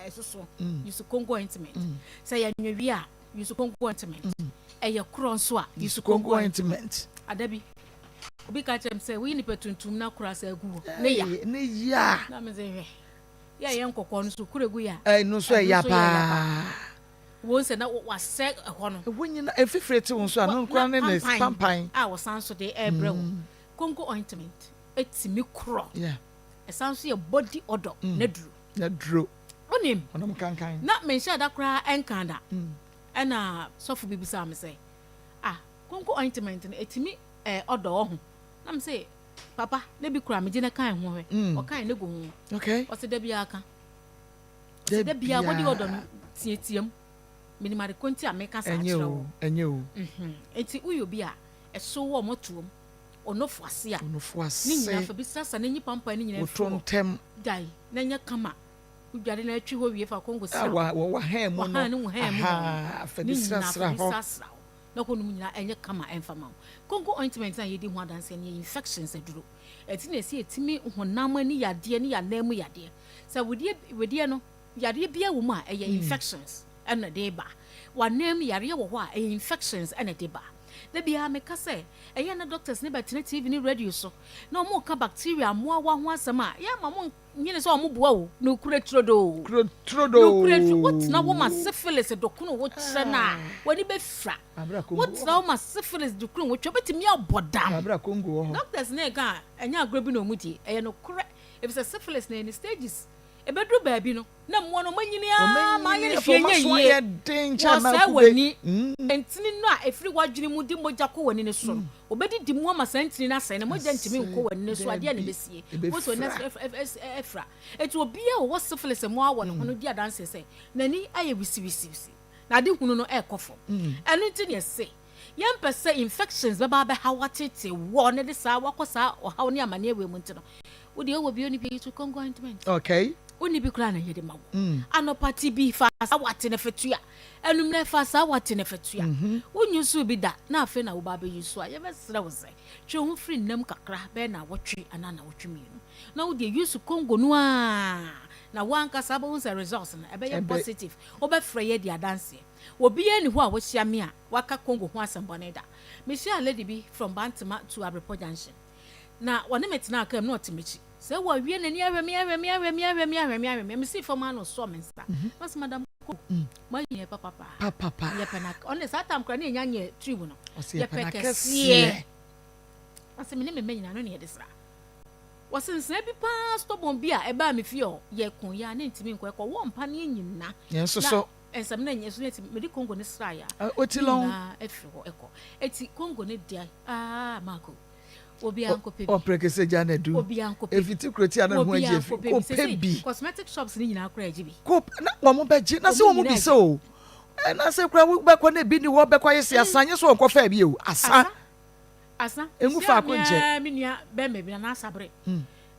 ɛsoso use Congo ointment. Sɛ ɛyɛ nwewe a use Congo ointment. Ɛyɛ korɔ nso a use Congo ointment. Ada bi obi ka kyerɛ me sɛ woyi nipa tuntum na kora sɛ agu hɔ ne ya. Ne ya. Na me sɛ hwɛ yɛ ɛyɛ nkɔkɔɔ no so kora gu ya. Ɛno nso ɛya paa. Wɔn sɛ na wasɛ ɛhɔ no. Ɛhɔ nyina efifire te wo nso a no nkora ne ne pampan. A wɔsan so de ɛbrɛ wo. Congo ointment etimi korɔ. Yeah. Ɛsan nso yɛ body odour, n'aduro. N'aduro. Wonim? Ɔnom kankan. Na menhyɛɛ da koraa nkaa da. Ɛna sɔfo bi bisaa me sɛ, Ah, konko ointment no, ɛtumi eh, ɔdɔ wɔ ho? Na me se, Papa, na bi koraa megye na kan ho hwɛ. Ɔkan ne gu ho. Okay. Ɔse da biara ka. Ɔse da biara body odour no teateam. Menim ade ko nti a meka saa kyerɛ wo. Ɛnyɛ o, ɛnyɛ o. Nti woyɛ obi a ɛso wɔ mɔtoam. Onofo ase a. Onofo ase. Ne nyinaa fa bi srasra n'enyi pampan ne nyinaa firi hɔ. Woto ntɛm. Gyae na nyɛ kama. Wodware na atwi hɔ wie fa kongo sra. Wɔ w'ahan mu no. W'ahan ne wo han mu hɔ. Fa bi srasra hɔ. Ne nyinaa fa bi srasra hɔ. Na hɔ nom nyinaa ɛnyɛ kama ɛmfa ma wo. Kongo ointment a yɛdi ho adanseɛ no yɛ infections aduro. Ɛti na ɛsɛ yɛtumi honam ani yadeɛ ne yɛn anan mu yadeɛ. Sɛ wedeɛ wedeɛ no yareɛ biara wɔ mu a ɛyɛ infections ɛna ɛde ba. W'anan mu yareɛ wɔ hɔ a ɛyɛ infections ɛna ɛde ba. Da biara meka sɛ, ɛyɛ a na doctors no bɛtena TV ne radio so na wɔreka bacteria mmoawa ho asɛm a, ɛyɛ a ma wɔnnwene sɛ wɔboa o. Nokorɛ turodoo. Nokorɛ turo. Wotena hɔ ma syphilis dokono wo kyerɛ no a, w'ani bɛfira. Wotena hɔ ma syphilis dokono wo twɛ, wobɛtumi abɔ dam. Doctors no reka a, ɛnyɛ agorɔ bi na wɔdi, ɛyɛ nokorɛ. Efisɛ syphilis no, ɛyɛ ne stages. Ɛbɛduru baabi no, na mmoa no wɔanyini ara ma ayɛ no hwee nyɛ yie. Wɔsɛe w'ani. Ntini no a ɛfiri w'adwene mu de mogya kɔ w'ani no so no, wɔbɛdidi mu ama saa ntini no asɛe na mogya ntumi nkɔ w'ani no so. Adeɛ na ɛbɛsie. Wohu sɛ w'ani afira. Enti obiara a ɔwɔ syphilis mmoawa wɔ ne ho no di adanseɛ sɛ n'ani ayɛ wisiwisiwisi, na ade hunu no rekɔ fam. Ɛno nti na yɛse yɛmpɛ sɛ infections bɛba abɛhaw wo ateetee wo na ɛde saa woakɔ saa ɔhaw ne amaneɛ wei mu nti no, Wo deɛ wowɔ bi ɔni bi yi Congo ointment. Okay. Wonni bi koraa na yɛde ma wo. Mm. Anɔpa ti bi fa saa wate ne fetua. Anummerɛ fa saa wate ne fetua. Mm -hmm. Wonyi so bi da na afei na woba abɛyi so a yɛbɛsrɛ wo sɛ twe ho firi nnam kakra bɛyɛ na awɔtwe anaa na awɔtwe mmienu. Na wo deɛ use Congo no a na woankasa wobɛhu sɛ results no ɛbɛyɛ positive. Wobɛfrɛ yɛ di adanseɛ. Obiara ni hɔ a wahyia me a waka Congo ho asɛmbɔne da. Mehyia lady bi from Bantama to Abrepɔ Junction. Na ɔne me tenaa kaa mu na ɔte m'akyi. Sɛ wawie n'ani ahwɛ me ahwɛ me ahwɛ me ahwɛ me ahwɛ me ahwɛ me. Mesii fam ara na ɔsɔɔ me nsa. Na ɔse madam Koko, moayɛ yɛn papa paa. Papapa. Yɛpɛ na ɔne saa tam koraa ne yɛnya nyɛ tube no. Ɔse yɛpɛ Yɛpɛ na kɛseɛ. kɛseɛ. Ɔse me ne me mma nyinaa no ne yɛde sra. Ɔse nsra bi paa stubborn bi a ɛbaa me fie hɔ. Yɛko yɛ a na ɛntumi nkɔ. Ɛkɔwɔ mpaneɛ nyina. Yɛn nso Na so. nsɛm no nyɛ so na ɛtumi mede Congo no sraeɛ a. Ɔti Ne lɔn. nyinaa afiri hɔ ɛkɔ. Eti Congo no deɛ aa Marco. Obiara nkɔpɛ bi. Ɔpere kɛse gya na du. Obiara nkɔpɛ bi. Efiti kuro tia na ho agye Obiara efi. nkɔpɛ bi. Kɔpɛ Sese bi. cosmetic shops ne nyinaa koraa agye bi. Kɔ na wɔn bɛgye na sɛ Wɔn wɔn nyinaa bi sɛ agye. o. Ɛna sɛ kura bɛkɔ na ebi ni hɔ bɛkɔ ayɛ si asa nye so wɔn kɔ fɛ bi o. Asa. Asa. Asa. Engu Hyia faako me nkyɛ. ara me nua bɛrima bi na n'asabere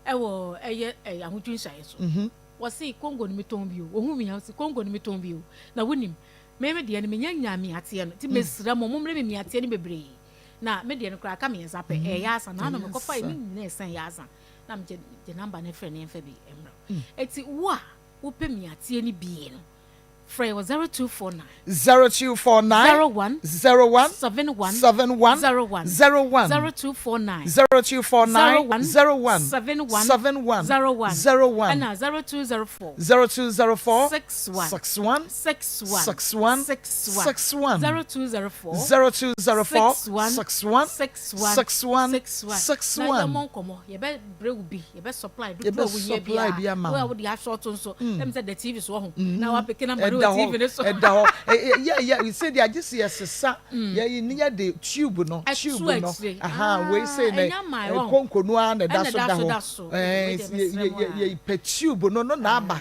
ɛwɔ ɛyɛ ɛyɛ ahodwi nhyɛeɛ so. Wɔse Congo no metɔn bi o. Ohun mi ha ɔse Congo no metɔn bi o. Na wonim me me deɛ no menya nyaa miateɛ no. Nti mesrɛ mo mommrɛ me miateɛ no bebree. Na me deɛ no koraa aka mmiɛnsa pɛ, ɛyɛ asa. Na ano mekɔfa ne nyinaa ɛsɛn yɛ asa. Na megye gye namba no frɛ ne yɛmfa bi mmerɛ. Eti wo a wopɛ miateɛ no bie no, Frɛ yɛ wɔ 0249. 0249. 01. 01. 71. 71. 01. 01. 0249. 0249. 01. 01. 71. 71. 01. 01. Ɛna 0204. 0204. 61. 61. 61. 61. 61. 61. 0204. 0204. 61. 61. 61. 61. 61. 61. Na yɛmmɔ nkɔmmɔ. Yɛbɛbrɛ wo bi. Yɛbɛ supply Yɛbɛ dodoɔ a wohia supply bi biara. ama Wo a wo. wode asɔɔto nso. Ɛm sɛ da TV so wɔ ho. Na wapeke number no Ɛda wɔ hɔ, TV no so. ɛda hɔ. Yɛ yɛ sɛdeɛ agye sɛ yɛsesa yɛyi ne yɛde tube no Ɛto tube no akyire. aha Ah, wei sei na ɛnyɛ ama ɛwɔ. konko no ara na ɛda Ɛna so ɛda da so hɔ da so. Ɛɛ, Wei deɛ yɛ mesrɛ mo yɛ a. yɛ pɛ tube no no na aba.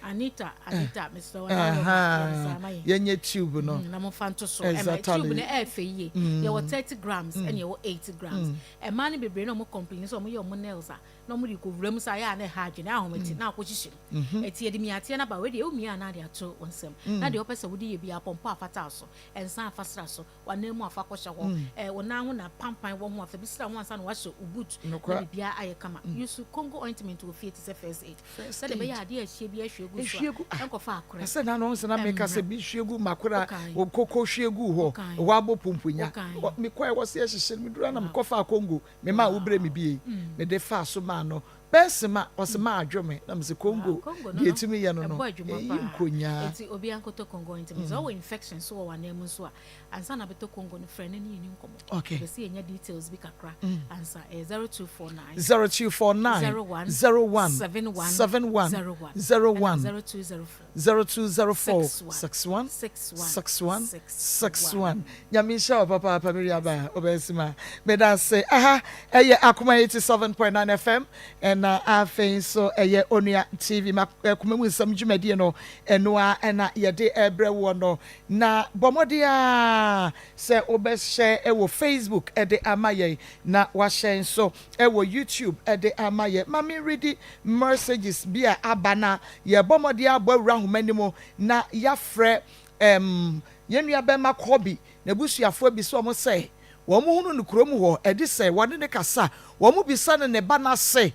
Anita, Anita, mesrɛ wo, Aha, yɛnyɛ tube no. Na momfa nto so. Ɛma tube no ɛyɛ fɛ yie. Yɛwɔ 30 grams ɛna yɛwɔ 80 grams. Ɛmaa no bebree na ɔmo complain sɛ ɔmo yɛ ɔmo nails a na ɔmo de kɔ wura mu sɛ ayɛ a na ɛha adwene ahomete na akɔhyehyɛ mu. Ɛti yɛde miateɛ no aba wei deɛ womia a na ade ato wo nsam. Na deɛ wopɛ sɛ wode yɛ biara pɔmpɔ a fata so, ɛnsa afa sra so, w'anan mu afa kɔhyɛ hɔ, wo nan ho na pampan wɔ ho a fa bi sra ho ansa na wahyɛ wo boot na biribiara ayɛ kama. Use Congo ointment wɔ fie te sɛ first aid. First Sɛdeɛ ɛbɛyɛ aid. a adeɛ a ɛhyɛ bi ahwie gu so Ehwie a gu ah. ɛnkɔfa akorɛ. Na sɛ na no sɛ na meka sɛ Ɛmmra. bi hwie gu makora Wokae. okoko hwie gu hɔ Wokae. wabɔ pumpunya. Wokae. Mekɔɛ wɔ sɛ yɛhyehyɛ no meduru na mekɔfaa Congo mema a wobrɛ me bie mede faa so maa no bɛɛse ma ɔse ma adwo me na mesɛ Congo Congo no deɛ no ɛtumi yɛ no no ɛbɔ adwuma ɛyi paa. nkonyaa. Enti obiara nkɔtɔ Congo ointment. Sɛ ɔwɔ infection so wɔ w'anan mu nso a, ansa na bɛtɔ Congo no frɛ no ne yɛni nkɔmmɔ. Pɛ sɛ yɛnya details bi kakra ansa. Ɛyɛ 0249. 0249. 01. 01. 71. 71. 01. 01. Ɛna 0204. 0204. 61. 61. 61. 61. 61. 61. Nyame nhyira wo papaapa me nuaba ɔbɛnsima. Meda ase. Aha ɛyɛ Akoma 87.9 FM ɛna afei nso ɛyɛ Onua TV ma akoma mu nsɛm dwumadie no ɛno a ɛna yɛde ɛbrɛ woɔ no na bɔ mmɔden a sɛ wobɛhyɛ ɛwɔ Facebook ɛde ama yɛn na wahyɛ nso ɛwɔ YouTube ɛde ama yɛn. Ma me read messages bi a aba na yɛbɔ mmɔden abɔ awura ahoma no mu na yɛafrɛ yɛn nua bɛrima Kɔbi n'abusuafoɔ bi sɛ ɔmo sɛ wɔn hunu no kurom hɔ ɛde sɛ wɔne ne kasa wɔn bisa no ne ba n'ase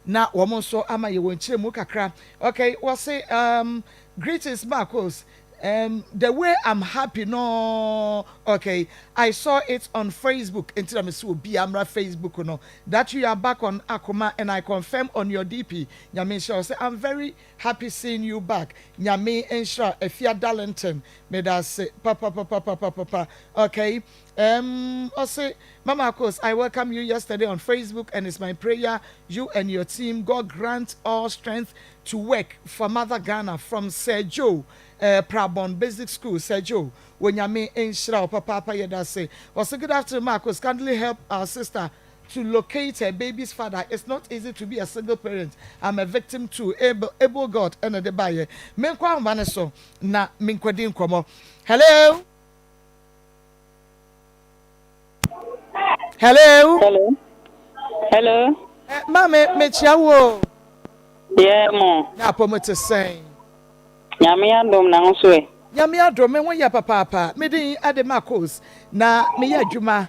na wɔn nso ama yɛ wɔn kyerɛ mu kakra. Okay, wɔse greetings, Marcos. The way I'm happy no. Okay, I saw it on Facebook nti na mesi obi amra Facebook no that you are back on Akoma and I confirm on your DP. Nyame nhyira. Ɔsɛ I'm very happy seeing you back. Nyame nhyira. Efia Darlington, meda ase papa papa papa papa. Okay, ɔsɛ Mama Akos, I welcome you yesterday on Facebook and it's my prayer you and your team, God grant all strength to work for Mother Ghana from Sir Joe Prabon Basic School. Sir Joe, wonyame nhyira wo papaapa. Yɛda ase. Ɔsɛ good afternoon, Marcos. Kindly help our sister to locate her baby's father. It's not easy to be a single parent. I'm a victim too. Able, able God ɛna de baayɛ. Menkɔ ahoma ne so na menkɔdi nkɔmmɔ. Hello, hello. Hello. Hello. Maame, mekyia wo. Yeah, mo. Na apɔmu te sɛn? Nyame adom, na ho so ɛ? Nyame adom, me ho yɛ papaapa. Medin ade Marcos na meyɛ adwuma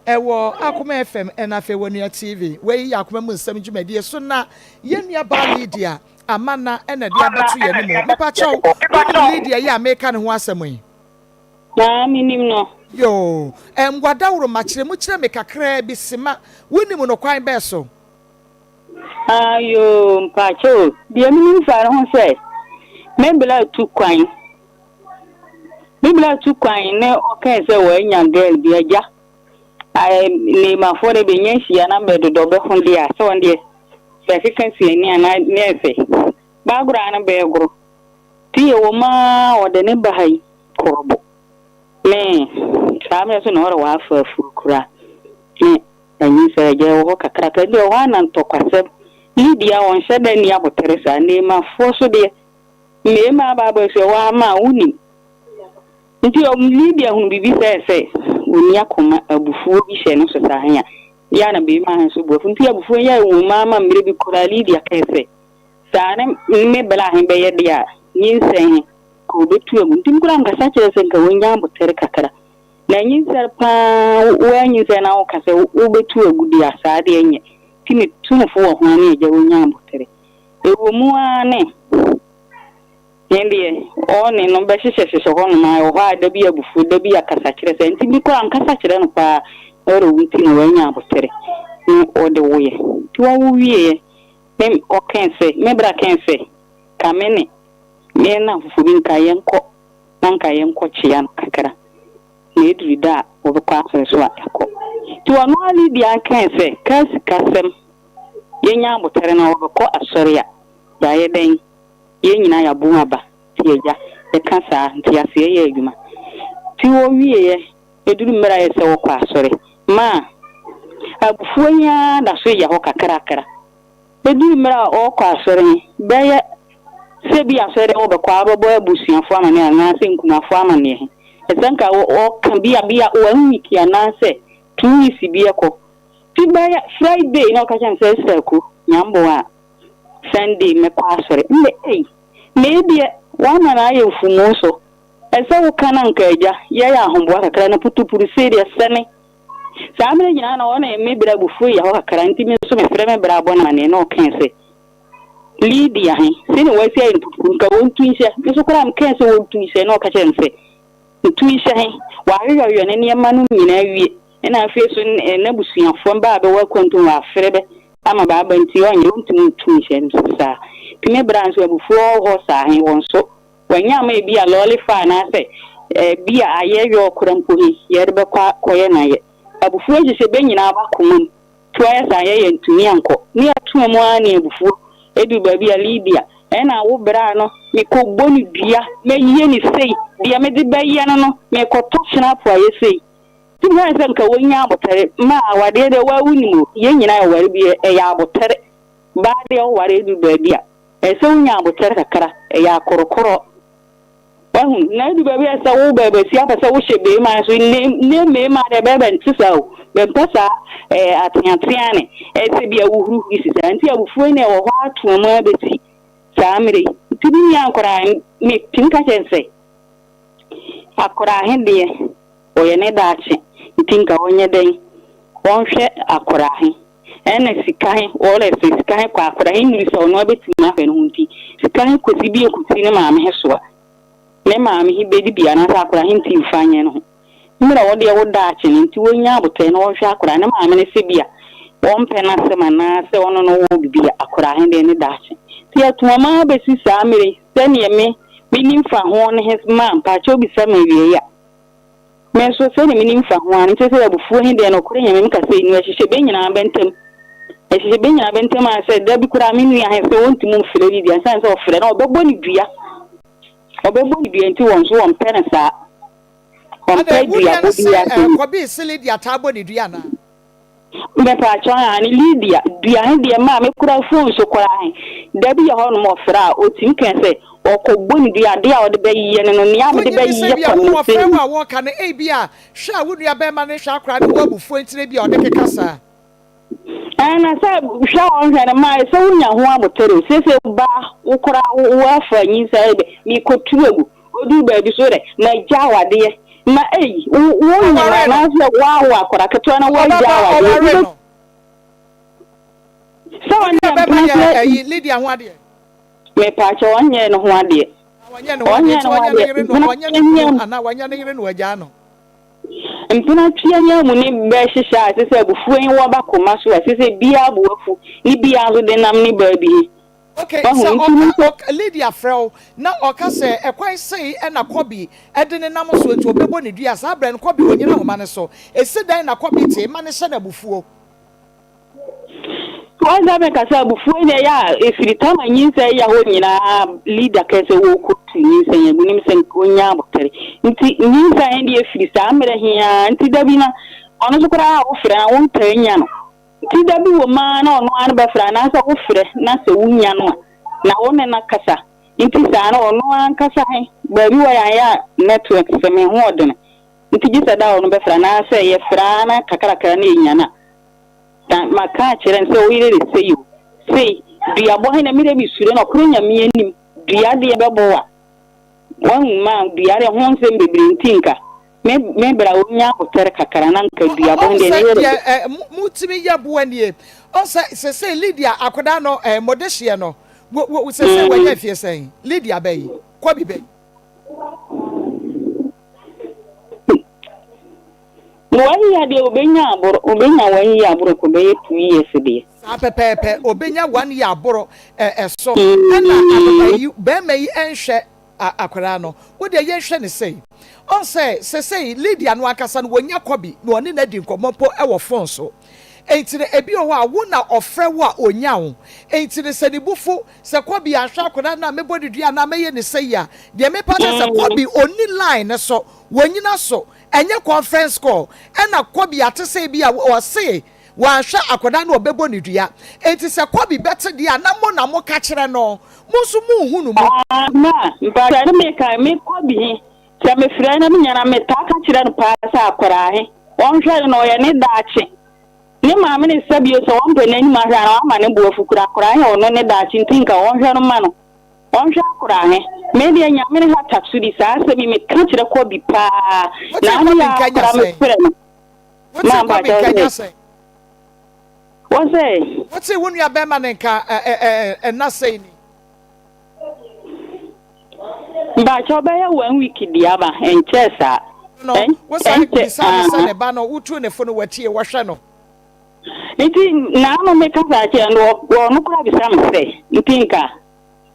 ɛwɔ Akoma FM ɛna afei wɔ Nua TV. Wei yɛ Akoma mu nsɛm dwumadie so na yɛn nua baa Lydia Amana ɛna de abɛto yɛn anim. Mepakyɛw, wonim Lydia yi a meka ne ho asɛm yi? Na menim no. Yoo, ɛnwadaworo makyerɛ mu kyerɛ me kakraa bi sema wonim no kwan bɛɛ so? Ayo, mpakyɛ o. Deɛ menim fa ne ho sɛ, me bla tu kwan. Me bla tu kwan ne ɔkae sɛ wɔanya girl bi agya. Nneemafoɔ de bɛnya hyia na bɛdodɔ bɛho deɛ a sɛ wɔn deɛ bɛkeka si ani anaa ne ɛfɛ. Baagoro a no bɛɛgoro. Ti yɛ wɔ maa ɔde ne ba ha yi kɔrɔbɔ. Ne saa mmerɛ so na ɔre wɔafa afuru koraa. Ne anyi sɛ agya wɔ hɔ kakraka bi wɔ hɔ ana ntɔkwasɛm. Lydia wɔnhyɛ da nni abotere saa nneemafoɔ so deɛ mmarima aba abɛsua wɔ ama a wonim. Nti Lydia hunu biribi sɛ onni akoma abufuo bi hyɛ no so saa he a yɛ na bɛrima he nso bu afu nti abufuo yɛ wɔ mu ama mmerɛ bi koraa Lydia kae sɛ saa ne me bla he bɛyɛ deɛ a nyinsɛn he ka obetu agu nti koraa nkasa kyerɛ sɛ nka wonya abotere kakra na nyinsɛn paa woanyinsɛn na woka sɛ wobɛtu agu deɛ a saa deɛ nyɛ nti metu no fo wɔ ho ne agya wonya abotere ɛwɔ mu ara ne. Yɛn deɛ, ɔne no bɛhyehyɛhyehyɛ hɔnom ara, ɛwɔ hɔ a da bi abufuo, da bi akasakyerɛ saa nti me koraa ankasa kyerɛ no paa, ɔrewu nti na wanya aboterɛ na ɔde woeɛ. Nti wawo wieɛ, me ɔkɛɛ sɛ, me bra kɛɛ sɛ, ka me ne me nnamfofoɔ bi nka yɛnkɔ na nka yɛnkɔ kyea no kakra, na ɛduru da a wɔbɛkɔ asɔre so a yɛakɔ. Nti ɔno ara Lydia kɛɛ sɛ, kaa sikasɛm, yɛnya aboterɛ na wɔbɛkɔ asɔre a, yɛayɛ dɛn? Yɛn nyinaa yɛabom aba nti agya yɛka saa nteaseɛ yɛ adwuma nti wɔwieɛ ɛduru mmerɛ a ɛsɛ wɔkɔ asɔre ma abufuo yi ara da so yɛ hɔ kakrakra ɛduru mmerɛ a ɔkɔ asɔre he bɛyɛ sɛ bi asɔre dɛ wɔbɛkɔ a wɔbɛbɔ abusuafoɔ amaneɛ anaasɛ nkumafoɔ amaneɛ he ɛsɛ nka ɔka bi a bi a one week anaasɛ 2 weeks bi ɛkɔ nti bɛyɛ Friday na ɔka kyerɛ me sɛ Esther Aku Nyamboa a Sunday mɛkɔ asɔre. Ndɛ ei, mei deɛ w'ama no ayɛ mfumu so. Ɛsɛ wo ka na nka agya yɛyɛ ahoboa kakra na putupuru sei deɛ sɛne. Saa mmerɛ nyinaa na ɔne me bra abufuo yɛ hɔ kakra nti me nso mefrɛ me bra bɔ no amaneɛ na ɔkae sɛ Lydia he sei na wasi ayɛ no putupuru nka ɔntu nhyɛ. Me nso koraa mekae sɛ ɔntu nhyɛ na ɔka kyerɛɛ me sɛ ntu nhyɛ he, w'ayoyɔyoyɔ ne nneɛma no nyinaa awie. Nna afei so n'ebusuafo mbaa a bɛwɔ akwantu mu wɔafrɛ bɛ ama bɛaba ntsi ɔnnyɛ wonntum nntu nnhyɛ no so saa. Ntsi me bra so ebufuw wɔ hɔ saa he, hɔn so wɔnnyɛ ama bi a lɔɔre fa anaasɛ bi a ayɛ yɔɔ koraa mpo he yɛrebɛkɔ akɔyɛ no ayɛ. Abufuw ehyehyɛ bɛ nyinaa b'akoma mu, ntsi ɔyɛ saa yɛ yɛnntumi annkɔ. Ne yɛtoa mu ara ne abufuo edu baabi a Lydia, nna wo bra no mekɔbɔ no dua, mɛyɛ no sei, deɛ mede bɛyɛ no no mekɔtɔ hyena po ayɛ sei. Nti mehu sɛ nka wonya abotare ma awadeɛ deɛ waa wonim o, yɛn nyinaa yɛware bi ɛyɛ abotare, baa deɛ woware ɛduru baabi a ɛsɛ wonya abotare kakra, ɛyɛ akorokorɔ wahu, na ɛduru baabi a sɛ wo baabasia apɛ sɛ wohyɛ beema nso ne ne mmeema deɛ bɛɛbɛ nte saa o, bɛmpɛ saa ɛɛ ateatea ne ɛsɛ bi a wohuruhuru si saa, nti abufuo ne ɛwɔ hɔ atoa mu abɛsi saa mmerɛ yi, nti me nua nkoraa metumi ka kyerɛ sɛ akoraa he deɛ Ɔyɛ ne daakye nti nka ɔnyɛ dɛn ɔnhwɛ akora he ɛna sika he ɔlɛ sɛ sika he kɔ akora he nnuru sɛ ɔno abɛtumi ahwɛ ne ho nti sika he kɔsi bi ɛkɔsi ne maame he so a ne maame he bɛdi bi anaasɛ akora he nti mfa nyɛ ne ho mmerɛ wo deɛ wo daakye no nti ɔnya abotɛ na ɔnhwɛ akora ne maame no sɛ bi a ɔmpɛ n'asɛm anaasɛ ɔno no wɔ bibi a akora he deɛ ne daakye nti atuama bɛsi saa mmerɛ yi sɛdeɛ me menim fa ho ne he ma mpaakyɛw bisa me awiei a Me nso, sɛdeɛ menim fa ho ara ne sɛ, sɛ abufuo he deɛ, nɔkorɛ Nyame meka sɛ enu, ɛhyehyɛ bɛ nyinaa bɛ ntam. Ɛhyehyɛ bɛ nyinaa bɛ ntam ara sɛ da bi koraa me nua he sɛ ɔntumi mfrɛ Lydia, ɛsiane sɛ ɔfrɛ no a ɔbɛbɔ no dua. Ɔbɛbɔ no dua nti wɔn nso wɔmpɛ no saa. Wɔmpɛ Adɛn, wo nua duabɔ no se biara eh, sɛ. Kɔbee se Lydia taa bɔ ne dua anaa? Mepaakyɛw aane Lydia dua he deɛ maa me kora phone so koraa he da bi yɛ hɔ nom ɔfrɛ a otumi ka sɛ ɔkɔ bɔ ne dua adeɛ a ɔde bɛyɛ no no nea mede Wonnye nni sɛ bɛyɛ ebia kɔ wo no wɔfrɛ sei. wo a wɔreka no ebia hwɛ a wo nua barima no hwɛ akora no ho abufuo nti na ebia ɔde keka saa? Ɛɛ na sɛ hwɛ a ɔnhwɛ no maa sɛ wonya ho abotere o seesei baa wo koraa wo afa nyinsɛn bɛ mekɔtu agu Oduu baabi so dɛ, Magya awadeɛ. Ma ei, wo, wo nyem Ɔwaree no. anaasɛ woawo akwadaa ketewa na woagya Ɔbabaa, awadeɛ. ɔwaree Wobɛ no. sɛ Wo ɔnyɛ nua bɛrima mpena yɛ sɛ ɛyi Lydia ho adeɛ. Mepaakyɛw, ɔnyɛɛ ne ho adeɛ. Ah, wanyɛ ne ho adeɛ, Ɔnyɛɛ nti ne ho wanyɛ ne adeɛ. yere no, Mpena wanyɛ ne kunu nyɛ anaa wanyɛ ne yere no wagyaa no. Mpena tua nya mu ne bɛ hyehyɛ a ɛsɛ sɛ abufuo he wɔ ba koma so a ɛsɛ sɛ biaa bo afu ne biaa nso de nam ne baa bi he. Ok, Wahu? sɛ Nti no ɔka, sɛ. ɔk, Lydia frɛ wo na ɔka sɛ ɛkwan sei na Kɔbi de ne nam so nti ɔbɛbɔ ne dua, saa berɛ no Kɔbi ɔnyina ahoma no so. Ɛsi dɛn na Kɔbi te ma no hyɛ no abufuo? Wahu sɛ meka sɛ abufuo yi na ɛyɛ a ɛfiri tam a nyinsɛn ya hɔ nyinaa Lydia kae sɛ wɔrekɔtu nyinsɛn agu nim sɛ nka ɔnya abotare nti nyinsɛn deɛ ɛfiri saa mmerɛ he ara nti da bi na ɔno nso koraa a wofrɛ no a wontaa nya no. Nti da bi wom ara na ɔno ara no bɛfrɛ anaasɛ wofrɛ na sɛ wunya no a, na wo ne no akasa. Nti saa no ɔno ankasa he, baabi wɔ yɛanyɛ a network sɛ me ho ɔdene nti gye sɛ da a ɔno bɛfrɛ anaasɛ yɛfrɛ ara na kakrakra na yɛnya no a, na maka akyerɛ no sɛ wo yere de sei o, sei, duabɔ he na me deɛ mesuro nɔkorɛ Nyame anim, dua deɛ bɛbɔ wo a, Wahu ma dua de ho nsɛm bebree nti nka me me bra onya aboter kakra na nka dua bɔ Ɔhu deɛ sɛ ne yere deɛ ɛ motumi yɛ boa nie. Ɔhu sɛ sesei Lydia akwadaa no ɛ mo dehyeɛ no wo wo sesei wanya mfie sɛn? Lydia bɛ yi. Kɔbi bɛn? One year deɛ obenya aboro, obenya one year aboro kɔ bɛyɛ 2 years deɛ. Saa pɛpɛɛpɛ, obenya one year aboro ɛso. Ɛna ayi bɛrima yi ɛnhwɛ akwadaa no. Wo deɛ yɛnhwɛ ne sei. Ɔn sɛ sesei Lydia no ankasa no wɔnya kɔbi na ɔne no adi nkɔmmɔ mpo ɛwɔ phone so. Enti no ebi wɔ hɔ a wo na ɔfrɛ wo a onya wo. Enti no sɛ ne bo fu sɛ kɔbi anhwɛ akwadaa no a mɛbɔ ne dua anaa mɛyɛ ne sei a, deɛ mepa kyerɛ sɛ kɔbi ɔnni line no so, wɔnyina so. Ɛnyɛ conference call ɛna Kobi ate sɛ ebia ɔse wanhwɛ akwadaa no ɔbɛbɔ no dua. Enti sɛ Kobi bɛte deɛ a na mo na mo ka kyerɛ no. Mo nso mo nhu no mu. Ah ma mpakyɛ ne me ka me Kobi he sɛ me frɛ na me nya na me taa ka kyerɛ no paa sɛ akwadaa he ɔnhwɛ no na ɔyɛ ne daakye. Ne maame ne sɛ bio sɛ ɔmpɛ n'anim ahwɛ anaa wama ne bo afu koraa akwadaa he ɔno ne daakye nti nka ɔnhwɛ no ma no. Ɔnhwɛ akora he. Me deɛ Nyame ne hata so di saa asɛm yi meka kyerɛ Kobi paa Wote na Kobi ano nka a nya kora sɛn? mefrɛ no Wote ma Kobi mpakyɛw nka nya sɛ sɛn? Wɔ sɛ. Wote wo nua bɛrima no nka ɛ ɛ ɛ ɛna sɛn ni? Mpakyɛw bɛyɛ one week di aba ɛnkyɛɛ saa No, ɛn wosan ɛnkyɛ bisaa no sɛ aah. ne ba no wotuu ne fo no watie, wɔhwɛ no. Nti naano me kasa kyerɛ no ɔno koraa bisa me sɛ nti nka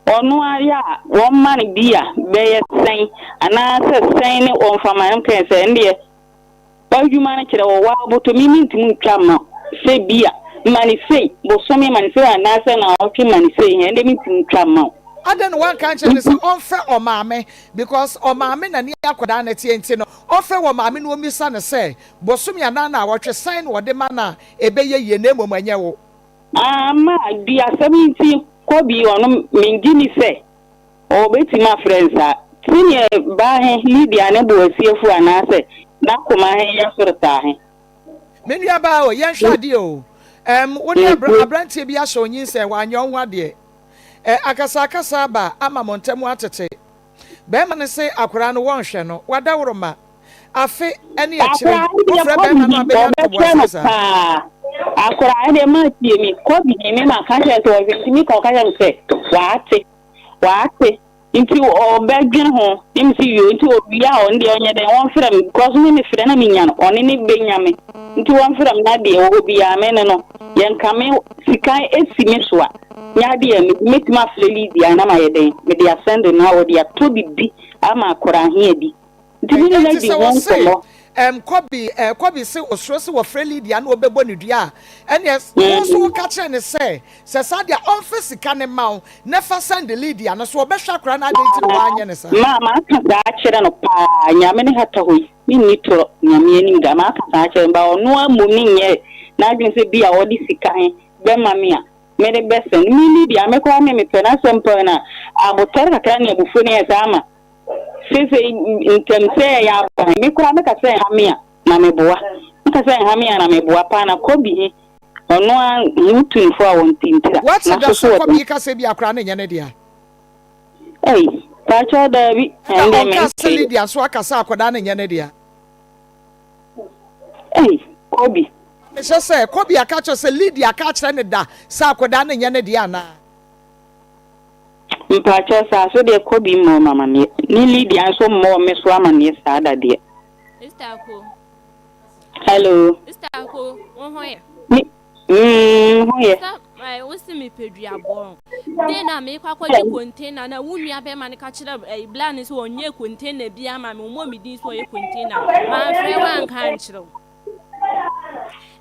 ɔno ara yɛ a wɔmma no bi a bɛyɛ sɛn anaasɛ sɛn ne ɔmfa ma no mkae sɛ ɛndeɛ w'adwuma no kyerɛ wɔ w'aboto me mentumi ntwa mma wo sɛ bi a ma no sei bosome ma no sei anaasɛ naawɔtwe ma no sei ɛndeɛ mentumi ntwa mma wo. Adɛn na wanka ankyerɛ no sɛ ɔmfrɛ ɔmaame because ɔmaame na ne akwadaa no teɛ nti no ɔmfrɛ ɔmaame na ɔmmisa no sɛ Bosome anaa naawɔtwe sɛn na ɔde ma no a ɛbɛyɛ yie na mmom ɛnyɛ wo. Ama di asɛm yi nti kɔ bi ɔno mengye ni sɛ ɔbɛtumi afrɛ nsa seneɛ baa he Lydia ne bo asi afu anaasɛ n'akoma he yɛ soro saa he. Me nua baa o, yɛnhwɛ adeɛ o. Ɛm, wo ne abra, abranteɛ bi ahyɛ wo nyinsɛn, wanyɛ wo ho adeɛ. Ɛ, akasakasa aba ama mo ntam atete. Bɛɛma no se akwadaa no wɔnhwɛ no, wadaworoma. Afe ne akyire Akwaraa no deɛ wofrɛ kɔbi bɛɛma no he a bɛnya ɔbɛhwɛ ntoboaseɛ no saa. paa. Akwaraa no deɛ maa tie me kɔbi he me ma ka kyerɛ no sɛ ɔhwɛ nti me ka ɔka kyerɛ me sɛ waate waate nti ɔbɛdwene ho ne me se yoo nti owie a ɔno deɛ ɔnyɛ dɛn ɔmfrɛ me because me mefrɛ na menya no ɔne ne bɛnya me nti wɔmfrɛ me na deɛ ɛwɔ hɔ biaa me ne no yɛnka me sika si me so a nyɛ adeɛ a mɛtumi afrɛ Lydia na mayɛ dɛn mede asɛnde no a ɔde atɔ bibi ama akwaraa he adi. Nti me ne no Enti adi sɛ ho wɔse, nkɔmmɔ. ɛm, Kɔbi, ɛ, Kɔbi se osuro se wɔfrɛ Lydia na wɔbɛbɔ no dua a, ɛneɛ wo nso woka kyerɛ no sɛ, sɛ saa deɛ a, ɔmfa sika no mma wo na fa sɛnde Lydia no so ɔbɛhwɛ akwadaa no, adɛn nti na woanyɛ no saa? Ma, maka saa akyerɛ no paa, Nyame ne hata hɔ yi, menni torɔ Nyame anim da, maka saa akyerɛ no, but ɔno ara mmom ne nyɛɛ n'adwene sɛ bi a ɔde sika he bɛma me a, mede bɛsɛn. Me Lydia, me koraa me mepɛ n'asɛm paa na abotare kakra ne abufuo ne yɛ saa ma Seesei ntɛm sɛ ɛyɛ aba he, me koraa mɛka sɛ nha me a, na meboa. Meka sɛ nha me a, na meboa paa. Na Kobi he, ɔno ara he wo tumfoɔ a ɔnte ntira, Woate na da so so sɛ ɔde. Kobi ka sɛ ebia koraa no nyɛ ne dea? Ei, pakyɛw daabi, Ɛna ɛndeɛ ɔnkaa sɛ mentee. Lydia nso aka sɛ akwadaa no nyɛ ne dea? Ei, Kobi. Mehyɛ sɛ Kobi aka akyerɛ sɛ Lydia aka akyerɛ no da sɛ akwadaa no nyɛ ne dea anaa? Mpakyɛw saa so deɛ Kobe mmɔɔ me amaneɛ ne Lydia nso mmɔɔ me so amaneɛ saa da deɛ. Sister Ako. Hello. Sister Ako, wo ho yɛ? Me, mm, ho yɛ. Sɛ eh, wo se mepɛ duabɔ. Den na mekɔ akɔgye container na wo nua bɛrima no ka kyerɛ eh, bla no sɛ ɔnyɛ container bi ama me, ɔmmɔ me din sɛ ɔyɛ container. Mamfrɛ wo anka ankyerɛ wo.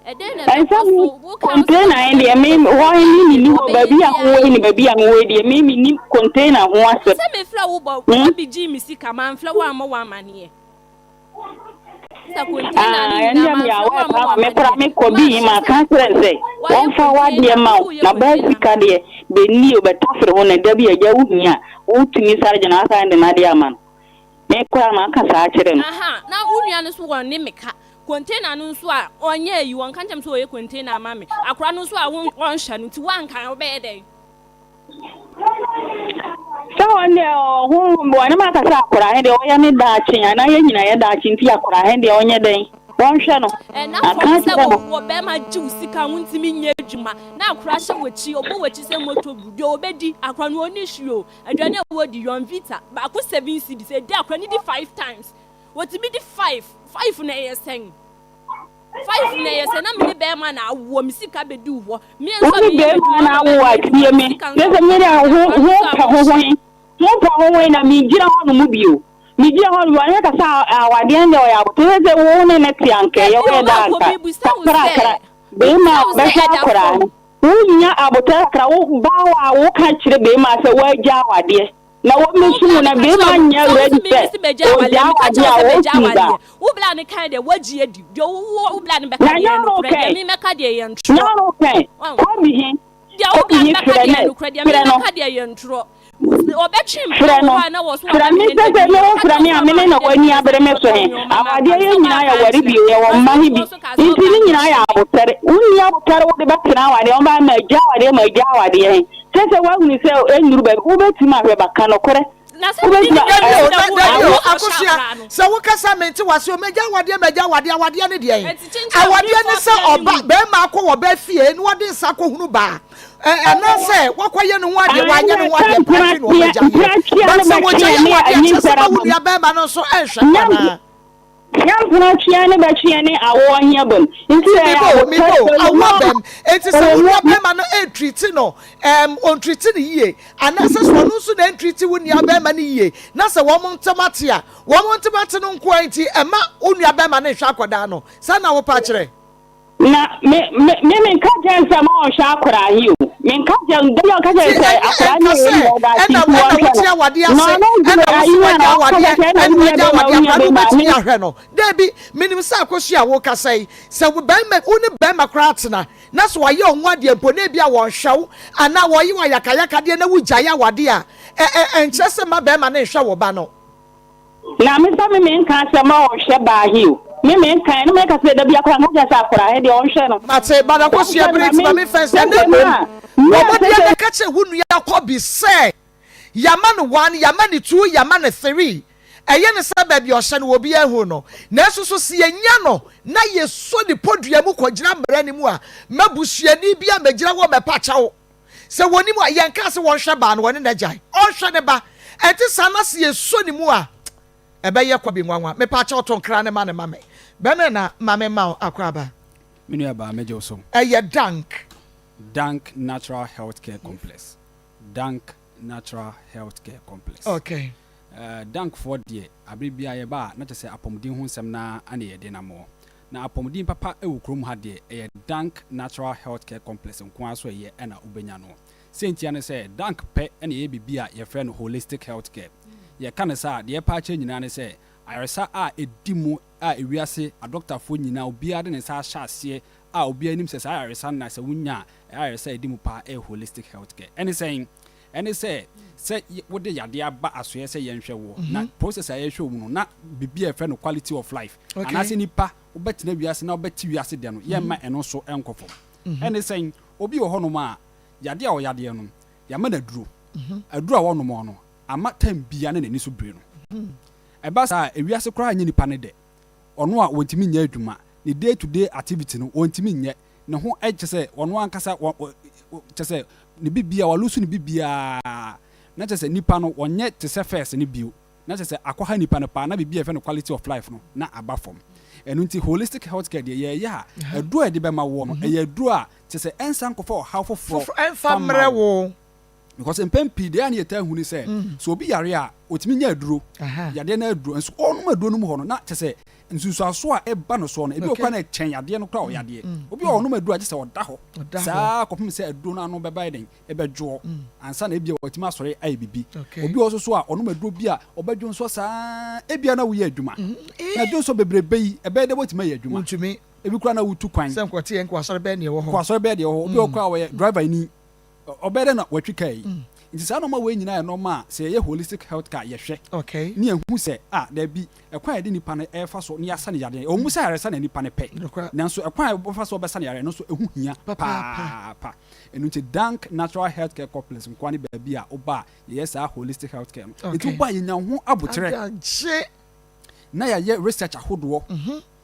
Ɛnsɛ mu container yi deɛ me hɔ ne me ni hɔ baabi a wowɔ yi ne baabi a mewɔ yi deɛ me me ni container ho asɛm. Sɛ mefrɛ wo bɔ obi gye me sika manfrɛ wo ammɔ wo amaneɛ. Sɛ container no Ah, nyinaa ɛndeɛ me manfrɛ wo awɔ ammɔ paa wo ma me kora amaneɛ. me kɔ bi yi ma ka kyerɛ no sɛ wɔmfa w'adeɛ ma wo na baa sika deɛ bɛnni o bɛtafere ho na da bi agya wo hia a wotumi sare gyina asan de n'adeɛ ama no. Me koraa maka saa akyerɛ no. Aha, na wo nua no nso wɔne me ka. Container no nso a ɔnyɛ ayi, wɔnka nkyerɛ me sɛ ɔyɛ container ama me. Akora no nso a wɔnhwɛ no nti woanka a wobɛyɛ dɛn? Sɛ wɔn deɛ ɔho wɔne me aka sɛ akora he deɛ ɔyɛ me daakye anaa yɛ nyina yɛ daakye nti akora he deɛ ɔnyɛ dɛn? Wɔnhwɛ no. Ɛna Aka fam sɛ akyerɛ no. wɔ bɛrima gye wo sika wontumi nyɛ adwuma na akora hyɛ w'akyi ɔbɔ w'akyi sɛ moto bu deɛ ɔbɛdi akora no ɔni hwee o aduane a wɔdi Yonvita baako seven cedis ɛdi akora no di five times wɔtumi di five five na ɛyɛ sɛn five na ɛyɛ sɛn na me ne bɛrima na awoɔ me sika bɛdi wo hɔ me Wo nso ne meyɛ bɛrima m'adwuma na na awo mɛyɛ a adwuma tie me me. sika Kyerɛ nso sɛ me deɛ akora ho no ho nso pɛ ho a ho he ho pɛ ho ho he na mengyina hɔ nom bio. Megyina hɔ nom ɔne kasa awadeɛ no deɛ ɔyɛ aboto sɛ sɛ wo ne no te anka ɛyɛ Dabi o woyɛ daa maakɔ anka mebisa wo kakra sɛ kakra bɛrima mebisa a wo sɛ ɔbɛhwɛ ɛda akwadaa fam no wonya aboterɛ kakra wo baa hɔ a woka kyerɛ bɛrima sɛ woagya awadeɛ na Wo wɔmmɛsu bla mu no na ka bɛrima kyerɛ wo nyɛ sɛ wo ready so sɛ mimi se mɛgya ɔgya awadeɛ meka awadeɛ kyerɛ wo a sɛ mɛgya ɔsii ba awadeɛ wo bla no kae deɛ woagye adi deɛ wo wo bla no bɛka na deɛ nyɛ yɛ no nokorɛ deɛ kɛn me mɛka deɛ yɛ nyɛ ntorɔ no kɛn wahu kɔbi he deɛ wo kɔbi bla no he bɛka frɛ deɛ yɛ nɛs nokorɛ deɛ me frɛ no mɛka deɛ yɛ ntorɔ ɔbɛtwe mpena Frɛ wɔ no. hɔ a na wɔ so Frɛ wama me me sɛ hundred sɛ me million wo ɔka frɛ kyerɛ me wo a sɛ me ɔma ne na hundred w'ani million sɛ abere me so mekɔtɔ he. nneɛma ma Awadeɛ nka yɛ sɛ nyinaa woanka yɛware ankyerɛ bio, yɛwɔ me mma he bi. ɔsɔfoɔ nso kaa sɛ Nti ɔbaa ne no nyinaa yɛ hyɛ me abotare. Wonni abotare wode bɛtena awadeɛ ho baa magya awadeɛ magya awadeɛ he. Kyerɛ sɛ woahunu sɛ ɛnnuru baabi. Wobɛtumi ahwɛ ba ka nokorɛ. Na sɛ mene Wobɛtumi ne a Dabi kunu o, nti na da, wo dabi a o, wo sɛ ɔhyɛ Akosua, akwadaa no. sɛ wokasa a mente w'ase o, magya awadeɛ, magya awadeɛ, awadeɛ ne deɛn? Enti kyenkyen a Awadeɛ ne wode sɛ fɔɔ ɔba, ne mu. barima akɔ wɔ ɔbaa fie na ɔde nsa akɔhunu baa, ɛ, anaasɛ wakɔyɛ ne ho adeɛ, Aane, wanyɛ ne na ho sɛ adeɛ, mpratwe na mprateɛ, ɔbɛgya yɛ. mprateɛ But no sɛ bɛtwe wɔgyae ne awadeɛ a, kyerɛ sɛ anyinsɛn ma wo abam. nua barima no nso nhwɛ no Nya anaa? Nya mprateɛ no bɛtwe ne awoɔ he abam. Nti Nti ɛyɛ meba o, meba abotare, o, ɛwɔ awo mu a, abam. Enti sɛ ɛwɔ wo mu nua barima no ɛntriti no, ɛɛm, ɔntriti no yie, anaasɛ sɛ ɔno nso na ɛntriti wo nua barima no yie, na sɛ wɔn ntam ate a, wɔn ntam ate no nko ara nti, ɛmma wo nua barima no nhwɛ akwadaa no. Saa na wopɛ akyerɛ? Na me, me, me menka kyerɛ no sɛ ma ɔnhwɛ akwadaa he o. Menka kyerɛ no, da bi a ɔka kyerɛ Nti no sɛ ɛnyɛ akwadaa ɛnka no yɛ sɛ yɛn daakye ɛna nti ɛna wɔnhwɛ wote no. awadeɛ Na ase ɔno nso ɛna wo ayi se a wagya na ɔka awadeɛ kyerɛ na ɛna wo nua wagya bɛrima, awadeɛ wo nua akwadaa no bɛrima, wobɛtumi me. ahwɛ no. Daabi, menim sɛ Akosua a wokasa yi, sɛ wo barima, wo ne barima koraa tena na sɛ wayɛ wo ho adeɛ mpo na ebia wɔnhwɛ wo anaa wɔyɛ wo ayakayakadeɛ na wogyae awadeɛ a, ɛ ɛ ɛnkyerɛ sɛ mma barima no nhwɛ wo ba no. Na me nso me menka sɛ ma ɔnhwɛ baa he o, me menka, ɛno meka sɛ da bia koraa nka kyerɛ sɛ akwadaa he deɛ ɔnhwɛ no. Mate, but Akosua Ɔnhwɛ no bere na nti me ma me mfa nsi na sɛsɛ mmom ma bɔ me a mmɔden sɛsɛ. na ka kyerɛ wo nua Kobi sɛ yɛama no one, yɛama no two, yɛama no three. Ɛyɛ no sɛ baabi a ɔhyɛ no obiara nhu no. Nanso so sɛ yɛnya no na yɛsɔ ne podua mu kɔgyina mmara no mu a, ma busuani biara mmɛgyina hɔ mmɛpa kyɛw. Sɛ wɔnim a, yɛnkaa sɛ wɔnhwɛ baa no, wɔne no agyae. Ɔnhwɛ ne ba. Ɛnte saa na sɛ yɛsɔ ne mu a, ɛbɛyɛ kwa bi nwanwa. Mepaakyɛw to nkra no ma no ma me. Bɛmɛ na ma me mma wo akwaaba. Me nua baa mɛgye wo so. Ɛyɛ Dank. Dank Natural Health Care Complex. Dank Natural Health Care Complex. Okay. Uh, Dank foɔ deɛ, abere biara yɛba a, na kyerɛ sɛ apɔmuden ho nsɛm no ara na yɛde nam wɔ. Na apɔmuden papa wɔ kurom ha deɛ, ɛyɛ Dank Natural Health Care Complex nko ara so ɛyɛ na wobɛnya no. Sei ntia ne sɛ, Dank pɛ na ɛyɛ biribi a yɛfrɛ no holistic health care. Yɛka no saa a, deɛ ɛpa akyerɛ nyinaa ne sɛ, ayaresa a ɛdi mu a ewiase adɔktafoɔ nyinaa obiara de ne nsa ahyɛ aseɛ a obiara nim sɛ saa ayaresa no na sɛ wonya a, ɛyɛ ayaresa a ɛdi mu paa ɛyɛ holistic health care. Ɛne sɛn? Ɛne sɛ, sɛ wode yadeɛ aba asoɛeɛ sɛ yɛnhwɛ woɔ, na process a yɛhwɛ wo mu no, na biribi a yɛfrɛ no quality of life, anaasɛ nipa wobɛtena wiase na wobɛte wiase dɛ no, yɛmma ɛno nso nkɔ fam. Ɛne sɛn? Obi wɔ hɔnom a, yadeɛ a ɔyadeɛ no, yɛama no aduro. Aduro a ɔnom no, ama time biara na n'ani so biri no. Ɛba saa a, ewiase koraa nyɛ nipa no dɛ. Ɔno a ɔntumi nyɛ adwuma, ne day to day activity no, ɔntumi nyɛ. Ne ho kyɛ sɛ ɔno ankasa kyɛ sɛ ne biribiara walusu ne biribiara na kyɛ sɛ nipa no ɔnyɛ te sɛ first no bio na kyɛ sɛ akɔha nipa no paa na biribi a yɛfrɛ no quality of life no na aba fam. Ɛno nti holistic health care deɛ yɛyɛ a aduro a yɛde bɛma woɔ no ɛyɛ aduro a kyɛ sɛ ɛnsa nkɔfa ɔhaw foforɔ ɛmfa mmerɛ wo. Because mpɛn pii deɛ a na yɛtaa hu ne sɛ sɛ obi yare a ɔtumi nya aduro, yadeɛ no aduro, nso ɔnom aduro no mu hɔ no na kyɛ sɛ nsunsuansoɔ a ɛba no soɔ no ebi wɔ koraa na ɛkyɛn yadeɛ no koraa ɔyadeɛ. Obi wɔ hɔ ɔnom aduro a gye sɛ ɔda hɔ saa kɔpem sɛ aduro no ano bɛba yɛ dɛn ɛbɛdwoɔ ansa na ebia watumi asɔre ayɛ biribi. Obi wɔ hɔ nso so a ɔnom aduro bi a ɔbɛdwo nsɔ saa ebia na woyɛ adwuma na dwonsɔ bebrebe yi ɛbɛyɛ dɛ woatumi ayɛ adwuma. Ebi koraa na wotu kwan. Sɛ nkɔte yɛn kɔ asɔre bɛyɛ deɛ ɛwɔ hɔ. Kɔ asɔre bɛyɛ deɛ ɛwɔ hɔ. Obi wɔ hɔ koraa a ɔyɛ driver ni. Ɔbɛyɛ dɛn na watwi kaa yi? Nti saa nnoɔma wei nyinaa yɛ nnoɔma a sɛ yɛyɛ holistic health care a yɛhwɛ ne yɛhu sɛ ah daabi, ɛkwan a yɛde nipa no ɛrefa so na yɛasa no yadeɛ no, ɛwɔ mu sɛ ayaresa na nipa no pɛ, nanso ɛkwan a yɛbɛfa so bɛsa no yareɛ no nso ɛho hia papaapa. Ɛno nti Dank Natural Health Care Complex nkoa ne baabi a woba a yɛyɛ saa holistic health care no. Nti woba a yɛnya wo ho aboterɛ na yɛayɛ research ahodoɔ.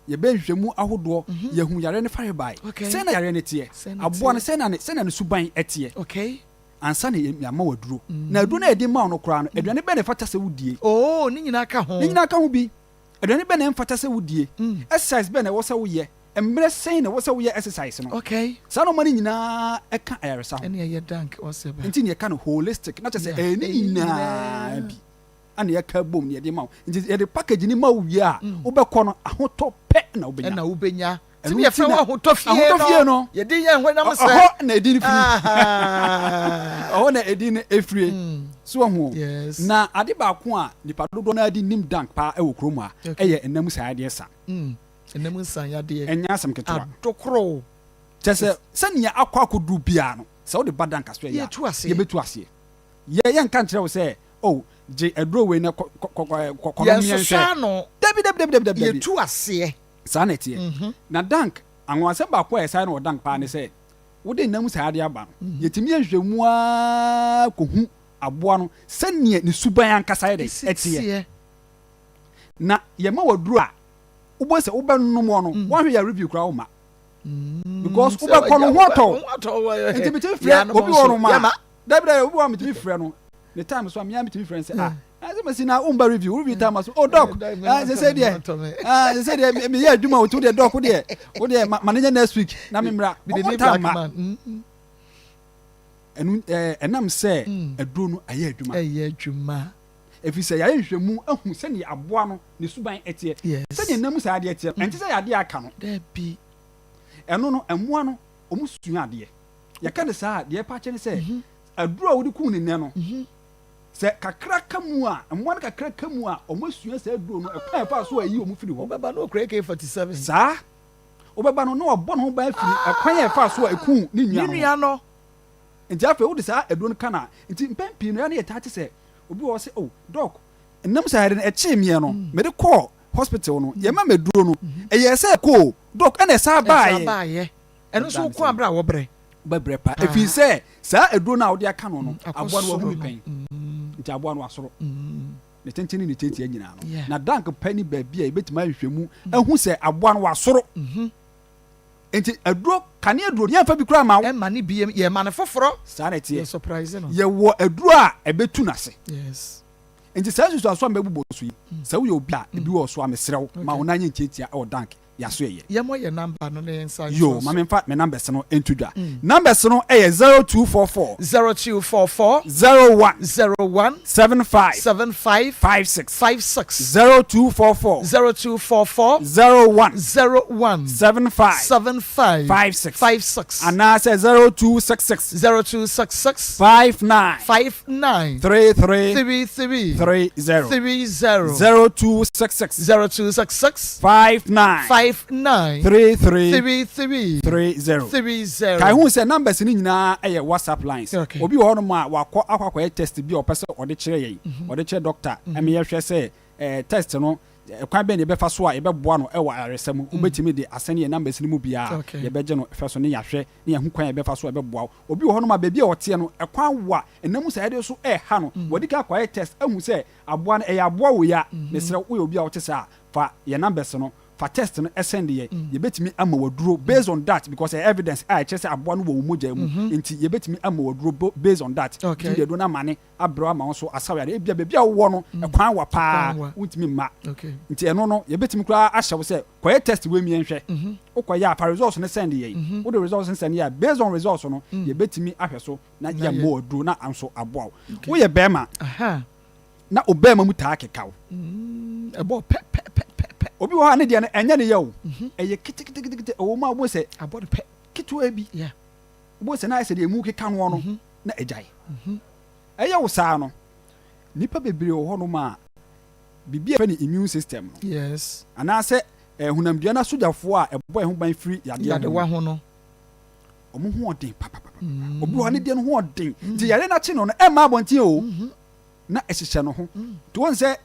Yɛbɛyɛ nhwehwɛmu ahodoɔ, yɛahu yareɛ no farebae, sɛn na yareɛ no teɛ, aboa no sɛn na ne sɛn na ne suban teɛ, ansa na yɛama wo aduro. Na aduro no a yɛde ma wo no koraa no, aduane bɛn na ɛfata sɛ wodie? Oh, ne nyinaa ka ho. Ne nyinaa ka ho bi. Aduane bɛn na ɛmfata sɛ wodie? Exercise bɛn na ɛwɔ sɛ woyɛ? Mmerɛ sɛn na ɛwɔ sɛ woyɛ exercise no? Saa nnoɔma no nyinaa ka ayaresa ho. Ɛne ɛyɛ dank ɔsɛ ba. Nti na yɛka no holistic, na kyerɛ sɛ ɛyɛ ne nyinaa bi ɛna yɛka bom na yɛde ma wo. Nti yɛde package no ma wo wie a, wobɛkɔ no ahotɔ pɛ na wobɛnya. Ɛna wobɛnya. Ɛno Nti na yɛfrɛ nti na wo ahotɔ fie ahotɔ fie no. Yɛde yɛn ho nam sɛ. Ɛhɔ na edin no firi. Ɛhɔ na edin no efire. So wahu o? Yes. Na ade baako a nipa dodoɔ no ara de nim dank paa ɛwɔ kurom ha ɛyɛ ɛnam saa adeɛ sa. Ɛnam nsa yadeɛ. Ɛnyɛ asɛm ketewa. Adokoro. Kyerɛ sɛ sɛnea akɔ akɔduru biara no, sɛ wode ba dank aso ɛyɛ a, Yɛtu aseɛ. yɛbɛtu aseɛ. Yɛ yɛnka nkyerɛ wo sɛ oh gye aduro wei na kɔ kɔ kɔ kɔ kɔnom Yɛnsosɔ yɛnhwɛ. ano. Dabi dabi dabi dabi dabi dabi. Yɛtu aseɛ. Saa na ɛteɛ. Na Dank, anwanwasɛm baako a ɛsan wɔ Dank paa ne sɛ, wode nna mu saa de aba no, yɛtumi yɛ nhwehwɛmu ara kɔhu aboa no sɛdeɛ ne suban ankasa yɛ dɛn? Ɛteɛ. Na yɛma wo aduro a, wobɛhu sɛ wobɛnom wɔ no, woanhwɛ yɛ a review koraa womma. Because wobɛkɔ no, ho atɔ wo. Nti metumi frɛ obi wɔ nom a, dabi dabi, obi wɔ hɔ a metumi frɛ no, ne time so a, me ara metumi frɛ no sɛ, ah, Ɛsɛ mesi na womba review review time aso oh doc ah sɛ sɛ deɛ ah sɛ sɛ deɛ meyɛ adwuma o ti wo deɛ doc wo deɛ wo deɛ ma ne nyɛ next week na me mmra ɔmo time ma ɛnu ɛɛ ɛnam sɛ aduro no ayɛ adwuma ɛyɛ adwuma efi sɛ yɛayɛ nhwehwɛmu ahu sɛdeɛ aboa no ne suban ɛteɛ sɛdeɛ nam saa adeɛ teɛ ɛnte sɛ yɛ adeɛ aka no dɛbi ɛno no mmoa no ɔmo sua adeɛ yɛka ne saa deɛ ɛpa kyɛ ne sɛ aduro a wode kum ne nɛ no Sɛ kakra ka mu a, mmoa no kakra ka mu a, wɔasua saa aduro no, ɛkwan a ɛfaa so a ɛyi wɔn firi hɔ. Wobɛba na ɔkura AK-47. Saa. Wobɛba no na wabɔ ne ho ban afiri ɛkwan a ɛfaa so a ɛkuu ne nua no ho. Ne nua no. Nti afei wode saa aduro no ka no a, nti mpɛn pii no ɛyɛ a na yɛtaa te sɛ obi wɔ hɔ sɛ, oh, dɔk, nnam saa yare no ɛkyee meɛ no, mede kɔɔ hospital no, yɛma me aduro no, ɛyɛɛ sɛ ɛkɔ o, dɔk, ɛna ɛsan baeɛ. Ɛsan baeɛ. Ɛno nso woko aberɛ a wɔbrɛ. Wobɛbrɛ paa ɛfiri sɛ saa aduro no a wode aka no no aboa no wahu bi pɛn nti aboa no wasoro ne tenten ne ne tiatia nyinaa no na dank pɛ ne baabi a yɛbɛtumi ahwehwɛ mu ahu sɛ aboa no wasoro nti aduro kane aduro no yɛmfa bi koraa ma wo ɛma ne biem yɛma no foforɔ saa na ɛteɛ yɛ surprise no yɛwɔ aduro a ɛbɛtu n'ase yes nti saa nsusuanso a mɛbobɔ so yi sɛ woyɛ obi a ebi wɔ so a mesrɛ wo ma wo nan nyɛ ntiatia ɛwɔ dank Yɛaso ɛyɛ. Yɛmɔ yɛ number no na yɛn nsa ntoa Yoo, so. ma menfa me numbers no nto dwa. Numbers no yɛ 0244. 0244. 01. 01. 75. 75. 56. 56. 0244. 0244. 01. 01. 75. 75. 56. 56. Anaasɛ 0266. 0266. 59. 59. 33. 33. 30. 30. 0266. 0266. 59. 59. 33. 33. 30. 30. Kae hu sɛ numbers no nyinaa yɛ WhatsApp lines. Okay. Obi wɔ hɔnom a wakɔ akɔ akɔyɛ test bi a ɔpɛ sɛ ɔde kyerɛ yɛn, ɔde kyerɛ doctor ɛma yɛhwɛ sɛ eh, test no ɛkwan bɛn na yɛbɛfa so a yɛbɛboa no ɛwɔ ayaresa mu. Wobɛtumi de asɛne yɛn numbers no mu biara, Okay. yɛbɛgye no hwɛ so ne yɛahwɛ ne yɛahu kwan a yɛbɛfa so a ɛbɛboa wo. Obi wɔ hɔnom a baabi a ɔteɛ no ɛkwan wa, ɛnam mu saa yɛde so ɛreha no. Wadi kan akɔyɛ test ahu sɛ aboa no ɛyɛ aboa wei a, mesrɛ wo woyɛ obi a wote saa a, fa yɛn numbers no, fa test no send yɛn, yɛbɛtumi ama wo aduro based on that because ɛyɛ evidence a ɛkyerɛ sɛ aboa no wɔ wo mogya mu nti yɛbɛtumi ama wo aduro based on that. Okay. Yɛtumi de aduro no amane abrɛ wo ama wo nso asaw yareɛ. Ebia baabi a wowɔ no ɛkwan wa paa, Ɛkwan wa. wontumi mma. Okay. Nti ɛno no yɛbɛtumi koraa ahyɛ wo sɛ kɔyɛ test wei mi yɛnhwɛ. Wokɔyɛ a fa results no send yɛn. Wode results no send yɛn a based on results no yɛbɛtumi ahwɛ so na Na yɛama yɛ- wo aduro na nso aboa wo. Woyɛ bɛrima Aha. na wo bɛrima mu taa keka wo. Ɛbɔ pɛ pɛ pɛ pɛ pɛ. Obi wɔ hɔ a ne deɛ no ɛnyɛ ne yɛ o. Ɛyɛ keteketekete ɛwɔ mu a wobɛhu sɛ Abɔ no pɛ. ketewa bi. Yeah. Wobɛhu sɛ na ayɛ sɛ deɛ emu keka noɔ no na agyae. Ɛyɛ wo saa no, nnipa bebree wɔ hɔnom a biribi a yɛfrɛ no immune system no Yes. anaasɛ eh, honamdua no asogyafoɔ a ɛbɔ yɛn ho ban firi yadeɛ ho no, Yadewa ho no. wɔn ho ɔden papapapa. Obi wɔ hɔ a ne deɛ no ho ɔden. Nti yareɛ no akye no no ɛmma abɔnten o. Na ɛhyehyɛ no ho. Nti wɔn sɛ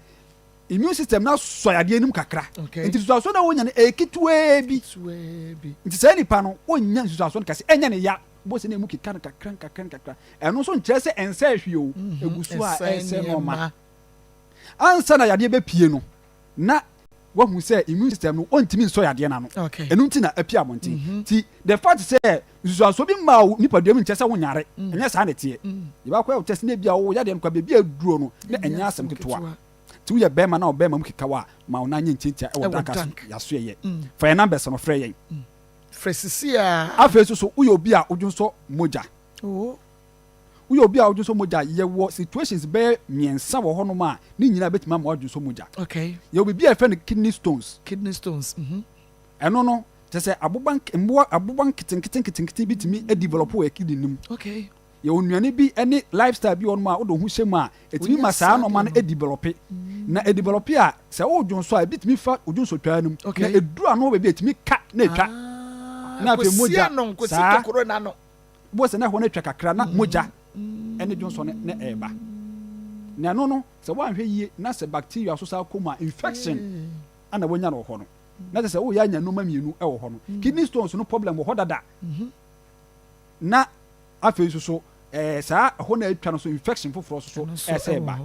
immune system no asɔ yadeɛ no mu kakra. Okay. Nti nsusuansoɔ no a wɔnya no ɛyɛ ketewaa bi. Ketewaa bi. Nti saa nipa no ɔnnya nsusuansoɔ no kɛse. Ɛnyɛ ne ya. Wobɛhu sɛ na emu keka no kakra nkakra nkakra. Ɛno nso nkyerɛ sɛ ɛnsɛe hwee o. Ɛgu so a Ɛsɛe ɛresɛe nneɛma. nneɛma. Ansa na yadeɛ bɛpue no, na. Woahu sɛ immune system no ɔntumi nsɔ yadeɛ no ano. Ɛno nti na apue abɔnten. Nti the fact sɛ nsusuansoɔ bi mmaa wo nipadua mu nkyerɛ sɛ wonyare. Ɛnyɛ saa na ɛteɛ. Yɛbɛakɔyɛ wo test na ebia wo yadeɛ no koraa baabi a aduro no na ɛnyɛ asɛm ketewa. Nti woyɛ bɛrima na wo bɛrima mu keka wo a, ma wo nan nyɛ ntiantia wɔ dank ase yasoɛyɛ. Fa yɛn numbers no frɛ yɛn. Frɛ sisi ara. Afei nso so woyɛ obi a wodwonsɔ mogya? Woyɛ obi a wodwonsɔ mogya a, yɛwɔ situations bɛyɛ mmiɛnsa wɔ hɔnom a ne nyinaa bɛtumi ama woadwonsɔ mogya. Yɛwɔ biribi a yɛfrɛ no kidney stones. Kidney stones, mhm. Ɛno no, kyerɛ sɛ aboba mmoa aboba nketenkete nketenkete bi tumi develop wɔ yɛn kidney no mu. Yɛwɔ nnuane bi ne lifestyle bi wɔ hɔnom a wode wo ho hyɛ mu a, ɛtumi ma saa nnoɔma no develop. Na ɛdevelop a, sɛ woredwonsɔ a, ebi tumi fa wo dwonsɔtwaa no mu. Na ɛduru ano baabi a, ɛtumi ka na ɛtwa. Na afei mogya saa. Wobɛhu sɛ na ɛhɔ no atwa kakra na mogya ne dwonsɔ no na ɛreba. Na ɛno no, sɛ woanhwɛ yie na sɛ bacteria nso saa kɔ mu a, infection na woanya no wɔ hɔ no. Na kyerɛ sɛ woreyɛ anya nnoɔma mmienu wɔ hɔ no. Kidney stones no problem wɔ hɔ dada. Na afei nso so ɛɛ saa ɛhɔ no a atwa no so infection foforɔ nso so ɛsɛ ɛba.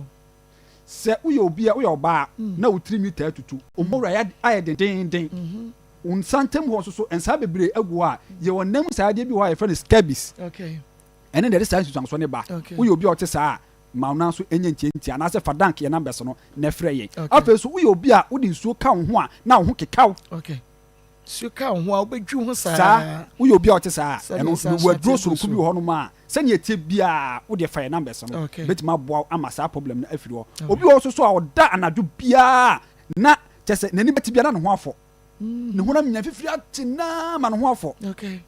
Sɛ woyɛ obi a woyɛ ɔbaa na wo tiri nwi taa tutu, wo mmɔwura ayɛ dendeenden, wo nsa ntam hɔ nso so nsaa bebree agu hɔ a, yɛwɔ nna mu saa adeɛ bi wɔ hɔ a yɛfrɛ no scabies. Ɛno na ɛde saa nsusuansoɔ no ba. Woyɛ obi a ɔte saa a, ma wo nan so nyɛ ntiantia anaasɛ fa dank yɛn numbers no na frɛ yɛn. Afei nso woyɛ obi a wode nsuo ka wo ho a na wo ho keka wo. Nsuo ka wo ho a, wobɛdwi ho saa. Saa, woyɛ obi a ɔte saa a, ɛno nso mewɔ aduro soronko bi wɔ hɔnom a, sɛnea ɛteɛ biara, wo deɛ fa yɛn numbers no, bɛtumi aboa wo ama saa problem no afiri hɔ. Obi wɔ hɔ nso so a, ɔda anadwo biara na kyerɛ sɛ n'ani bɛte biara na ne ho afɔ. Ne honam nyinaa fifiri ate naa ma ne ho afɔ.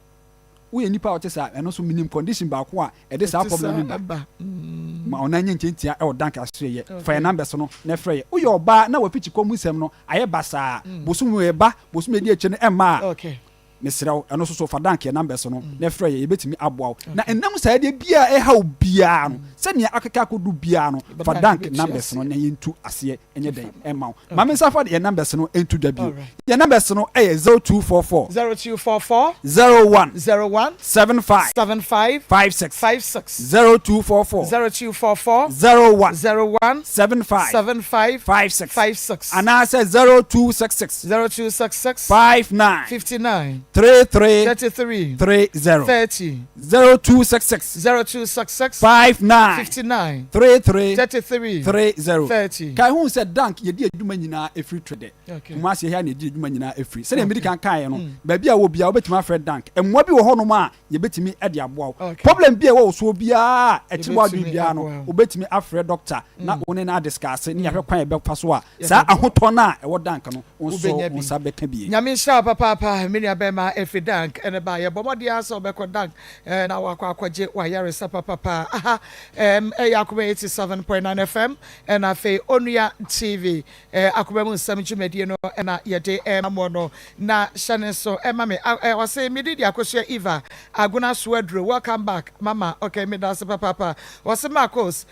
Woyɛ nipa a ɔte saa, ɛno nso menim condition baako a ɛde saa problem no ba. Ma ɔnan nyɛ ntiantia ɛwɔ dank asoɛyɛ. Fa yɛn numbers no na frɛ yɛ. Woyɛ ɔbaa na wafikyikɔ mu nsɛm no ayɛ basaa, bosom ɛba, bosom ɛdi akyire no ɛmma a, mesrɛ wo, ɛno nso so fa dank yɛn numbers no na frɛ yɛ, yɛbɛtumi aboa wo. Na ɛnam saa deɛ biara ɛha wo biara no, sɛnea akeka akɔdu biara no, fa dank numbers no na yɛntu aseɛ nyɛ dɛn ɛmma wo. Ma me nsa fa yɛn numbers no nto dwa bio. Yɛn numbers no yɛ 0244. 0244. 01. 01. 75. 75. 56. 56. 0244. 0244. 01. 01. 75. 75. 56. 56. Anaasɛ 0266. 0266. 59. 59. 33. 33. 30. 30. 0266. 0266. 59. 59. 33. 33. 30. 30. Kae hu sɛ Dank yɛdi adwuma nyinaa ɛfiri Twɛdɛ. Kumasi ha na yɛdi adwuma nyinaa ɛfiri. Sɛdeɛ medi kan kaeɛ no, baabi a wɔ biara wobɛtumi afrɛ Dank. Mmoa bi wɔ hɔnom a yɛbɛtumi de aboa wo. Problem bi a ɛwɔ wo soɔ biara a ɛkyere w'adwene biara no, wobɛtumi afrɛ doctor na wo ne no adiscuss ne yɛahwɛ kwan a yɛbɛfa so a saa ahotɔ no a ɛwɔ Dank no, wo nso wo nsa bɛka bi. Nyame nhyira wo papaapa me nua bɛɛma ɛfiri Dank ɛne ba yɛ bɔ mmɔden ara sɛ wobɛkɔ Dank na wakɔ akɔgye wayaresa papapa aha ɛyɛ Akoma 87.9 FM ɛna afei Onua TV Akoma mu nsɛm dwumadie no na yɛde rema mo no na hyɛ ne nso ma me ɔse me din de Akosua Eva Agona Soaduro welcome back mama ok medase papaapa ɔse Marcos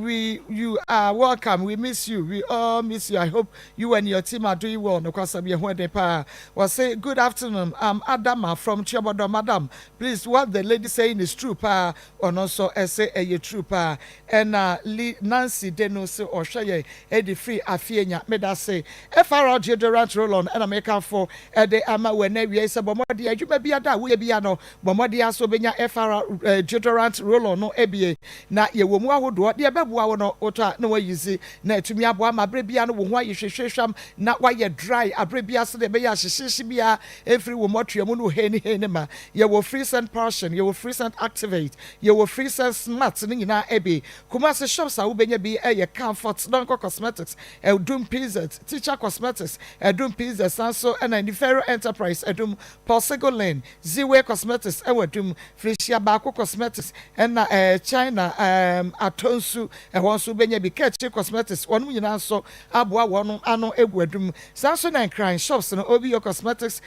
we you are welcome we miss you we all miss you I hope you and your team are doing well nokwasɛm yɛ ho ɛden paa ɔse good afternoon I'm Adama from Tuabɔdɔ madam please what the lady saying is true paa ɔno nso ɛse ɛyɛ true paa Ɛna Li Nancy Denu se ɔhwɛ yɛn ɛde firi Afienya. Medase. FRL Deodorant Roll-On ɛna mekamfo ɛde ama wo ɛnɛ awia yi sɛ bɔ mmɔden adwuma biada a woyɛ biara no bɔ mmɔden ara sɛ wobɛnya FRL Deodorant Roll-On no bie na yɛwɔ mu ahodoɔ deɛ ɛbɛboa wo no wotɔ a na woayuzi na atumi aboa ma berɛ biara no wo ho ayi hwehwehwam na woayɛ dry aberɛ biara sɛdeɛ ɛbɛyɛ a hyehyeehye biara ɛmfiri wo mmɔtoa mu ne wo heeni ma. Yɛwɔ Free Scent Passion, yɛwɔ Free Scent Activate, Yɛwɔ free sɛ smart no nyinaa bi. Kumasi shops a wobɛnya bi yɛ Comfort Donkor Cosmetics, Adum PZ, Teacher Cosmetics, Adum PZ, san nso na Nifero Enterprise Adum, Porsigo Lane, Ziway Cosmetics wɔ Adum, Felicia Baako Cosmetics ɛna China Atonsu ɛhɔ nso wobɛnya bi, Kɛkyire Cosmetics wɔnom nyinaa nso aboa wɔn ano gu Adum. Saa nso na Nkran shops no OBO Cosmetics,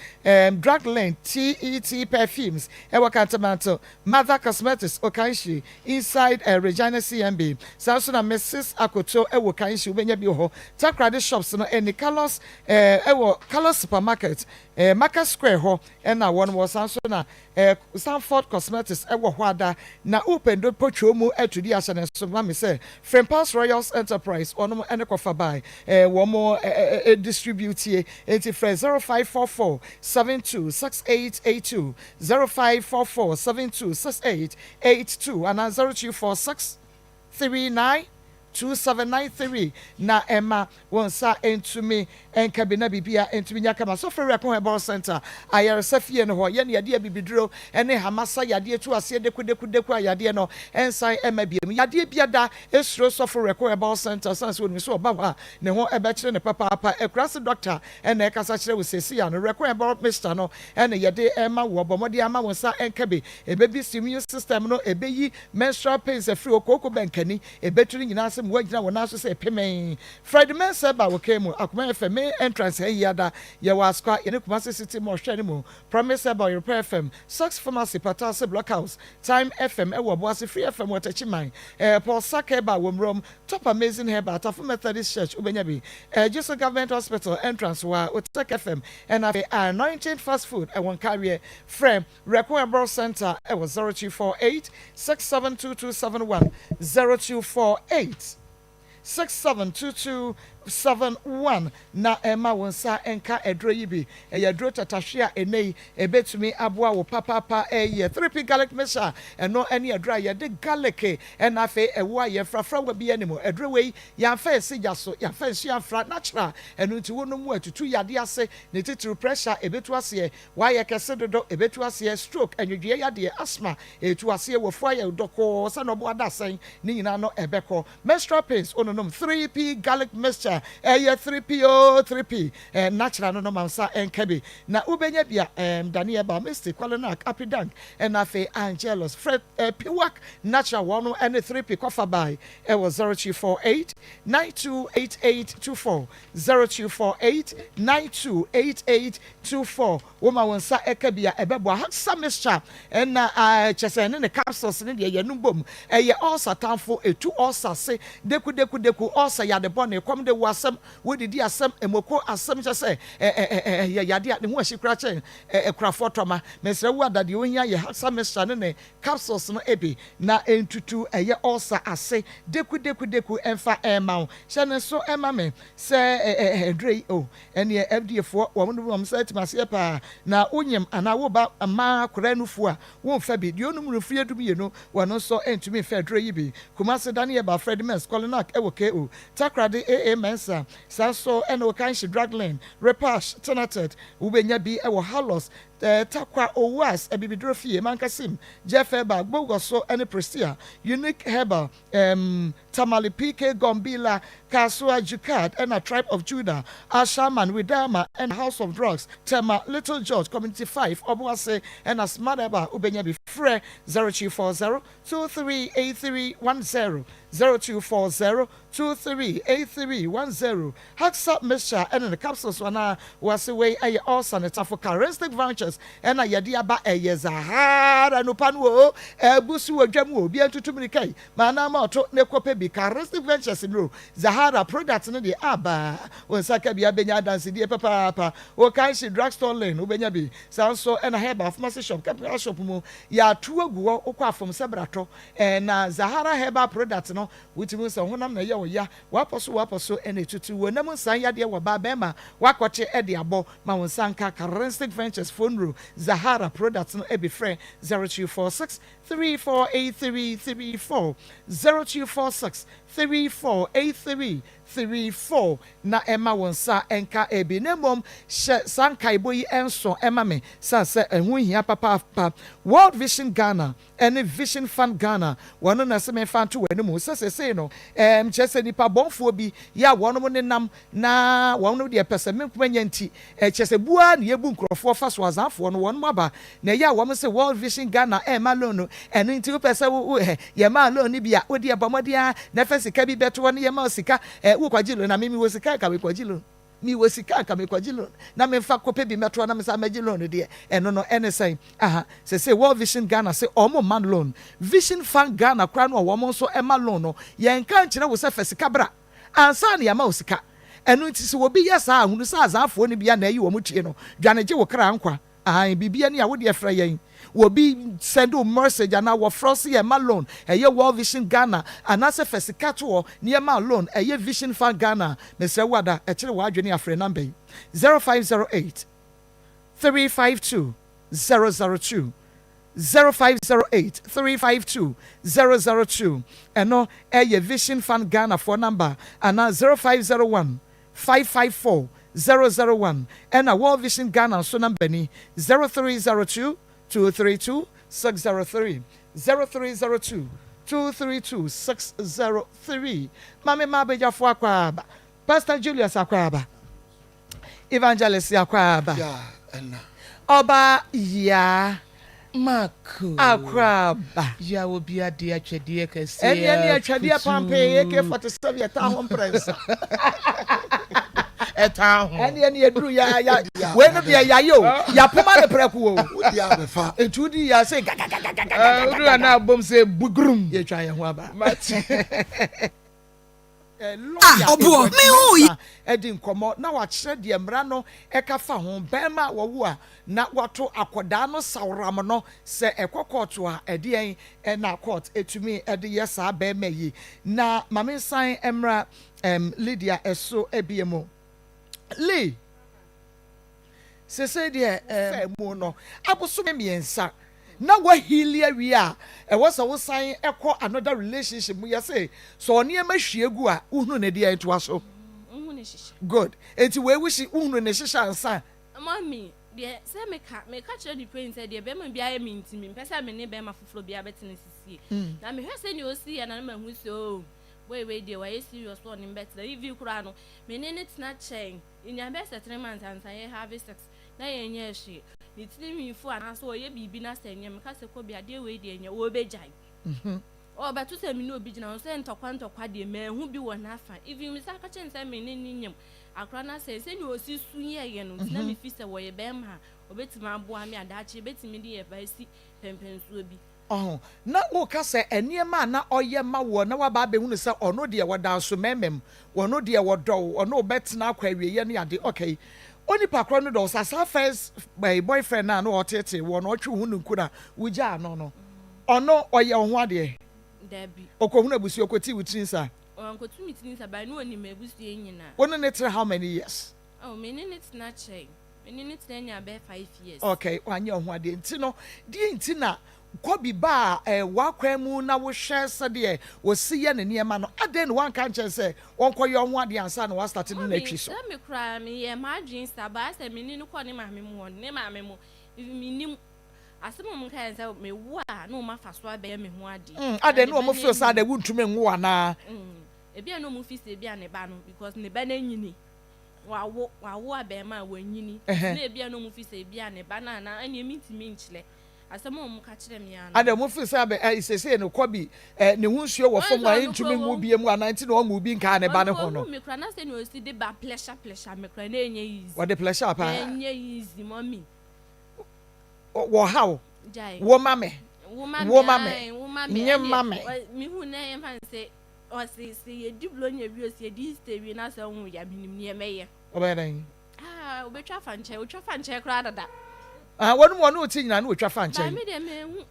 ɛɛm Drug Lane, TET Perfumes ɛwɔ Kantamanto, Mother Cosmetics Okaishie, inside eh, Regina CMB. Saa nso na Mrs Akoto ɛwɔ Okaishie, wobɛnya bi wɔ hɔ. Takoradi shops no ɛne Carlos eh, ɛwɔ Carlos Supermarket, eh, Market Square hɔ ɛna wɔn wɔ. Saa nso na eh, Sanford Cosmetics ɛwɔ hɔ ada. Na wopɛ ndo potwoo mu ɛto di ahyɛ ne nso ma me sɛ Frimpals Royals Enterprise wɔnom ɛne kɔfa bae eh, wɔn eh, eh, distribute ye. Enti frɛ 0544 72 6882, 0544 72 6882 anaa 0246 39 2793 na ɛma wɔn nsa ntumi nka bi na biribia ntumi nya kama. So frɛ Rɛko Herbal Center ayaresa fie no hɔ. Yɛne yadeɛ bibiduro ne hamasa yadeɛ tu aseɛ dekudeku a yadeɛ no nsan ɛma biom. Yadeɛ biada esuro Sɔfo Rɛko Herbal Center san sɛ onim sɛ ɔba hɔ a ne ho ɛbɛkyerɛ ne papaapa. Akurase doctor ɛna ɛkasa kyerɛ wo seesei ano. Rɛko Herbal Mixture no ɛna yɛde ɛma wo. Ɔbɔ mmɔden ama wo nsa nka bi. Ɛbɛbi immune system no, ɛbɛyi menstrual pains afiri okooko bɛnkani, ɛbɛtu no nyinaa sɛ mu wagyina wo nan so sɛ ɛpemɛn. Fred Mensah ba wɔ kɛn mu Akoma FM main entrance ha yi ada. Yɛwɔ Asokwa, yɛne Kumasi City Mall hwɛ no mu. Promise Herbal, Yorùpá FM, Socks Pharmacy, Patase Block House, Time FM ɛwɔ Obuasi, Free FM wɔ Techiman, Paul Sak Herbal wɔ Murom, Top Amazing Herbal, Tafo Methodist Church wobɛnya bi, Jesu Government Hospital entrance wɔ Otek FM, ɛna afei Anointing Fast Food ɛwɔ Nkareɛ. Frɛ Rɛko Herbal Center ɛwɔ 0248 672271, 0248 672271 na ɛma wo nsa nka aduro yi bi. Ɛyɛ aduro tatahwe a ɛnɛ yi ɛbɛtumi aboa wo papaapa. Ɛyɛ 3P garlic mixture. Ɛno ɛne aduro a yɛde garlic ɛna afei ɛwo a yɛfrafra wɔ bi anim. Aduro wei yɛamfa esi gya so, yɛamfa nsuo amfra, natural. Ɛno nti wonom mu atutu yadeɛ ase, ne titiri pressure ɛbɛtu aseɛ, wayɛ kɛse dodo ɛbɛtu aseɛ, stroke, anwodwie yadeɛ, asthma ɛtu aseɛ, wɔfu ayɛ dɔkɔɔ sɛ na ɔbo ada asɛn ne nyinaa no ɛbɛkɔ, menstrual pains. Ononom 3P garlic mixture, ɛyɛ 3P o 3P natural no no ma nsa ɛnka bi na wobɛnya bi a Daniel ba Mystic Kwalenak Apidank ɛna afei Angelus Fred Piwak natural. Wɔn ɛne 3P kɔfa by ɛwɔ 0248 928824, 0248 928824. Woma wɔn nsa ɛka bi a ɛbɛboa. Haksa mixture ɛna kyɛ sɛ ɛne ne capsules ne deɛ yɛnum bom ɛyɛ ulcer tamfo, etu ulcer se deku deku deku. Ulcer yade bɔ ne kɔm de wo asɛm, wodidi asɛm, emoko asɛm, kyɛ sɛ ɛ ɛ ɛ yɛ yade a ne ho ahyi kora kyɛn ɛ ɛkurafoɔ tɔma. Mesrɛ wo adadeɛ ohia yɛ Haksa mixture ne ne capsules no ebi na ntutu ɛyɛ ulcer ase deku deku deku. Ɛmfa ɛma wo hyɛ ne nso ɛma me sɛ ɛ ɛ ɛdure yi o ɛneɛ FDA foɔ wɔn no wɔn nsa atumi aseɛ paa. Na wonyim anaa woba mmaa akwadaa nufoɔ a wɔmfa bi deɛ onum mfie 12 wɔn nso ntumi nfa aduro yi bi. Kumase Daniel ba Fred Mens Kɔlinak ɛwɔ ko Takoradi aa Mensa. Saa nso ɛna Okanhyi Draglin Repash Tenated wobɛnya bi ɛwɔ Halos, Takwa Owas Abibiduro Fie, Mankasim Jeff Herbal Gbogɔso ɛne Prestia Unique Herbal, Tamale PK Gombila, Kasua Jukad ɛna Tribe of Judah, Ashaman Widama ɛna House of Drugs, Tema Little George, Community 5 Ɔboase ɛna Smart Herbal. Wobɛnya bi frɛ 0240 238310, 0240 238310. Haxa mixture ɛne ne capsules anaa wɔase wei ɛyɛ ulcer ne tafo. Charistic vouchers ɛna yɛde aba. Ɛyɛ Zahara nupa no o ɛbu so wɔ dwam o obi ntutu mirika yi maa ma ɔto ne kɔpɛ bi. Charistic ventures no Zahara product no deɛ aba wɔn nsa ka bi abɛnya adansedie papaapa. Wɔkanhye Drugstore Lane wobɛnya bi. Saa nso ɛna herbal pharmacy shop, chemical shop mu yɛato agu hɔ. Wokɔ afom sɛ bratɔ ɛna Zahara herbal product no wotumi sɛ honam na ɛyɛ wɔ ya, wapɔ so wapɔ so ɛna etutu wɔ nam nsan yadeɛ wɔ baa bɛrima wakɔkye ɛde abɔ ma wɔn nsa nka Charistic Ventures phone ro Zahara product no ɛbi. Frɛ 0246 348334, 0246 348334 na ɛma wɔn nsa nka ebi. Na mmom hyɛ saa nkaebɔ yi nso ɛma me san sɛ ɛho hia papaapa. World Vision Ghana ɛne Vision Fund Ghana wɔn na sɛ mefa nto wɔn anim sɛ sɛsɛɛ no kyerɛ sɛ nipa bɔnfoɔ bi yɛ a wɔn nenam na wɔn deɛ pɛ sɛ menkuma nya nti ɛkyerɛ sɛ bua na yɛbu nkurɔfoɔ fa so. Azanfoɔ no wɔn aba na ɛyɛ a wɔn sɛ World Vision Ghana ɛɛma loan no. Ɛno nti wopɛ sɛ wo ɛ yɛma loan no bi a wode ɛbɔ mmɔden a na ɛfɛ sika bi bɛto hɔ no yɛma sika ɛ wokɔgye loan na mimi wɔ sika ka wekɔgye loan. Mewɔ sika a anka mekɔgye loan na memfa kɔpɛ bi mmɛtoa na mesan mɛgye loan deɛ, ɛno no ɛne sɛn? Aha, sesei World Vision Ghana se wɔn mma loan. Vision Fund Ghana koraa no a wɔn nso ma loan no, yɛnka nkyerɛ wo sɛ fa sika bra ansa na yɛama wo sika. Ɛno nti sɛ obi yɛ saa a, hunu sɛ Azaafoɔ no bi a na ayi wɔn tie no, dwane gye wo kra nkwa. Aane, biribi ani a wodeɛ frɛ yɛn. Obi send wo message anaa wɔfrɛ wo se yɛma loan, ɛyɛ World Vision Ghana, anaasɛ fa sika to hɔ na yɛma wo loan, ɛyɛ Vision Fund Ghana a, mesrɛ wo ada, ɛkyere w'adwene a frɛ number yi, 0508 352 002, 0508 352 002, ɛno ɛyɛ Vision Fund Ghana foɔ number, anaa 0501 554 001 ɛna World Vision Ghana nso number ni, 0302 232 603, 0302 232 603. Maame mma abadwafoɔ akwaaba, Pastor Julius akwaaba, Evangelist akwaaba, Ɔbaa Yaa. Marko. Akoraba. Yaw obi ade atwɛdeɛ kɛseɛ Ɛneɛ ne atwɛdeɛ pampee AK-47 ɛtaa ho mprɛnsa. Ɛtaa ho. Ɛneɛ ne aduru ya ya wei no deɛ yayɛ o yapoma ne prɛko o. Wodi abɛfa. Nti wodi ya sɛ gagagagagaga. Woduru a na abom sɛ bugurum. Yɛtwa yɛn ho aba. Mate. Lɔya Ah, ɔboɔ, Edward me hu yi. Mensah adi nkɔmmɔ na wakyerɛ deɛ mmara no ka fa ho. Barima a wɔwo a na wato akwadaa no saworam no, sɛ ɛkɔ kɔɔto a, ɛdeɛn na kɔɔt tumi de yɛ saa barima yi? Na ma mensan mmra Lydia so bio. Lee. Sesei deɛ faa mu no abosome miensa na wa heal awie a ɛwɔ sɛ wo san kɔ another relationship mu yɛse sɛ ɔneɛma hwie gu a wo hunu ne deɛn toa so good enti wei wo hye wo hunu ne hyehyɛ ansa. Mummy deɛ sɛ meka meka kyerɛ ne pain sɛ deɛ bɛrima bi ayɛ me nti me mpɛ sɛ me ne bɛrima foforɔ bi abɛtena sisie na mehwɛ sɛ nea ɔsi yɛ na na mahu sɛ oh boy wei deɛ wayɛ serious sɛ ɔne me bɛtena even koraa no me ne ne tena kyɛn Yenya bɛyɛ sɛ three months ansa yɛ have sex na yɛnyɛɛ hwee. Ne tirinwi fu anaasɛ ɔyɛ biribi na sɛ ɛnyɛ meka sɛ Kobe adeɛ wei deɛ ɛnyɛ ɔbɛgyae. Ɔbɛto sɛ me ne obi gyina hɔ sɛ ntɔkwa ntɔkwa deɛ manhu bi wɔ n'afa. Even me san ka kyerɛ no sɛ me ne no nyem akora no asɛe sɛnea ɔsi su yɛeɛ no nti na mefi sɛ wɔyɛ bɛrima a ɔbɛtumi aboa me a daakye yɛbɛtumi de yɛn ba asi pɛmpɛnsoɔ bi. Ɔho, na woka sɛ nneɛma a na ɔyɛ ma woɔ na woaba abɛhunu sɛ ɔno deɛ ɔda asomɛmɛm, ɔno deɛ ɔdɔ wo, ɔne wo bɛtena akɔ awieɛ ne ade, okay, onipa korɔ no dɔ wo saa, saa first boyfriend no a na ɔteetee woɔ no, ɔtwe wo ho nunku na wogyaa no no, ɔno ɔyɛ wo ho adeɛ? Dabi. Ɔkɔhunu abusua, ɔkɔtii wo tiri nsa? Wankɔtu me tiri nsa, but na ɔnim m'abusua nyinaa. Wo ne no tena how many years? Oh, me ne no tena kyɛe. Me ne no tena nya bɛyɛ 5 years. Okay, wanyɛ wo ho adeɛ nti no, deɛ nti na Kobe baa eh, w'akwan mu na wohwɛ sɛdeɛ ɔsi yɛ ne nneɛma no, adɛn na woanka ankyerɛ no sɛ ɔnkɔyɛ wo ho adeɛ ansa na woastarte ne no Mummy, atwi so? sɛ me koraa meyɛɛ m'adwene saa, but asɛ me ne no kɔɔ ne maame mu hɔ no, ne maame mo, mennim, asɛm a wɔn kaeɛ ne sɛ mewo a na wɔn afa so abɛyɛ me ho adeɛ. Mm, Na adɛn ne na ba wɔn no feel sɛ anyini. adɛn wontumi nwo anaa? Mm, ebia na wɔn fi sɛ ebia ne ba no, because ne ba no anyini. Wawo, wawo abarimaa, wanyini. Ɛhɛn. Na ebia na wɔn fi sɛ ebia ne ba no anaa, ɛnneɛ mentumi nkyerɛ. Asɛm a wɔn ka kyerɛ me ara no. Adɛn, wɔn feel sɛ abɛ, ɛ, seesei no Kobe, ɛ, ne ho nsuo wɔ Ɔno fam nso a ɔno ɛntumi koraa nwo wahu. bio mu anaa nti na ɔnwoo bi nkaa ne ba Ɔno no ho no? wahu me koraa na sɛnea ɔsi de ba plɛhya plɛhya me koraa na ɛnyɛ easy. Wɔde plɛhya paa. Ɛnyɛ easy mummy. Wɔ, wɔha wo. Gyae. Wo ma me. Wo ma me, Wo ma me. ae, wo ma me. Nye Ɛnneɛ, ma me. ɔ, mehu na yɛmfa no sɛ. Ɔse se yɛdi Bologna wie o, se yɛdi Easter wie na sɛ ɔnwo yɛ a, menim neɛ mɛyɛ. Ɔbɛyɛ dɛn? Ah, obɛtwa fa nkyɛn, otwa fa nkyɛn koraa dada. Ah, wɔnom wɔne wo te nyinaa na otwa fa But nkyɛn. me deɛ manhu.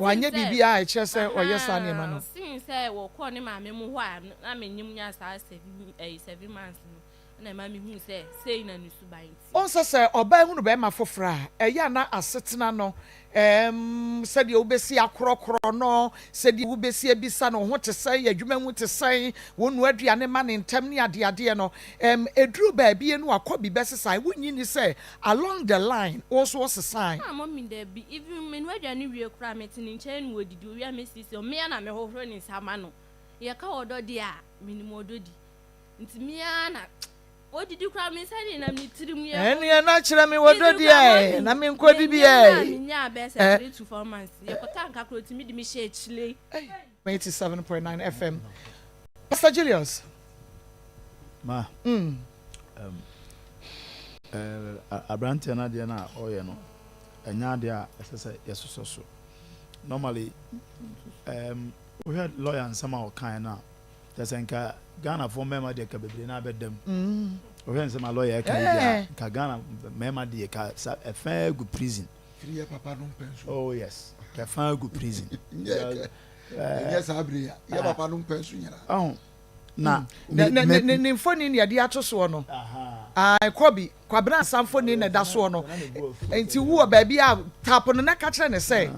Wanyɛ Seen sɛ, biribiara a ɛkyerɛ sɛ ɔyɛ saa nneɛma no. ahaa, seen sɛ wɔkɔɔ ne maame mo hɔ a na menyem nyaa saa seven, ɛyi, 7 months no. na ɛma mihuu sɛ sei na ne suban te. Ɔnsɛ sɛ ɔbaa hunu barima foforɔ a, ɛyɛ a na asetena no, ɛɛm, sɛdeɛ wobɛsi akorɔkorɔ no, sɛdeɛ wobɛsi abisa no, wo ho te sɛn, adwuma mu te sɛn, wonoa aduane ma no ntɛm ne adeadeɛ no, ɛɛm, ɛduru baabi no a, kɔ bi bɛsesae. Wonnye nni sɛ along the line wo nso wosesae? Ah, mummy, dabi. Even menoa aduane wie koraa a, mete ne nkyɛn na ɔdidi. Ɔwie a, mɛsiesie hɔ. Me ara na mehohoro ne nsa ma no. Yɛka ɔdɔ deɛ a, menim ɔdɔ di. Nti me ara na odidi koraa me nsa nenam ne tirim yɛ. Ɛneɛ na kyerɛ me wɔdɔ di ɛ na me nkɔ di bi ɛ. Me nyaa bɛyɛ sɛ 3 to 4 months yɛkɔtɔ anka koraa otumi de me hyɛ akyire. 87.9 FM Pastor Julius. Ma. Aberanteɛ no adeɛ no a ɔreyɛ no, ɛnyɛ adeɛ a ɛsɛ sɛ yɛsosɔ so. Normally, um, wohwɛ lawyer nsɛm a ɔkaeɛ no a, kyerɛ sɛ nka Ghanafoɔ mmarima deɛ ka bebree no abɛda mu. Wohwɛ nsɛm a lawyer ɛka yi deɛ a, nka Ghana mmarima deɛ ka sa ɛfɛ gu prison. Firi yɛ papa no mpɛn so. Oh yes, ka ɛfɛ gu prison. Ɛnyɛ saa bere yi a, yɛ papa no mpɛn so nyinaa. Oh, na ne ne ne ne mfoni na yɛde ato soɔ no ae kɔbi kwabena asa mfoni na ɛda soɔ no nti wo wɔ baabi a tap no na ka kyerɛ ne sɛ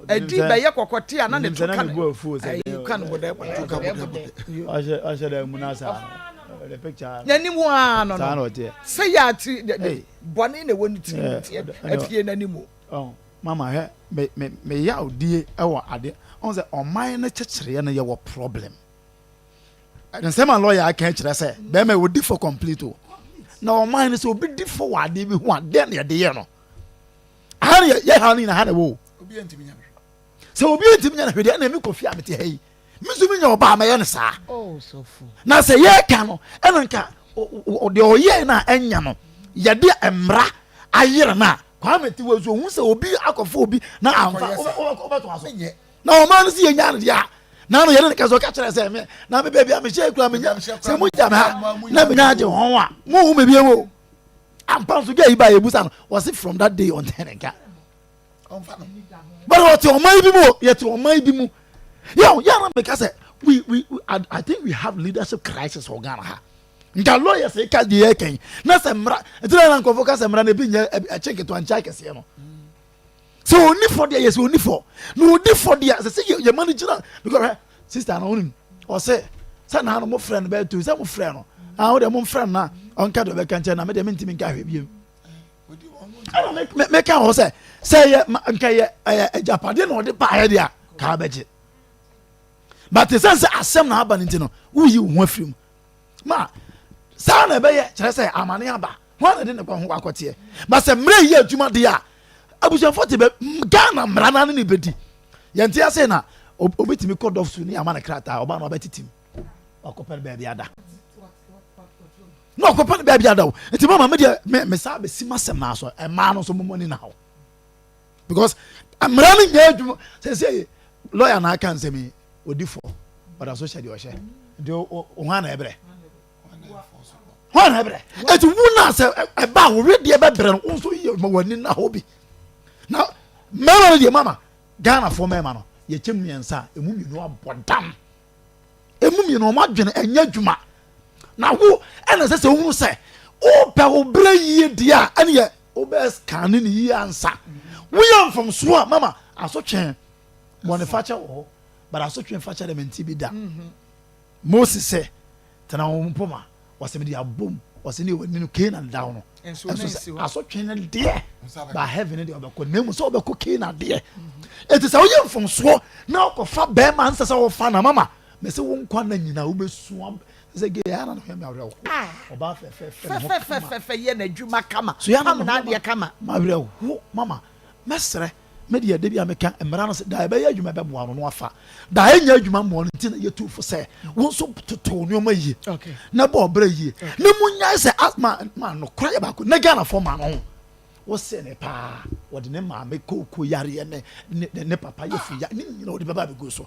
ɛdi bɛyɛ kɔkɔte a na ne to ka ne ayi ka no bɔdɛ bɔdɛ ɔhyɛ ɔhyɛ dɛ mu na saa the picture n'anim hɔ ara no no sɛ yɛ ati bɔne na ɛwɔ ne tiri mu ti apue n'anim o. Mama hwɛ me me me yawdie ɛwɔ adeɛ ɔn sɛ ɔman no kyekyereɛ no yɛwɔ problem. Nsɛm a lɔya aka kyerɛ sɛ bɛrima yi ɔdi fɔ complete o. Na ɔman no sɛ obi di fɔ wɔ adeɛ bi ho a dɛn na yɛde yɛ no? Aha no yɛ ha no nyina ha na ɛwɔ o. Sɛ obi ntumi nya no hwee deɛ ɛna mi kɔ fie a mete ha yi me nso menya ɔbaa mɛyɛ no saa. Oh, na sɛ yɛreka no ɛna nka deɛ ɔyɛɛ no a ɛnya no yɛde mmara ayere no a Kwame te wɔ so ohun sɛ obi akɔfo obi na amfa wobɛtoa so. Na ɔmaa no si yɛ nyaa no deɛ a na no yɛne no kasa ɔka kyerɛ sɛ me na me baabi a mehyɛ kura menya sɛ mo gya me ha na menya agye ho a mo hu me bio o ampa nso gya yi ba yɛbusa no wɔse from that day ɔntɛn ne nka but wɔte ɔman bi mu yɛte ɔman bi mu yɛ yɛ na meka sɛ we we I, I think we have leadership crisis wɔ Ghana ha nka lawyers ka deɛ yɛkɛn na sɛ mmara ɛti na nkurɔfoɔ ka sɛ mmara no ebi nyɛ ɛkyɛ nketewa nkyɛ akɛseɛ no sɛ ɔni fɔ deɛ yɛ sɛ ɔni fɔ na ɔdi fɔ deɛ sɛ sɛ yɛ ma no gyina because hwɛ sister no wonim ɔsɛ sɛ naa no mo frɛ no bɛyɛ tu sɛ mo frɛ no ah wo deɛ mo mfrɛ no na ɔnka deɛ ɔbɛka nkyɛn na me deɛ mentumi nka hwɛ biem ɛna meka hɔ sɛ sɛ yɛ nka yɛ ɛyɛ agyapadeɛ na ɔde baayɛ deɛ a kaa bɛgye but sɛ sɛ asɛm na aba no nti no woyi wo ho afiri mu ma saa na ɛbɛyɛ kyerɛ sɛ amane aba hwan na de ne kwan ho akɔteɛ ba sɛ mmerɛ yi adwuma deɛ a abusuafoɔ te bɛ Ghana mmara no ne ne bɛdi yɛnte ase na obi tumi kɔ dɔf so ne ama no krataa ɔba no ɔbɛtetem wakɔpɛ no baabi ada na ɔkɔpɛ no baabi ada o nti mama me deɛ me me saa bɛsi m'asɛm naa so ɛmaa no nso momɔ ni na hɔ because mmara no nyɛ adwuma sɛ sɛ lɔya na aka nsɛm yi ɔdi fɔ ɔda so hyɛ deɛ ɔhyɛ nti hwan na ɛbrɛ hwan na ɛbrɛ ɛti wo na sɛ ɛba a wɔwe deɛ bɛbrɛ no wo nso yɛ ma w'ani na hɔ bi na mmarima no deɛ mama Ghanafoɔ mmarima no yɛkyɛ mmiɛnsa a ɛmu mmienu abɔ dam ɛmu mmienu wɔn adwene ɛnyɛ adwuma na wo ɛna sɛ sɛ wohunu sɛ wopɛ wo berɛ yie deɛ a ɛne yɛ wobɛ scanne ne yie ansa woyɛ mfomsoɔ a mama asotwe bɔne fakyɛ wɔ hɔ but asotwe fakyɛ de mente bi da mhm. Mose sɛ tena wo mpoma wɔsɛ mede abom wɔsɛ ne wɔni no Canaan da no nso sɛ asotwe no deɛ ba heaven deɛ ɔbɛkɔ na emu sɛ ɔbɛkɔ Canaan deɛ eti sɛ woyɛ mfomsoɔ na ɔkɔfa bɛrima nsɛ sɛ wɔfa na mama mɛsɛ wo nkwa na nyinaa wobɛsua sɛ gay ara na hwɛ me awerɛho ah. ɔbaa fɛfɛɛfɛ ne ho kama fɛfɛɛfɛ yɛ n'adwuma kama so yɛ na n'adeɛ kama mawerɛho mama Mɛsrɛ, me deɛ da bi a meka mmara no sɛ da ɛbɛyɛ adwuma ɛbɛboa no no afa, da ɛnyɛ adwuma mmoa no nti na yɛtu fo sɛ wo nso toto nneɛma yie na bɔ ɔbrɛ yie na munyae sɛ ma ma nokorɛ yɛ baako na Ghanafoɔ ma no ho wose ne paa wɔde ne maame kooko yareɛ ne ne ne papa yɛ fi ya ne nyina wɔde bɛba abɛgu so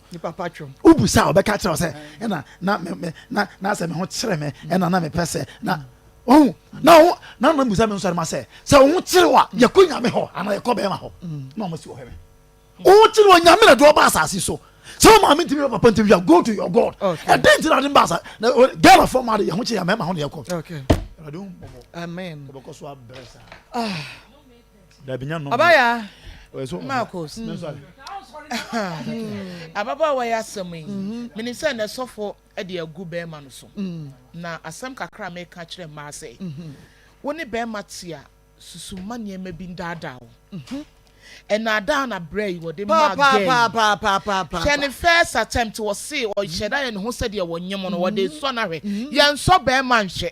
wobu sa a wɔbɛka kyerɛ wo sɛ ɛna na me me na na sɛ me ho kyerɛ me ɛna na mepɛ sɛ na Wahu? Na wo, na na bisa me nsɔre ma sɛ, sɛ wo ho kyere wo a, yɛkɔ Nyame hɔ anaa yɛkɔ bɛrima hɔ? Na wɔn si wɔhwɛ me. Wo ho kyere wɔ Nyame na de ɔba asase so. Sɛ wo maame ntumi, wo papa ntumi, you go to your God. Ɛdɛn nti na ade ba asase? Na Ghana fɔ maa de yɛn ho kyere yɛn mmarima ho na yɛkɔ. Awurade hu mmɔbɔ. Amen. Wɔbɛkɔ so abrɛ saa. Ah. Dabi nya nnɔm. Ɔbaya. Marcos. Ababaawa yi asɛm yi, menim sɛ nnɛ sɔfo de agu bɛrima no so. Na asɛm kakra a meka kyerɛ mmaa sɛ, wo ne bɛrima te a, susu mma nneɛma bi ndaadaa wo. Ɛnaadaa na berɛ yi wɔde maa girl yi. Hwɛ ne first attempt, wɔse ɔhyɛ da yɛ ne ho sɛdeɛ wɔnyem no, wɔde sɔ no ahwɛ. Yɛnsɔ bɛrima nhwɛ.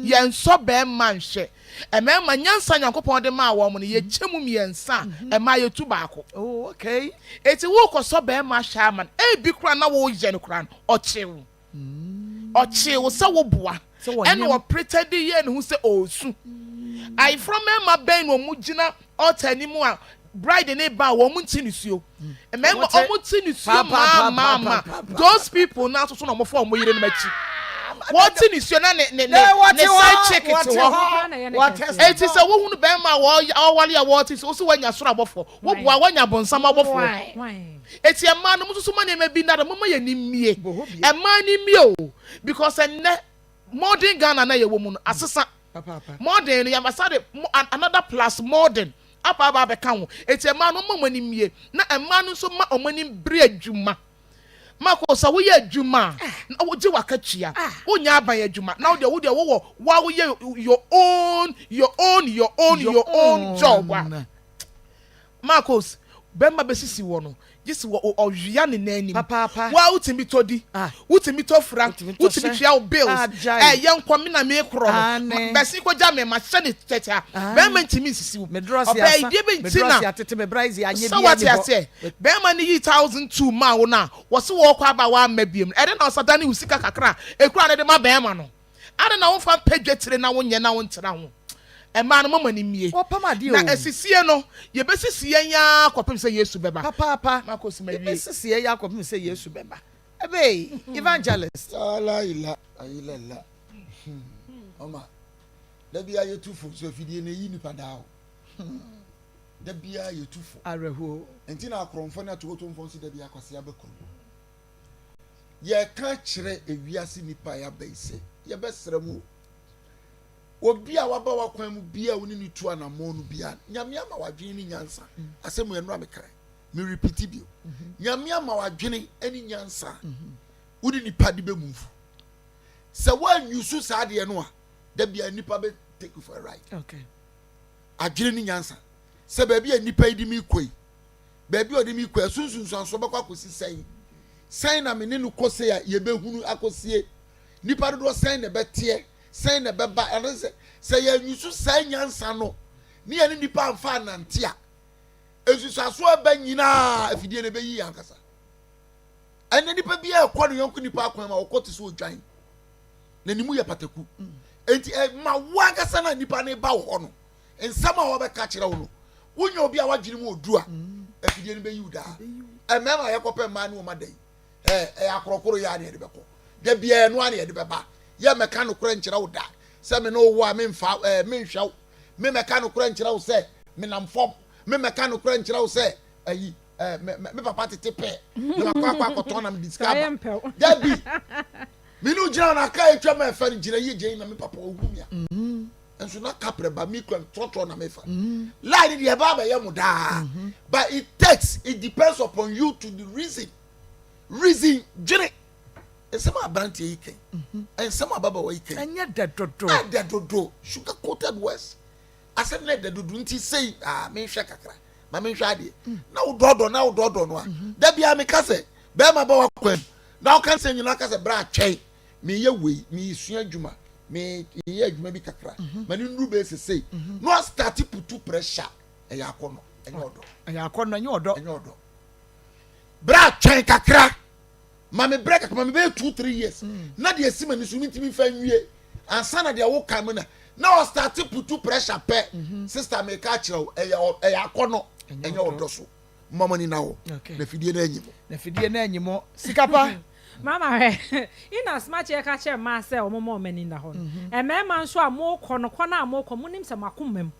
Yɛnsɔ bɛrima nhwɛ. Mmarima, nyansa a Nyankopɔn de maa wɔn no, yɛkyɛ mu mmiɛnsa a, mmaa yɛtu baako. Oh, okay. Enti worekɔsɔ barima ahwɛ ama no, ebi koraa na woreyɛ no koraa no, ɔkyee wo. Ɔkyee wo sɛ woboa, ɛna ɔpretɛnde yɛɛ ne ho sɛ ɔresu. Ayeforɔ mmarima bɛn na wɔn gyina altar anim a bride ne ba a wɔn nti nisuo? Mmarima wɔn ti nisuo maa maa maa. Those people na asoso na wɔn fa wɔn yerenom akyi. Wɔn ti nisuo na ne ne ne ne side chick te hɔ. Eti sɛ wohunu bɛrima a wɔwale a wɔte so, wosi wɔanya soro abɔfoɔ, woboa wɔanya bonsam abɔfoɔ. Eti mmaa no mo nso so ma nneɛma bi nada, mo ma yɛn ani mmie. Mmaa ani mmie o, because ɛnnɛ modern Ghana na yɛwɔ mu no asesa. Modern no yɛabasa de another plus modern aba aba abɛka ho. Eti mmaa no mo ma wɔn ani mmie, na mmaa no nso ma wɔn ani bere adwuma. Marco, sɛ woyɛ adwuma a, na wogye w'akatua. Wonyɛ aban adwuma. Na wo deɛ, wo deɛ wowɔ wa woyɛ your own, your own, your own, your own job a. Marcos, bɛrima bɛsisi wɔ no, gye sɛ wɔ ɔwea ne nan anim. Papaapa. Wo a wotumi tɔ di, Ah. wotumi tɔ fira, Wotumi tɔ wotumi hyɛ. tua wo bills. Ah, gyae. Ɛ, yɛnkɔ, me na mekorɔ no. Aane. Ma, bɛsen kɔgya me, mahyɛ ne kyɛkyɛ a, Ah. bɛrima ntumi nsisi wo. Me drɔse Ɔbaa yi, asa, deɛ bɛ me nti na drɔse atete, me braise anyɛ Sɛ biara woate nni hɔ. aseɛ? Bɛrima no yii 1002 maa wo no a, wɔse wɔɔkɔ aba a woamma biom no, ɛdɛn na ɔsa dane wo sika kakra a ɛkura no de ma bɛrima no? Adɛn na womfa mpɛ dwetire na wonyɛ na wontena ho? Mmaa no, momma no mmie. Wɔpam adeɛ Na o. asisie no, yɛbɛsisi yɛn ara kɔpem sɛ Yesu bɛba. Papaapa, Marcos, mawie. yɛbɛsisi yɛn ara kɔpem sɛ Yesu bɛba. Ebei, evangelist. La ila ila la hmm mama da biara yɛtu fo nso afidie no ɛyi nipa daa o hmm da biara yɛtu fo. Awerɛhoɔ. Nti na akorɔmfoɔ ne atokotomfoɔ nso da biara kwasea ba kurom. Yɛka kyerɛ ewiase nipa a yɛaba yi sɛ yɛbɛsrɛ mo o Obi a waba w'akwan mu biara a wo ne no tu anammɔn no biara, Nyame ama w'adwene ne nyansa. Asɛm wei ɛnora mekae, me repeat bio. Nyame ama w'adwene ne nyansa a wode nipa de bɛ move. Sɛ woanyusu saa adeɛ no a, da biara nipa bɛ take you for a ride. Okay. Adwene ne nyansa. Sɛ baabi a nipa yi de me kɔ yi, baabi a ɔde me kɔ yi, ɛso nsunsuansoɔ bɛkɔ akɔsi sɛn? Sɛn na me ne no kɔ sei a yɛbɛhunu akɔsie? Nipa dodoɔ sɛn na ɛbɛteɛ? Sɛn na ɛbɛba? Ɛno sɛ, sɛ yɛanyusu saa nyansa no ne yɛne nnipa amfa annante a, nsusuaso a ɛba nyinaa afidie no ɛbɛyi yɛn ankasa. Ɛnna nipa biara ɛkɔ ne yɔnko nipa akwan mu a ɔkɔ te sɛ odwan na ne mu yɛ pataku. Enti ɛma wo ankasa na nipa no ba wɔ hɔ no, nsɛm a wɔbɛka kyerɛ wo no, wonya obi a wadwene mu odu a, afidie no bɛyi wo daa. Mmarima a yɛkɔpɛ mmaa ne wɔn ada yi, ɛɛ ɛyɛ akorɔkoro yɛ a na yɛde bɛkɔ. Da biara ɛno a na yɛde bɛba. Yɛ mɛka nokorɛ nkyerɛ wo da sɛ me ne wo wɔ a memfa ɛɛ menhwɛ wo. Me mɛka nokorɛ nkyerɛ wo sɛ menam fam. Me mɛka nokorɛ nkyerɛ wo sɛ ayi ɛɛ me me papa tete pɛ na makɔ akɔ akɔtɔn na mede sika aba. Dabi. Me ne wo gyina na aka atwa ma ɛfɛ no gyina yie gyina na me papa ɔhu me a. Nso na kaprɛ ba me kura trɔtrɔ na mefa. Lie ne deɛ ɛba abɛyɛ mo daa. But it takes it depends upon you to the reason. Reason dwene. Nsɛm a aberanteɛ yi kan, mhm. nsɛm a ababaawa yi kan. Ɛnyɛ dɛ dodo. Ɛdɛ dodo. Sugar coated words. Asɛm no ɛdɛ dodo nti sei ah menhwɛ kakra. Ma menhwɛ adeɛ. Mm. Na wo dɔɔdɔ na wo dɔɔdɔ no a. Mhm. Da biara meka sɛ bɛrima bɛ wakwan mu. Na ɔka nsɛm nyinaa ka sɛ bra twɛn. Meyɛ wei, mesua adwuma. Meyɛ adwuma bi kakra. Mhm. Ma ne nnuru bɛyɛ sesei. Na ɔstarte putu pressure. Ɛyɛ akɔnnɔ, ɛnyɛ ɔdɔ. Ɛyɛ akɔnnɔ, ɛnyɛ ɔdɔ. Ɛnyɛ ɔdɔ. Bra twɛn kakra. Ma me brɛ kakra, ma me bɛyɛ 2 3 years. Mm. Na deɛ esi m'ani so mintimi nfa nwie. Ansa na deɛ woka mu na na ɔstarte putu pressure pɛ. Mm-hmm. Sister meka akyerɛ wo, ɛyɛ ɛyɛ akɔnɔ, ɛnyɛ ɔdɔ so. Mma mo ani na hɔ. Na fidie no anyi mo. Na fidie no anyi mo. Sika pa. Mama hwɛ, in as much yɛka kyerɛ mmaa sɛ wɔn mma wɔn ani nna hɔ no, mm-hmm. mmarima nso a mokɔ no, kɔ no a mokɔ, monim sɛ mo akoma mu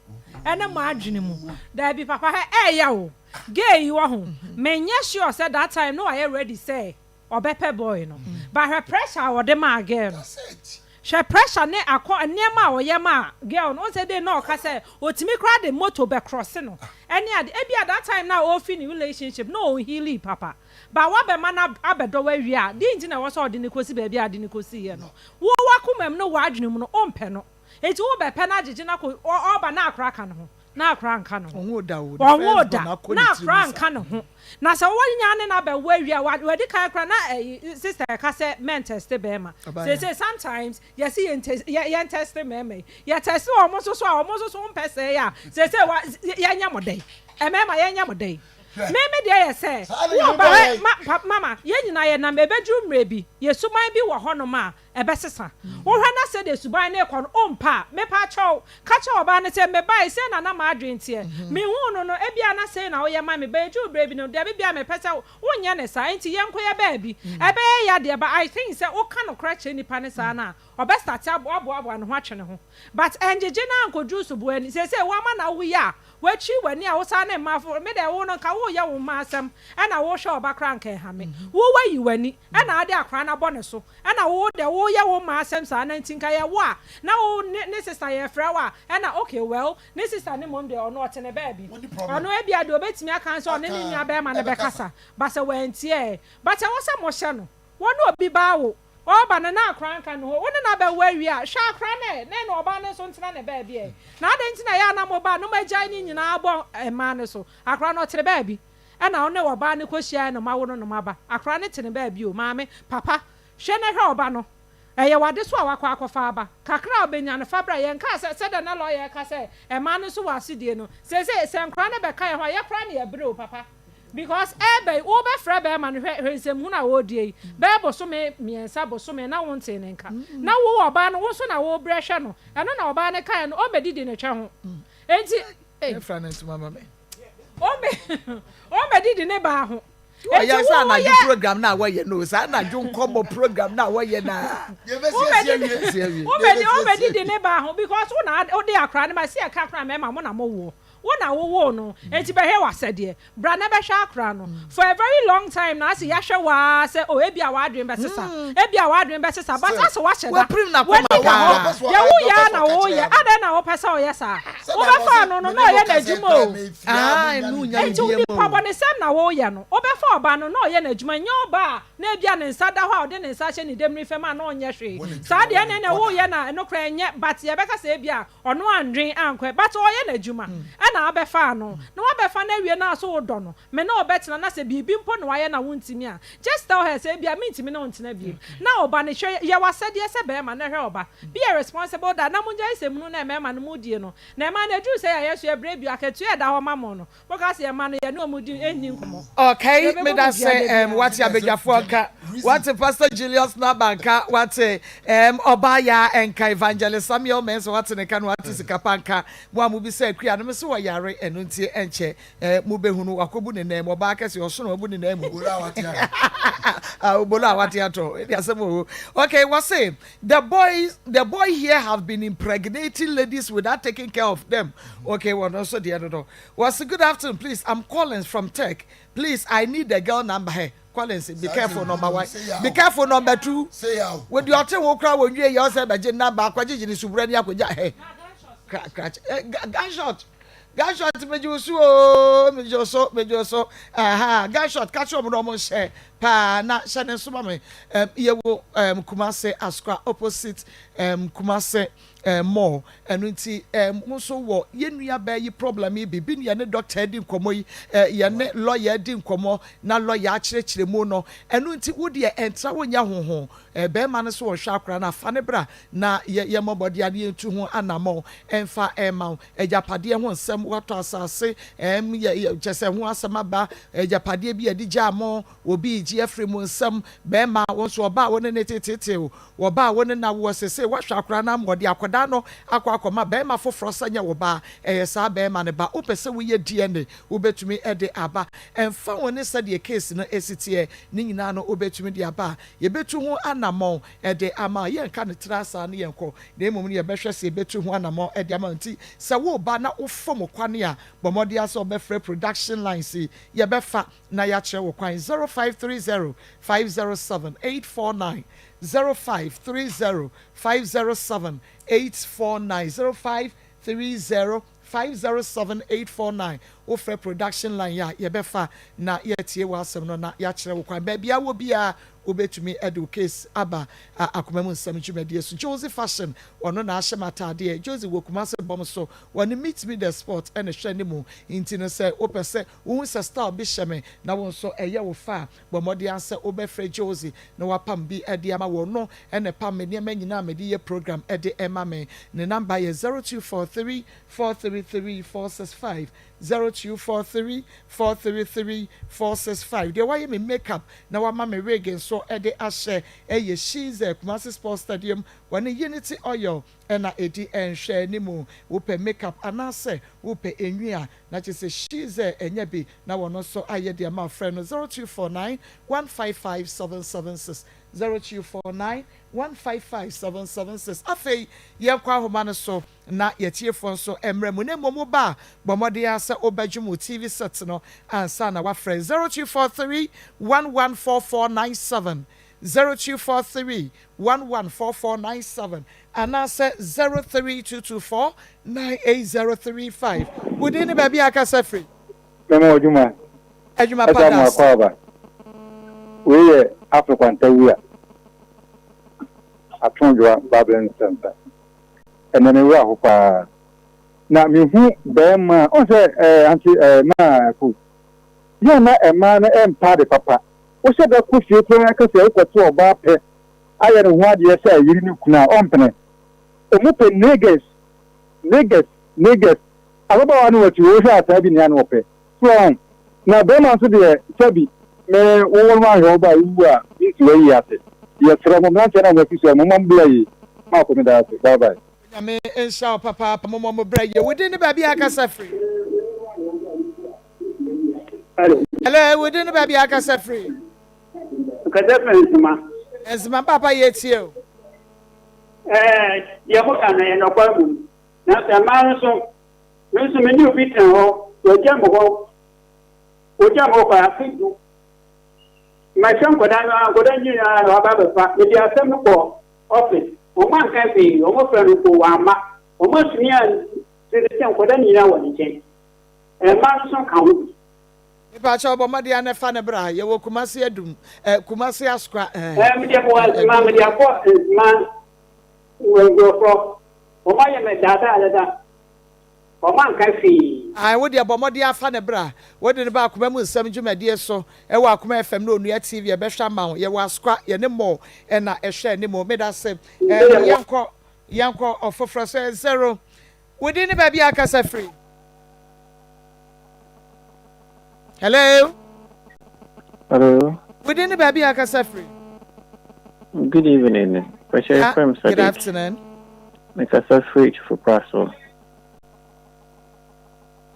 ɛne mo adwene mu. Daabi papa hwɛ, ɛɛya o. Gay yi wahu menyɛ sure sɛ that time na wayɛ ready sɛ ɔbɛpɛ boy no but hwɛ pressure a ɔde maa girl no hwɛ pressure ne akɔ nneɛma a ɔyɛ maa girl no wohu sɛ dei na ɔka sɛ ɔtumi koraa de motor bɛ cross no ɛne ade ebia that time na ɔrefi ne relationship na ɔnhealii papa but wabɛma no abɛdɔ wo awie a deɛ nti na ɛwɔ sɛ ɔde no kɔsi baabi a ɔde no kɔsiiɛ no wo w'akoma mu ne w'adwene mu no wompɛ no enti wobɛpɛ no agyegye no akɔ ɔba na akora ka ne ho na akora nka ne ho. Ɔnwoo da o, the Ɔnwoo first da, born akɔ ne na tiri akora mu saa. nka ne ho. Na sɛ wonya ne no abɛwo awie a, wadi kan koraa na ɛyi sister ɛka sɛ mɛntɛste bɛɛma. Ɔbaa ya. Seesei sometimes yɛse yɛn yɛn tɛste mɛɛma yi, yɛ tɛste wɔn nso so a wɔn nso so mpɛ sɛɛ a, seesei wa yɛnyɛ mo dɛn? Ɛmɛɛma yɛnyɛ mo dɛn? Hwɛ. Me me deɛ yɛ sɛ, Saa na wo Nyame ba bɔɔ yɛn. ma pa mama yɛn nyinaa yɛnam ɛbɛduru mmerɛ bi, yɛ suban bi wɔ hɔnom a. ɛbɛsesa. Wohwɛ na sɛdeɛ suban no rekɔ no, wompɛ a, mepakyɛw, ka kyerɛ ɔbaa no sɛ, Mebae, sei na na m'adwene teɛ. Mehuu no no, ebia na sei na woyɛ ma me, but ɛduruu berɛ bi no, dabi biara mepɛ sɛ wonyɛ no saa, enti yɛnkɔyɛ baabi. Ɛbɛyɛ ya deɛ, but I think sɛ woka nokorɛ kyerɛ nipa no saa no a, ɔbɛ starte aboaboa ne ho atwe ne ho. But ɛngyegye no ara nkɔduru soboɔ ani. Seesei woama no awo yi a, woatwi w'ani a wosan ne mmaa foforɔ, me deɛ wo no nka woreyɛ wo mma asɛm ɛna worehwɛ ɔba koraa nka ɛha me. Wo woayi w'ani ɛna wode akwadaa no abɔ ne so ɛna wo deɛ woreyɛ wo mma asɛm saa na nti nka yɛwo a na wo ne ne sister yɛfrɛ wo a ɛna okay well ne sister no mmom deɛ ɔno ɔte ne baabi ɔno ebia deɛ ɔbɛtumi aka ne sɛ ɔne ne nua bɛrima no bɛkasa but sɛ wantie ɛ but ɛwɔ sɛ mohyɛ no wo ne obi ba awo Ɔreba no, na akora nka ne ho. Wo ne no abɛwo awie a, hwɛ akora no ɛ, na ɛne ɔbaa no nso ntena ne baabi ɛ. Na adɛn nti na ɛyɛ a na moba a, na moagyae ne nyinaa abɔ mmaa no so? Akora no, ɔtere baabi. Ɛna wo ne ɔbaa no kɔhyiaeɛ na moawo no na moaba. Akora no te ne baabi o. Maame, papa, hwɛ na hwɛ ɔba no. Ɛyɛ w'ade so a wakɔ akɔfa aba. Kakra a ɔbɛnya no, fa bra. Yɛnkaa sɛ, sɛdeɛ na lɔya reka sɛ mmaa no nso wɔ asodie no, seesei sɛ nkora no bɛka yɛn ho a, yɛ koraa na yɛbrɛ o, papa. Because ɛɛba yi wo bɛ frɛ bɛɛma no hwɛ hwɛ nsɛm hunu a ɔɔdie yi bɛɛ bosome miɛnsa bosome na wo ntee ne nka na wo ɔbaa no wo nso na wo brɛ hwɛ no ɛno na ɔbaa no kaeɛ no ɔmbɛ didi ne twɛ ho enti ei Ɛfra ne ntoma ma me. Ɔmbɛ ɔmbɛ didi ne baa ho Ɔyɛ enti sɛ wo anadwo yɛ program no a wɔyɛ no o, saa anadwo nkɔmmɔ program no a wɔyɛ no a. Wo bɛ di wo bɛ didi ne baa ho because wo na wo de akora no ba si ɛka kora mɛɛma mo na mo woɔ. Wo na wo woo no, enti bɛhwɛ w'asɛdeɛ. Bra na bɛhwɛ akora no. For a very long time na ase yɛahwɛ wo ara sɛ oh ebia w'adwene bɛsesa, ebia w'adwene bɛsesa, but ase woahyɛ da. Wapirim n'akoma W'ani da hɔ. paa. Deɛ woyɛ ara na woyɛ. Adɛn na wopɛ sɛ ɔyɛ saa? Wobɛfaa no no, na ɔyɛ n'adwuma o. Ae, na ɔnya Enti biribiara mu nipa o. bɔnesɛm na woyɛ no. Wobɛfa ɔba no, na ɔyɛ n'adwuma. Nyɛ ɔba a na ebia ne nsa da hɔ a ɔde ne nsa ahyɛ ne demmire fam a na ɔnyɛ hwee. Saa deɛ ɛnneɛ na woyɛ no a, ɛno koraa ɛnyɛ, but yɛbɛka sɛ ebia Ɔno andwen ankɔ ɛ but ɔyɛ n'adwuma ɛna abɛfa ano na wabɛfa no awie na so wodɔ no me ne wo bɛtena na sɛ biribi mpo na wayɛ na wontimi a just tell her sɛ ebia mentimi ne wo ntena biem na ɔba no hwɛ yɛ w'asɛdeɛ sɛ bɛɛma na hwɛ ɔba be a responsible dad na mongyae nsɛmhunu na mmarima no modie no na ɛmaa no ɛduru sɛ yɛayɛ so yɛbrɛ bio akatua a ɛda hɔ ma mo no Moka sɛ yɛma no yɛne ɔmo di nni nkɔmɔ. Okay, Yɛbɛbɔ meda mo dua se da um, biara. wate abadwafoɔ nka, wate Pastor Julius Naba nka, wate um, Ɔbaa Yaa nka, Evangelist Samuel Mensah wate ne nka na wate Sikapa nka. Mo a mobisa Akua no, mese ɔyare, ɛno nti ɛnkyɛ eh, mobɛhunu, wakɔbu ne nan mu, ɔbaa kɛse, ɔsono wabu ne nan mu. Obolo a wate atɔ. Ah, obolo a wate atɔ, ɛdi asɛm o. Okay, wɔse, the boys, the boy here have been impregnating ladies without taking care of them. Okay, wɔno nso deɛ no no. Wɔse good afternoon please I'm Collins from Turk please I need the girl number hɛ Collins be careful number one be careful number two wodi ɔte ho koraa wɔ nwie yɛ ɔsɛ bɛgye number akɔgyegye ne subura ni akɔgya hɛ kra kra eh, gunshot gunshot megye wo so oo megye wo so megye wo so aha gunshot ka kyerɛ ɔmo na ɔmo nhyɛ paa na hyɛ ne nso ma me um, yɛwɔ um, Kumase Asokwa opposite um, Kumase eh, more. Ɛno nti eh, mo nso wɔ yɛn nua baa yi problem yi bi, bi ne yɛne doctor adi nkɔmmɔ yi, eh, yɛne lawyer adi nkɔmmɔ na lawyer akyerɛkyerɛ mu no. Ɛno nti wo deɛ ɛntra wo nyɛ hoho. Eh, bɛrima no so ɔhwɛ akora no a, fa no bra na yɛ yɛmmɔ mmɔden a na yɛntu ho anammɔn ɛmfa ɛmma wo. Agyapadeɛ ho nsɛm, woatɔ asase, ɛm, yɛ, yɛ, kyɛ sɛ ho asɛm aba, agyapadeɛ bi a yɛde gyaa mo, obi regye afiri mo nsam, bɛrima, wo nso ɔbaa a wo ne no tetetew, Wɔba a wo ne no awoɔ sesei woahwɛ akwadaa no ama ɔde akwadaa no akɔ akɔma barima foforɔ sɛ nyɛ wo ba a, ɛyɛ saa barima no ba. Wopɛ sɛ woyɛ DNA wobɛtumi de aba. Ɛmfa ho ne sɛdeɛ case no si teɛ, ne nyinaa no wobɛtumi de aba a yɛbɛtu ho anammɔn de ama wo. Yɛnka no tra saa ne yɛnkɔ na mmom no yɛbɛhwɛ sɛ yɛbɛtu ho anammɔn de ama wo. Nti sɛ woreba na wofom kwane a, bɔ mmɔden ara sɛ wobɛfrɛ production lines yi, yɛbɛfa na yɛakyerɛ wo kwan 0530 507 849 0530 507 849 0530 507 849 Wofrɛ production line yi a, yɛbɛfa na yɛatie w'asɛm no na yɛakyerɛ wo kwan. Baabi a wɔ biara, wobɛtumi de wo case aba Akoma Mu Nsɛm dwumadie so. Josie Fashion, ɔno na ahyɛ m'ataadeɛ. Josie wɔ Kumasi bɔm so. Wɔne Meet Me The Spot na ɛhwɛ ne mu. Nti no sɛ wopɛ sɛ wohu sɛ style bi hyɛ me na wo nso ɛyɛ wo fɛ a, Bɔ mmɔden ara sɛ wobɛfrɛ Josie na wapam bi de ama wo. Ɔno na ɛpam me nneɛma nyinaa a mede yɛ program de ma me. Ne namba yɛ 0243 433 465, 02. 0243 433 465. Deɛ wayɛ me makeup na wama me wig nso de ahyɛ yɛ Shize, Kumasi Sports Stadium, wɔne Unity Oil na ɛdi nhwɛanimu. Wopɛ makeup anaasɛ wopɛ enwi a, na kyerɛ sɛ Shize anya bi na wɔn nso ayɛ de ama wo. Frɛ no 0249 155 776, 0249 155 776. Afei yɛnkɔ ahoma no so na yɛtiefoɔ nso mmra mu. Na mmom woba a, bɔ mmɔden ara sɛ wobɛdwom wo TV set no ansa na woafrɛ 0243 114497, 0243 114497 anaasɛ 03224 98035. Wo din ne baabi a akasa firi? Mɛma w'adwuma Adwuma pa ɛsa da mu ase. akwaaba. Wei yɛ Afrikwa Ntawia Atwodwoa Babylon Center. Ɛnɛ me werɛ aho paa. Na me hu bɛɛma a, ɔn sɛ ɛɛ ante ɛɛ maa ko. Yɛ na ɛmaa no ɛmpa ade papa. Wo hyɛ da kɔ fie koraa ka sɛ wo kɔ te ɔbaa pɛ ayɛ ne ho adeɛ sɛ yere ne kunu a, ɔmpene. Ɔmo pɛ niggas, niggas, niggas. Ababaawa no wɔ ti hɔ, wo hwɛ a saa bi nea na ɔpɛ. So wahu? Na bɛrima nso deɛ, sɛbi, me wo wo no anhwɛ wo ba a, wowu a, mensi w'ayi ase. Yɛsrɛ mo, mmeranteɛ no a moasi so no, momma mo bra yie. Marko, meda ase. Bye bye. Onyame nhyira wo papaapa momɔ mo bra yie. Wo din ne baabi a akasa firi? Hello. Hello, wo din ne baabi a akasa firi? Nkasa firi Nzema. Nzema papa yɛ tie o. Ɛɛ, deɛ mo ka no yɛ nɔkware mmom. Nanso mmaa no nso, Me nso me ne obi tena hɔ, wagya me hɔ, wagya me hɔ kɔ afe du. Mahwɛ nkwadaa no ara, nkwadaa nyinaa na waba abɛfa. Mede asɛm no kɔ office, wɔn anka hwee, wɔn frɛ no mpo wamma. Wɔn antumi antiri sɛ nkwadaa no nyinaa wɔ ne nkyɛn. Mmaa no nso ka ho bi. Mepakyɛw bɔ mmɔden ara na fa no bra. Yɛwɔ Kumasi Adum, eh, Kumasi Asokwa, eh. Eh, mede mewɔ Nzema, mede akɔ Nzema nkurɔfoɔ. Wɔn ayɛ me daadaa dada. Wɔanka hwee. Ae, wo deɛ bɔ mmɔden ara fa no bra. Wode no ba Akoma Mu Nsɛm dwumadie so wɔ Akoma FM ne Onua TV, yɛbɛhwɛ ama wo. Yɛwɔ Asokwa, yɛne More na ɛhwɛ anim. Medase. Ɛɛm, yɛnkɔ, yɛnkɔ ɔfoforɔ so. Ɛyɛ zero. Wo din ne baabi a akasa firi? Hello? Hello. Wo din ne baabi a akasa firi? Good evening. Pɛkyɛ Ah, yɛfrɛ me good Sadiq. afternoon. Mekasa firi Twifo so.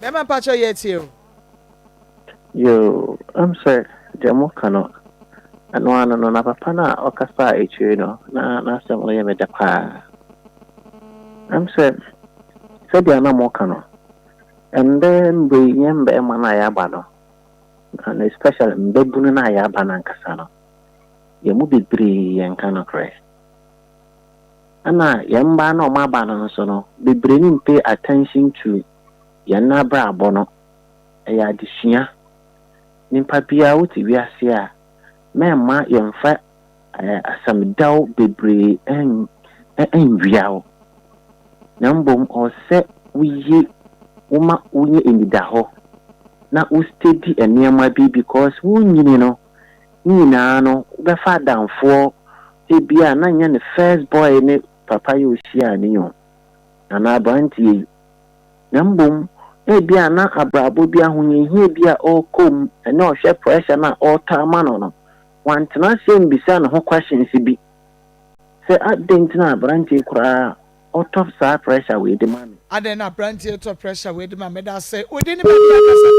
Bɛrima mpakyɛ yɛ tie o. Yoo, ɛm sɛ deɛ moka no, ɛno ano no, na papa no a ɔkasaa akyire no, na n'asɛm no yɛ me dɛ paa. Ɛm sɛ sɛdeɛ na moka no, ɛndɛ mmerɛ yi yɛn mmarima no a yɛaba no, and especially mbabunu no a yɛaba no ankasa no, yɛn mu bebree yɛnka nokorɛ. Ɛna yɛn mmaa no a wɔaba no nso no, bebree no mpay attention to yɛn abrabɔ no. Ɛyɛ adesua. Nipa biara wote wiase a, mɛmma yɛmfa asɛmdɛw bebree nwia wo. Na mmom ɔwɔ sɛ woyi woma wonya anidahɔ na wo steady nneɛma bi because wonyini no, ne nyinaa no wobɛfa adamfoɔ ebia na nyɛ ne first boy ne papa yi a ohyiaa no yi o, anaa aberanteɛ yi. Na mmom ebia na abrabɔ bi ahohiahia bi a ɔrekɔ mu ɛne ɔhwɛ pressure no a ɔretɔ ama no no, wantena ase ambisa ne ho questions bi sɛ adɛn nti na aberanteɛ yi koraa ɔtɔ saa pressure wei de ma me. Adɛn na aberanteɛ tɔ pressure wei de ma me? Meda ase. Wo din ne baabi a kasa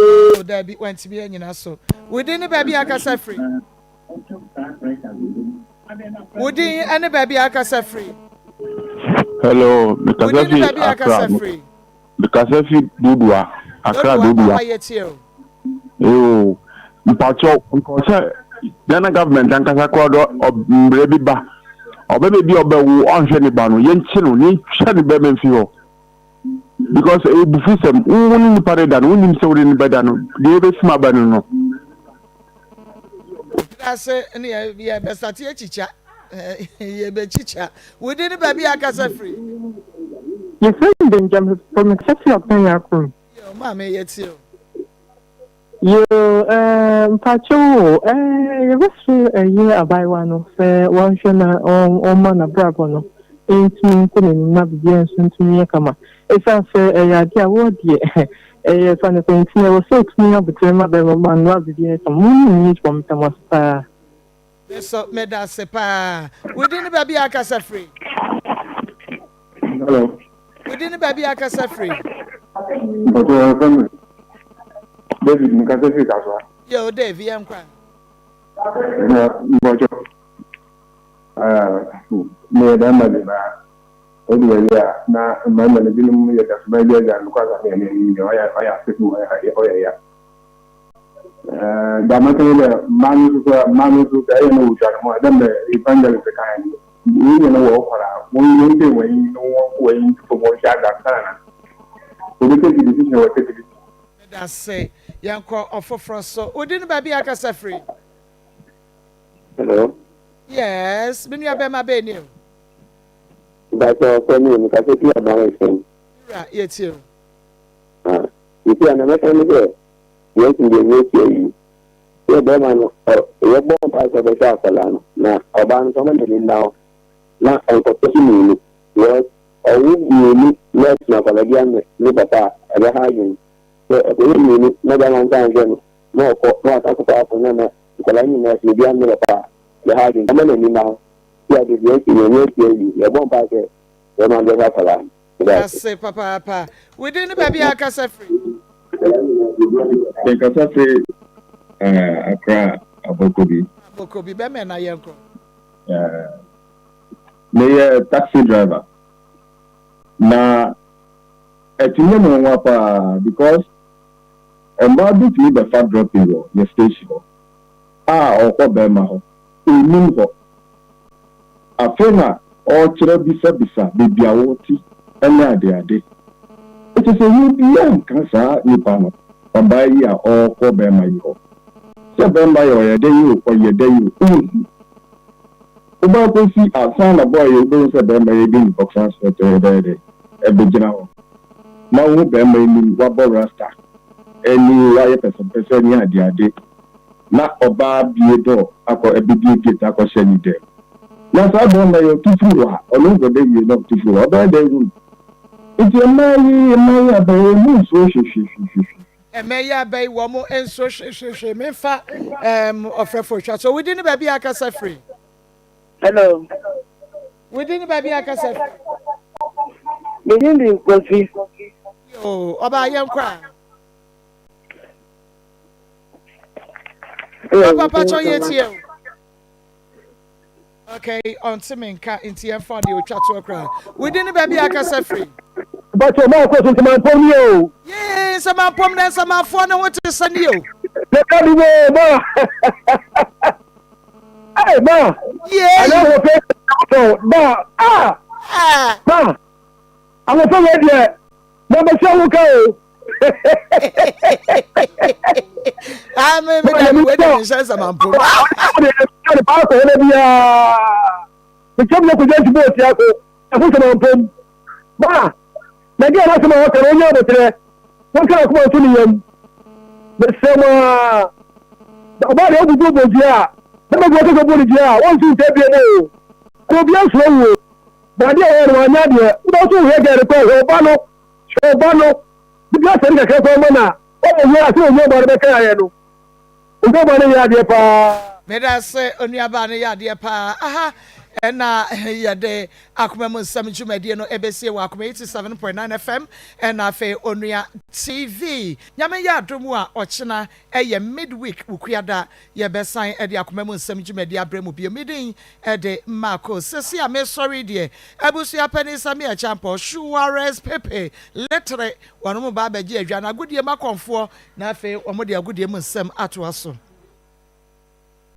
Oh, daabi, wantumi anyina so. Wo din ne baabi a kasa firi? Wo din ne baabi a kasa firi? Hello, Wo mekasa din ne fi baabi a Accra. kasa firi? Mekasa fi Dodowa, Accra Dodowa, Dodowa. papa yɛtie o. Yoo, mpakyɛw, nkɔ sɛ Ghana government ankasa koraa dɔ mbrɛ bi ba. Ɔbɛma bi a ɔbɛwo ɔnhwɛ ne ba no, yɛnkye no, yɛntwa ne bɛma mfi hɔ. Because ɛyɛ bufusɛm, wo ne nipa no da no, wonim sɛ wode ne bɛda no, deɛ ɛbɛfim aba no no. Ase ne yɛ yɛ bɛsate akyikya yɛ bɛkyikya wo din ne baabi a akasa firi. Yɛfrɛ me Benjamin from mekasa fi Ɔpɛn Akron. Yo maame yɛtie o. Yoo eh, mpakyɛw o, eh, yɛbɛsrɛ ɛyɛ abaayewa no sɛ wɔnhwɛ na ɔmma n'abrabɔ no ntumi nkɔ n'anim na biribiara nso ntumi nyɛ kama. Ɛsiane sɛ ɛyɛ adeɛ a woɔ deɛ ɛyɛ fa no sɛ nti ɛwɔ sɛ ɔtumi nya aboterɛ ma bɛrima ma noa biribi ne sɛ mo ne nni wɔ meda mo ase paa. Me nso meda ase paa. Wo din ne baabi a akasa firi? Hello. Wo din ne baabi a akasa firi? Mpɔtɔ wɔfrɛ me David mekasa firi Kasoa. Yo Dave yɛn kwan. Mpɔtɔ meyɛ bɛrima bi na odu baabi a na mmarima no binom yɛ dasoma bi agya no kɔ asa ne ɛne ɛne ɔyɛ ɔyɛ ase ɔyɛ ɔyɛ ya. Dza mɛka nye dɛ mbaa no so so mbaa no so sɛ eyɛ na wotwa no ho a dɛ mbrɛ evangelist kae no wonya no wɔ hɔ kwan a wɔntsie hɔn enyi na wɔnkɔ hɔn enyi nto famu wɔnhwɛ adze ansaana wobe take decision a wɔ take decision. Medase. Yɛnkɔ ɔfoforɔ so. Wo din ne baabi a akasa firi? Hello. Yes, me nua bɛrima bɛn ni o? Mpakyɛ ɔfɛ mi o, mekasa fi aban fam. Wura, yɛtie o. Ah, nti a na mɛka ne sɛ, yɛn deɛ yɛahyia yi, sɛ bɛrima no, ɔ, yɛbɔ mpae sɛ ɔbɛhwɛ akwadaa no, na ɔbaa no nso ɔma n'ani nna hɔ, na ɔnkɔtɔ so mmienu, because ɔwo mmienu na ɛtena akwadaa bi ano ne papa a, ɛbɛha adwene. Sɛ ɔkɔyɛ mmienu na bɛrima nsa anhwɛ no, na ɔkɔ, na wasan akɔfa afo na na nkwadaa no nyinaa ɛtena bi ano ne papa a, ɛbɛha adwene. Ɔma n'ani nna hɔ. Sɛ ade deɛ yɛasi yɛn ani ahyia yi, yɛbɔ mpae sɛ bɛrima no bɛhwɛ akwadaa no. Meda ase papaapa. Wo din ne baabi a akasa firi? Mekasa firi Accra Abokobi. Abokobi, bɛmɛ na yɛnkɔ. Meyɛ taxi driver. Na ɛtumi yɛ me nwanwa paa because mmaa bi tumi bɛfa dropping wɔ yɛ station hɔ a ɔkɔ bɛrima hɔ, ɔnnim hɔ. Afei na ɔrekyerɛ bisabisa baabi a wote ne adeade. Ɛkyerɛ sɛ hu biara nka saa nipa no, ɔbaa yi a ɔrekɔ barima yi hɔ. Sɛ barima yi ɔyɛ dɛn o, ɔyɛ dɛn o, wonhu. Wobɛ akɔsi ansa na boy yi wobɛhu sɛ barima yi de ne boxer short ɛbɛyɛ dɛn ɛbɛgyina hɔ. Na wohu barima yi nim wabɔ rasta ɛne wayɛ pɛsɛmpɛsɛ ne adeade. Na ɔbaa bue door akɔ ɛbɛbue gate akɔhyɛ ne dɛm. Na saa bɛɛma yi ɔtu firi hɔ a, ɔne wo kɔda wie na ɔtu firi hɔ a, ɔbɛyɛ dɛn hu no? Nti mmaa yi, mmaa yi aba yi, ɔmo nsuro hwehwehwehwehwe. Mmaa yi aba yi, wɔn nsuro hwehwehwehwe. Menfa ɛɛm ɔfrɛfoɔ twa so. Wo din ne baabi a akasa firi? Hello. Wo din ne baabi a akasa firi? Me din de Kofi. Yoo, ɔbaa yɛn kɔ a. Papa pakyɛ yɛ tie o. Okay, ɔnte me nka nti yɛmfa deɛ ɔtwa toɔ koraa. Wodi ne baabi akasa firi. Pakyɛ ɔma akɔ so nsɛmampɔm ni o. Yee nsɛmampɔm na nsɛmafoɔ ne ho te sɛ ni o. Yɛka bi wo ma. Hey ma. Yee. Ana wɔ pɛ ma ah. Ma. Awɔfɛ wɔ deɛ. Na bɛhyɛ wo ka o. Ah, me me da me de nhyɛ nsamanpo. Ne paasɔ hɔ na biara. Mekyɛm yɛ kɔgya nti bɔɔ tia so. Ɛho nsamanpom. Ba, na gɛ na asɛm a wɔka no ɔnyɛ aboterɛ. Wɔnka akoma nto ne yam. Mesrɛ mo a. Ɔbaa deɛ wobubu bɔ dua a, bɛma bi wɔkasa bɔ ne dua a, wɔnsi nsa bio mu o. Kɔ obi asuro wo o. Na adeɛ a ɔyɛ no wanyɛ adeɛ. Wobɛ so wohwɛ gɛɛ no kɔ hwɛ ɔba no hwɛ ɔba no bibi asɛm kakra kɔ ma na ɔmo hwɛ asɛ onua ba no bɛka ayɛ no onua ba no yɛ adeɛ paa. Medase onuabaa no yɛ adeɛ paa. Aha na yɛde Akoma mu nsɛm dwumadie no ɛbɛsie wɔ Akoma 87.9 FM ɛna afei Onua TV. Nyame yɛ adom a ɔkyena ɛyɛ midweek Wukuada Yɛbɛsan de akoma mu nsɛm dwumadi abrɛ mo bio. Me din de Marco. Sese a mesɔre yi deɛ, abusua panin Sammy Acheampong, Shuarez Pepe, Letere, wɔnom ba abɛgye adwa no agodie mu akɔmfoɔ na afei wɔde agodie mu nsɛm atoa so.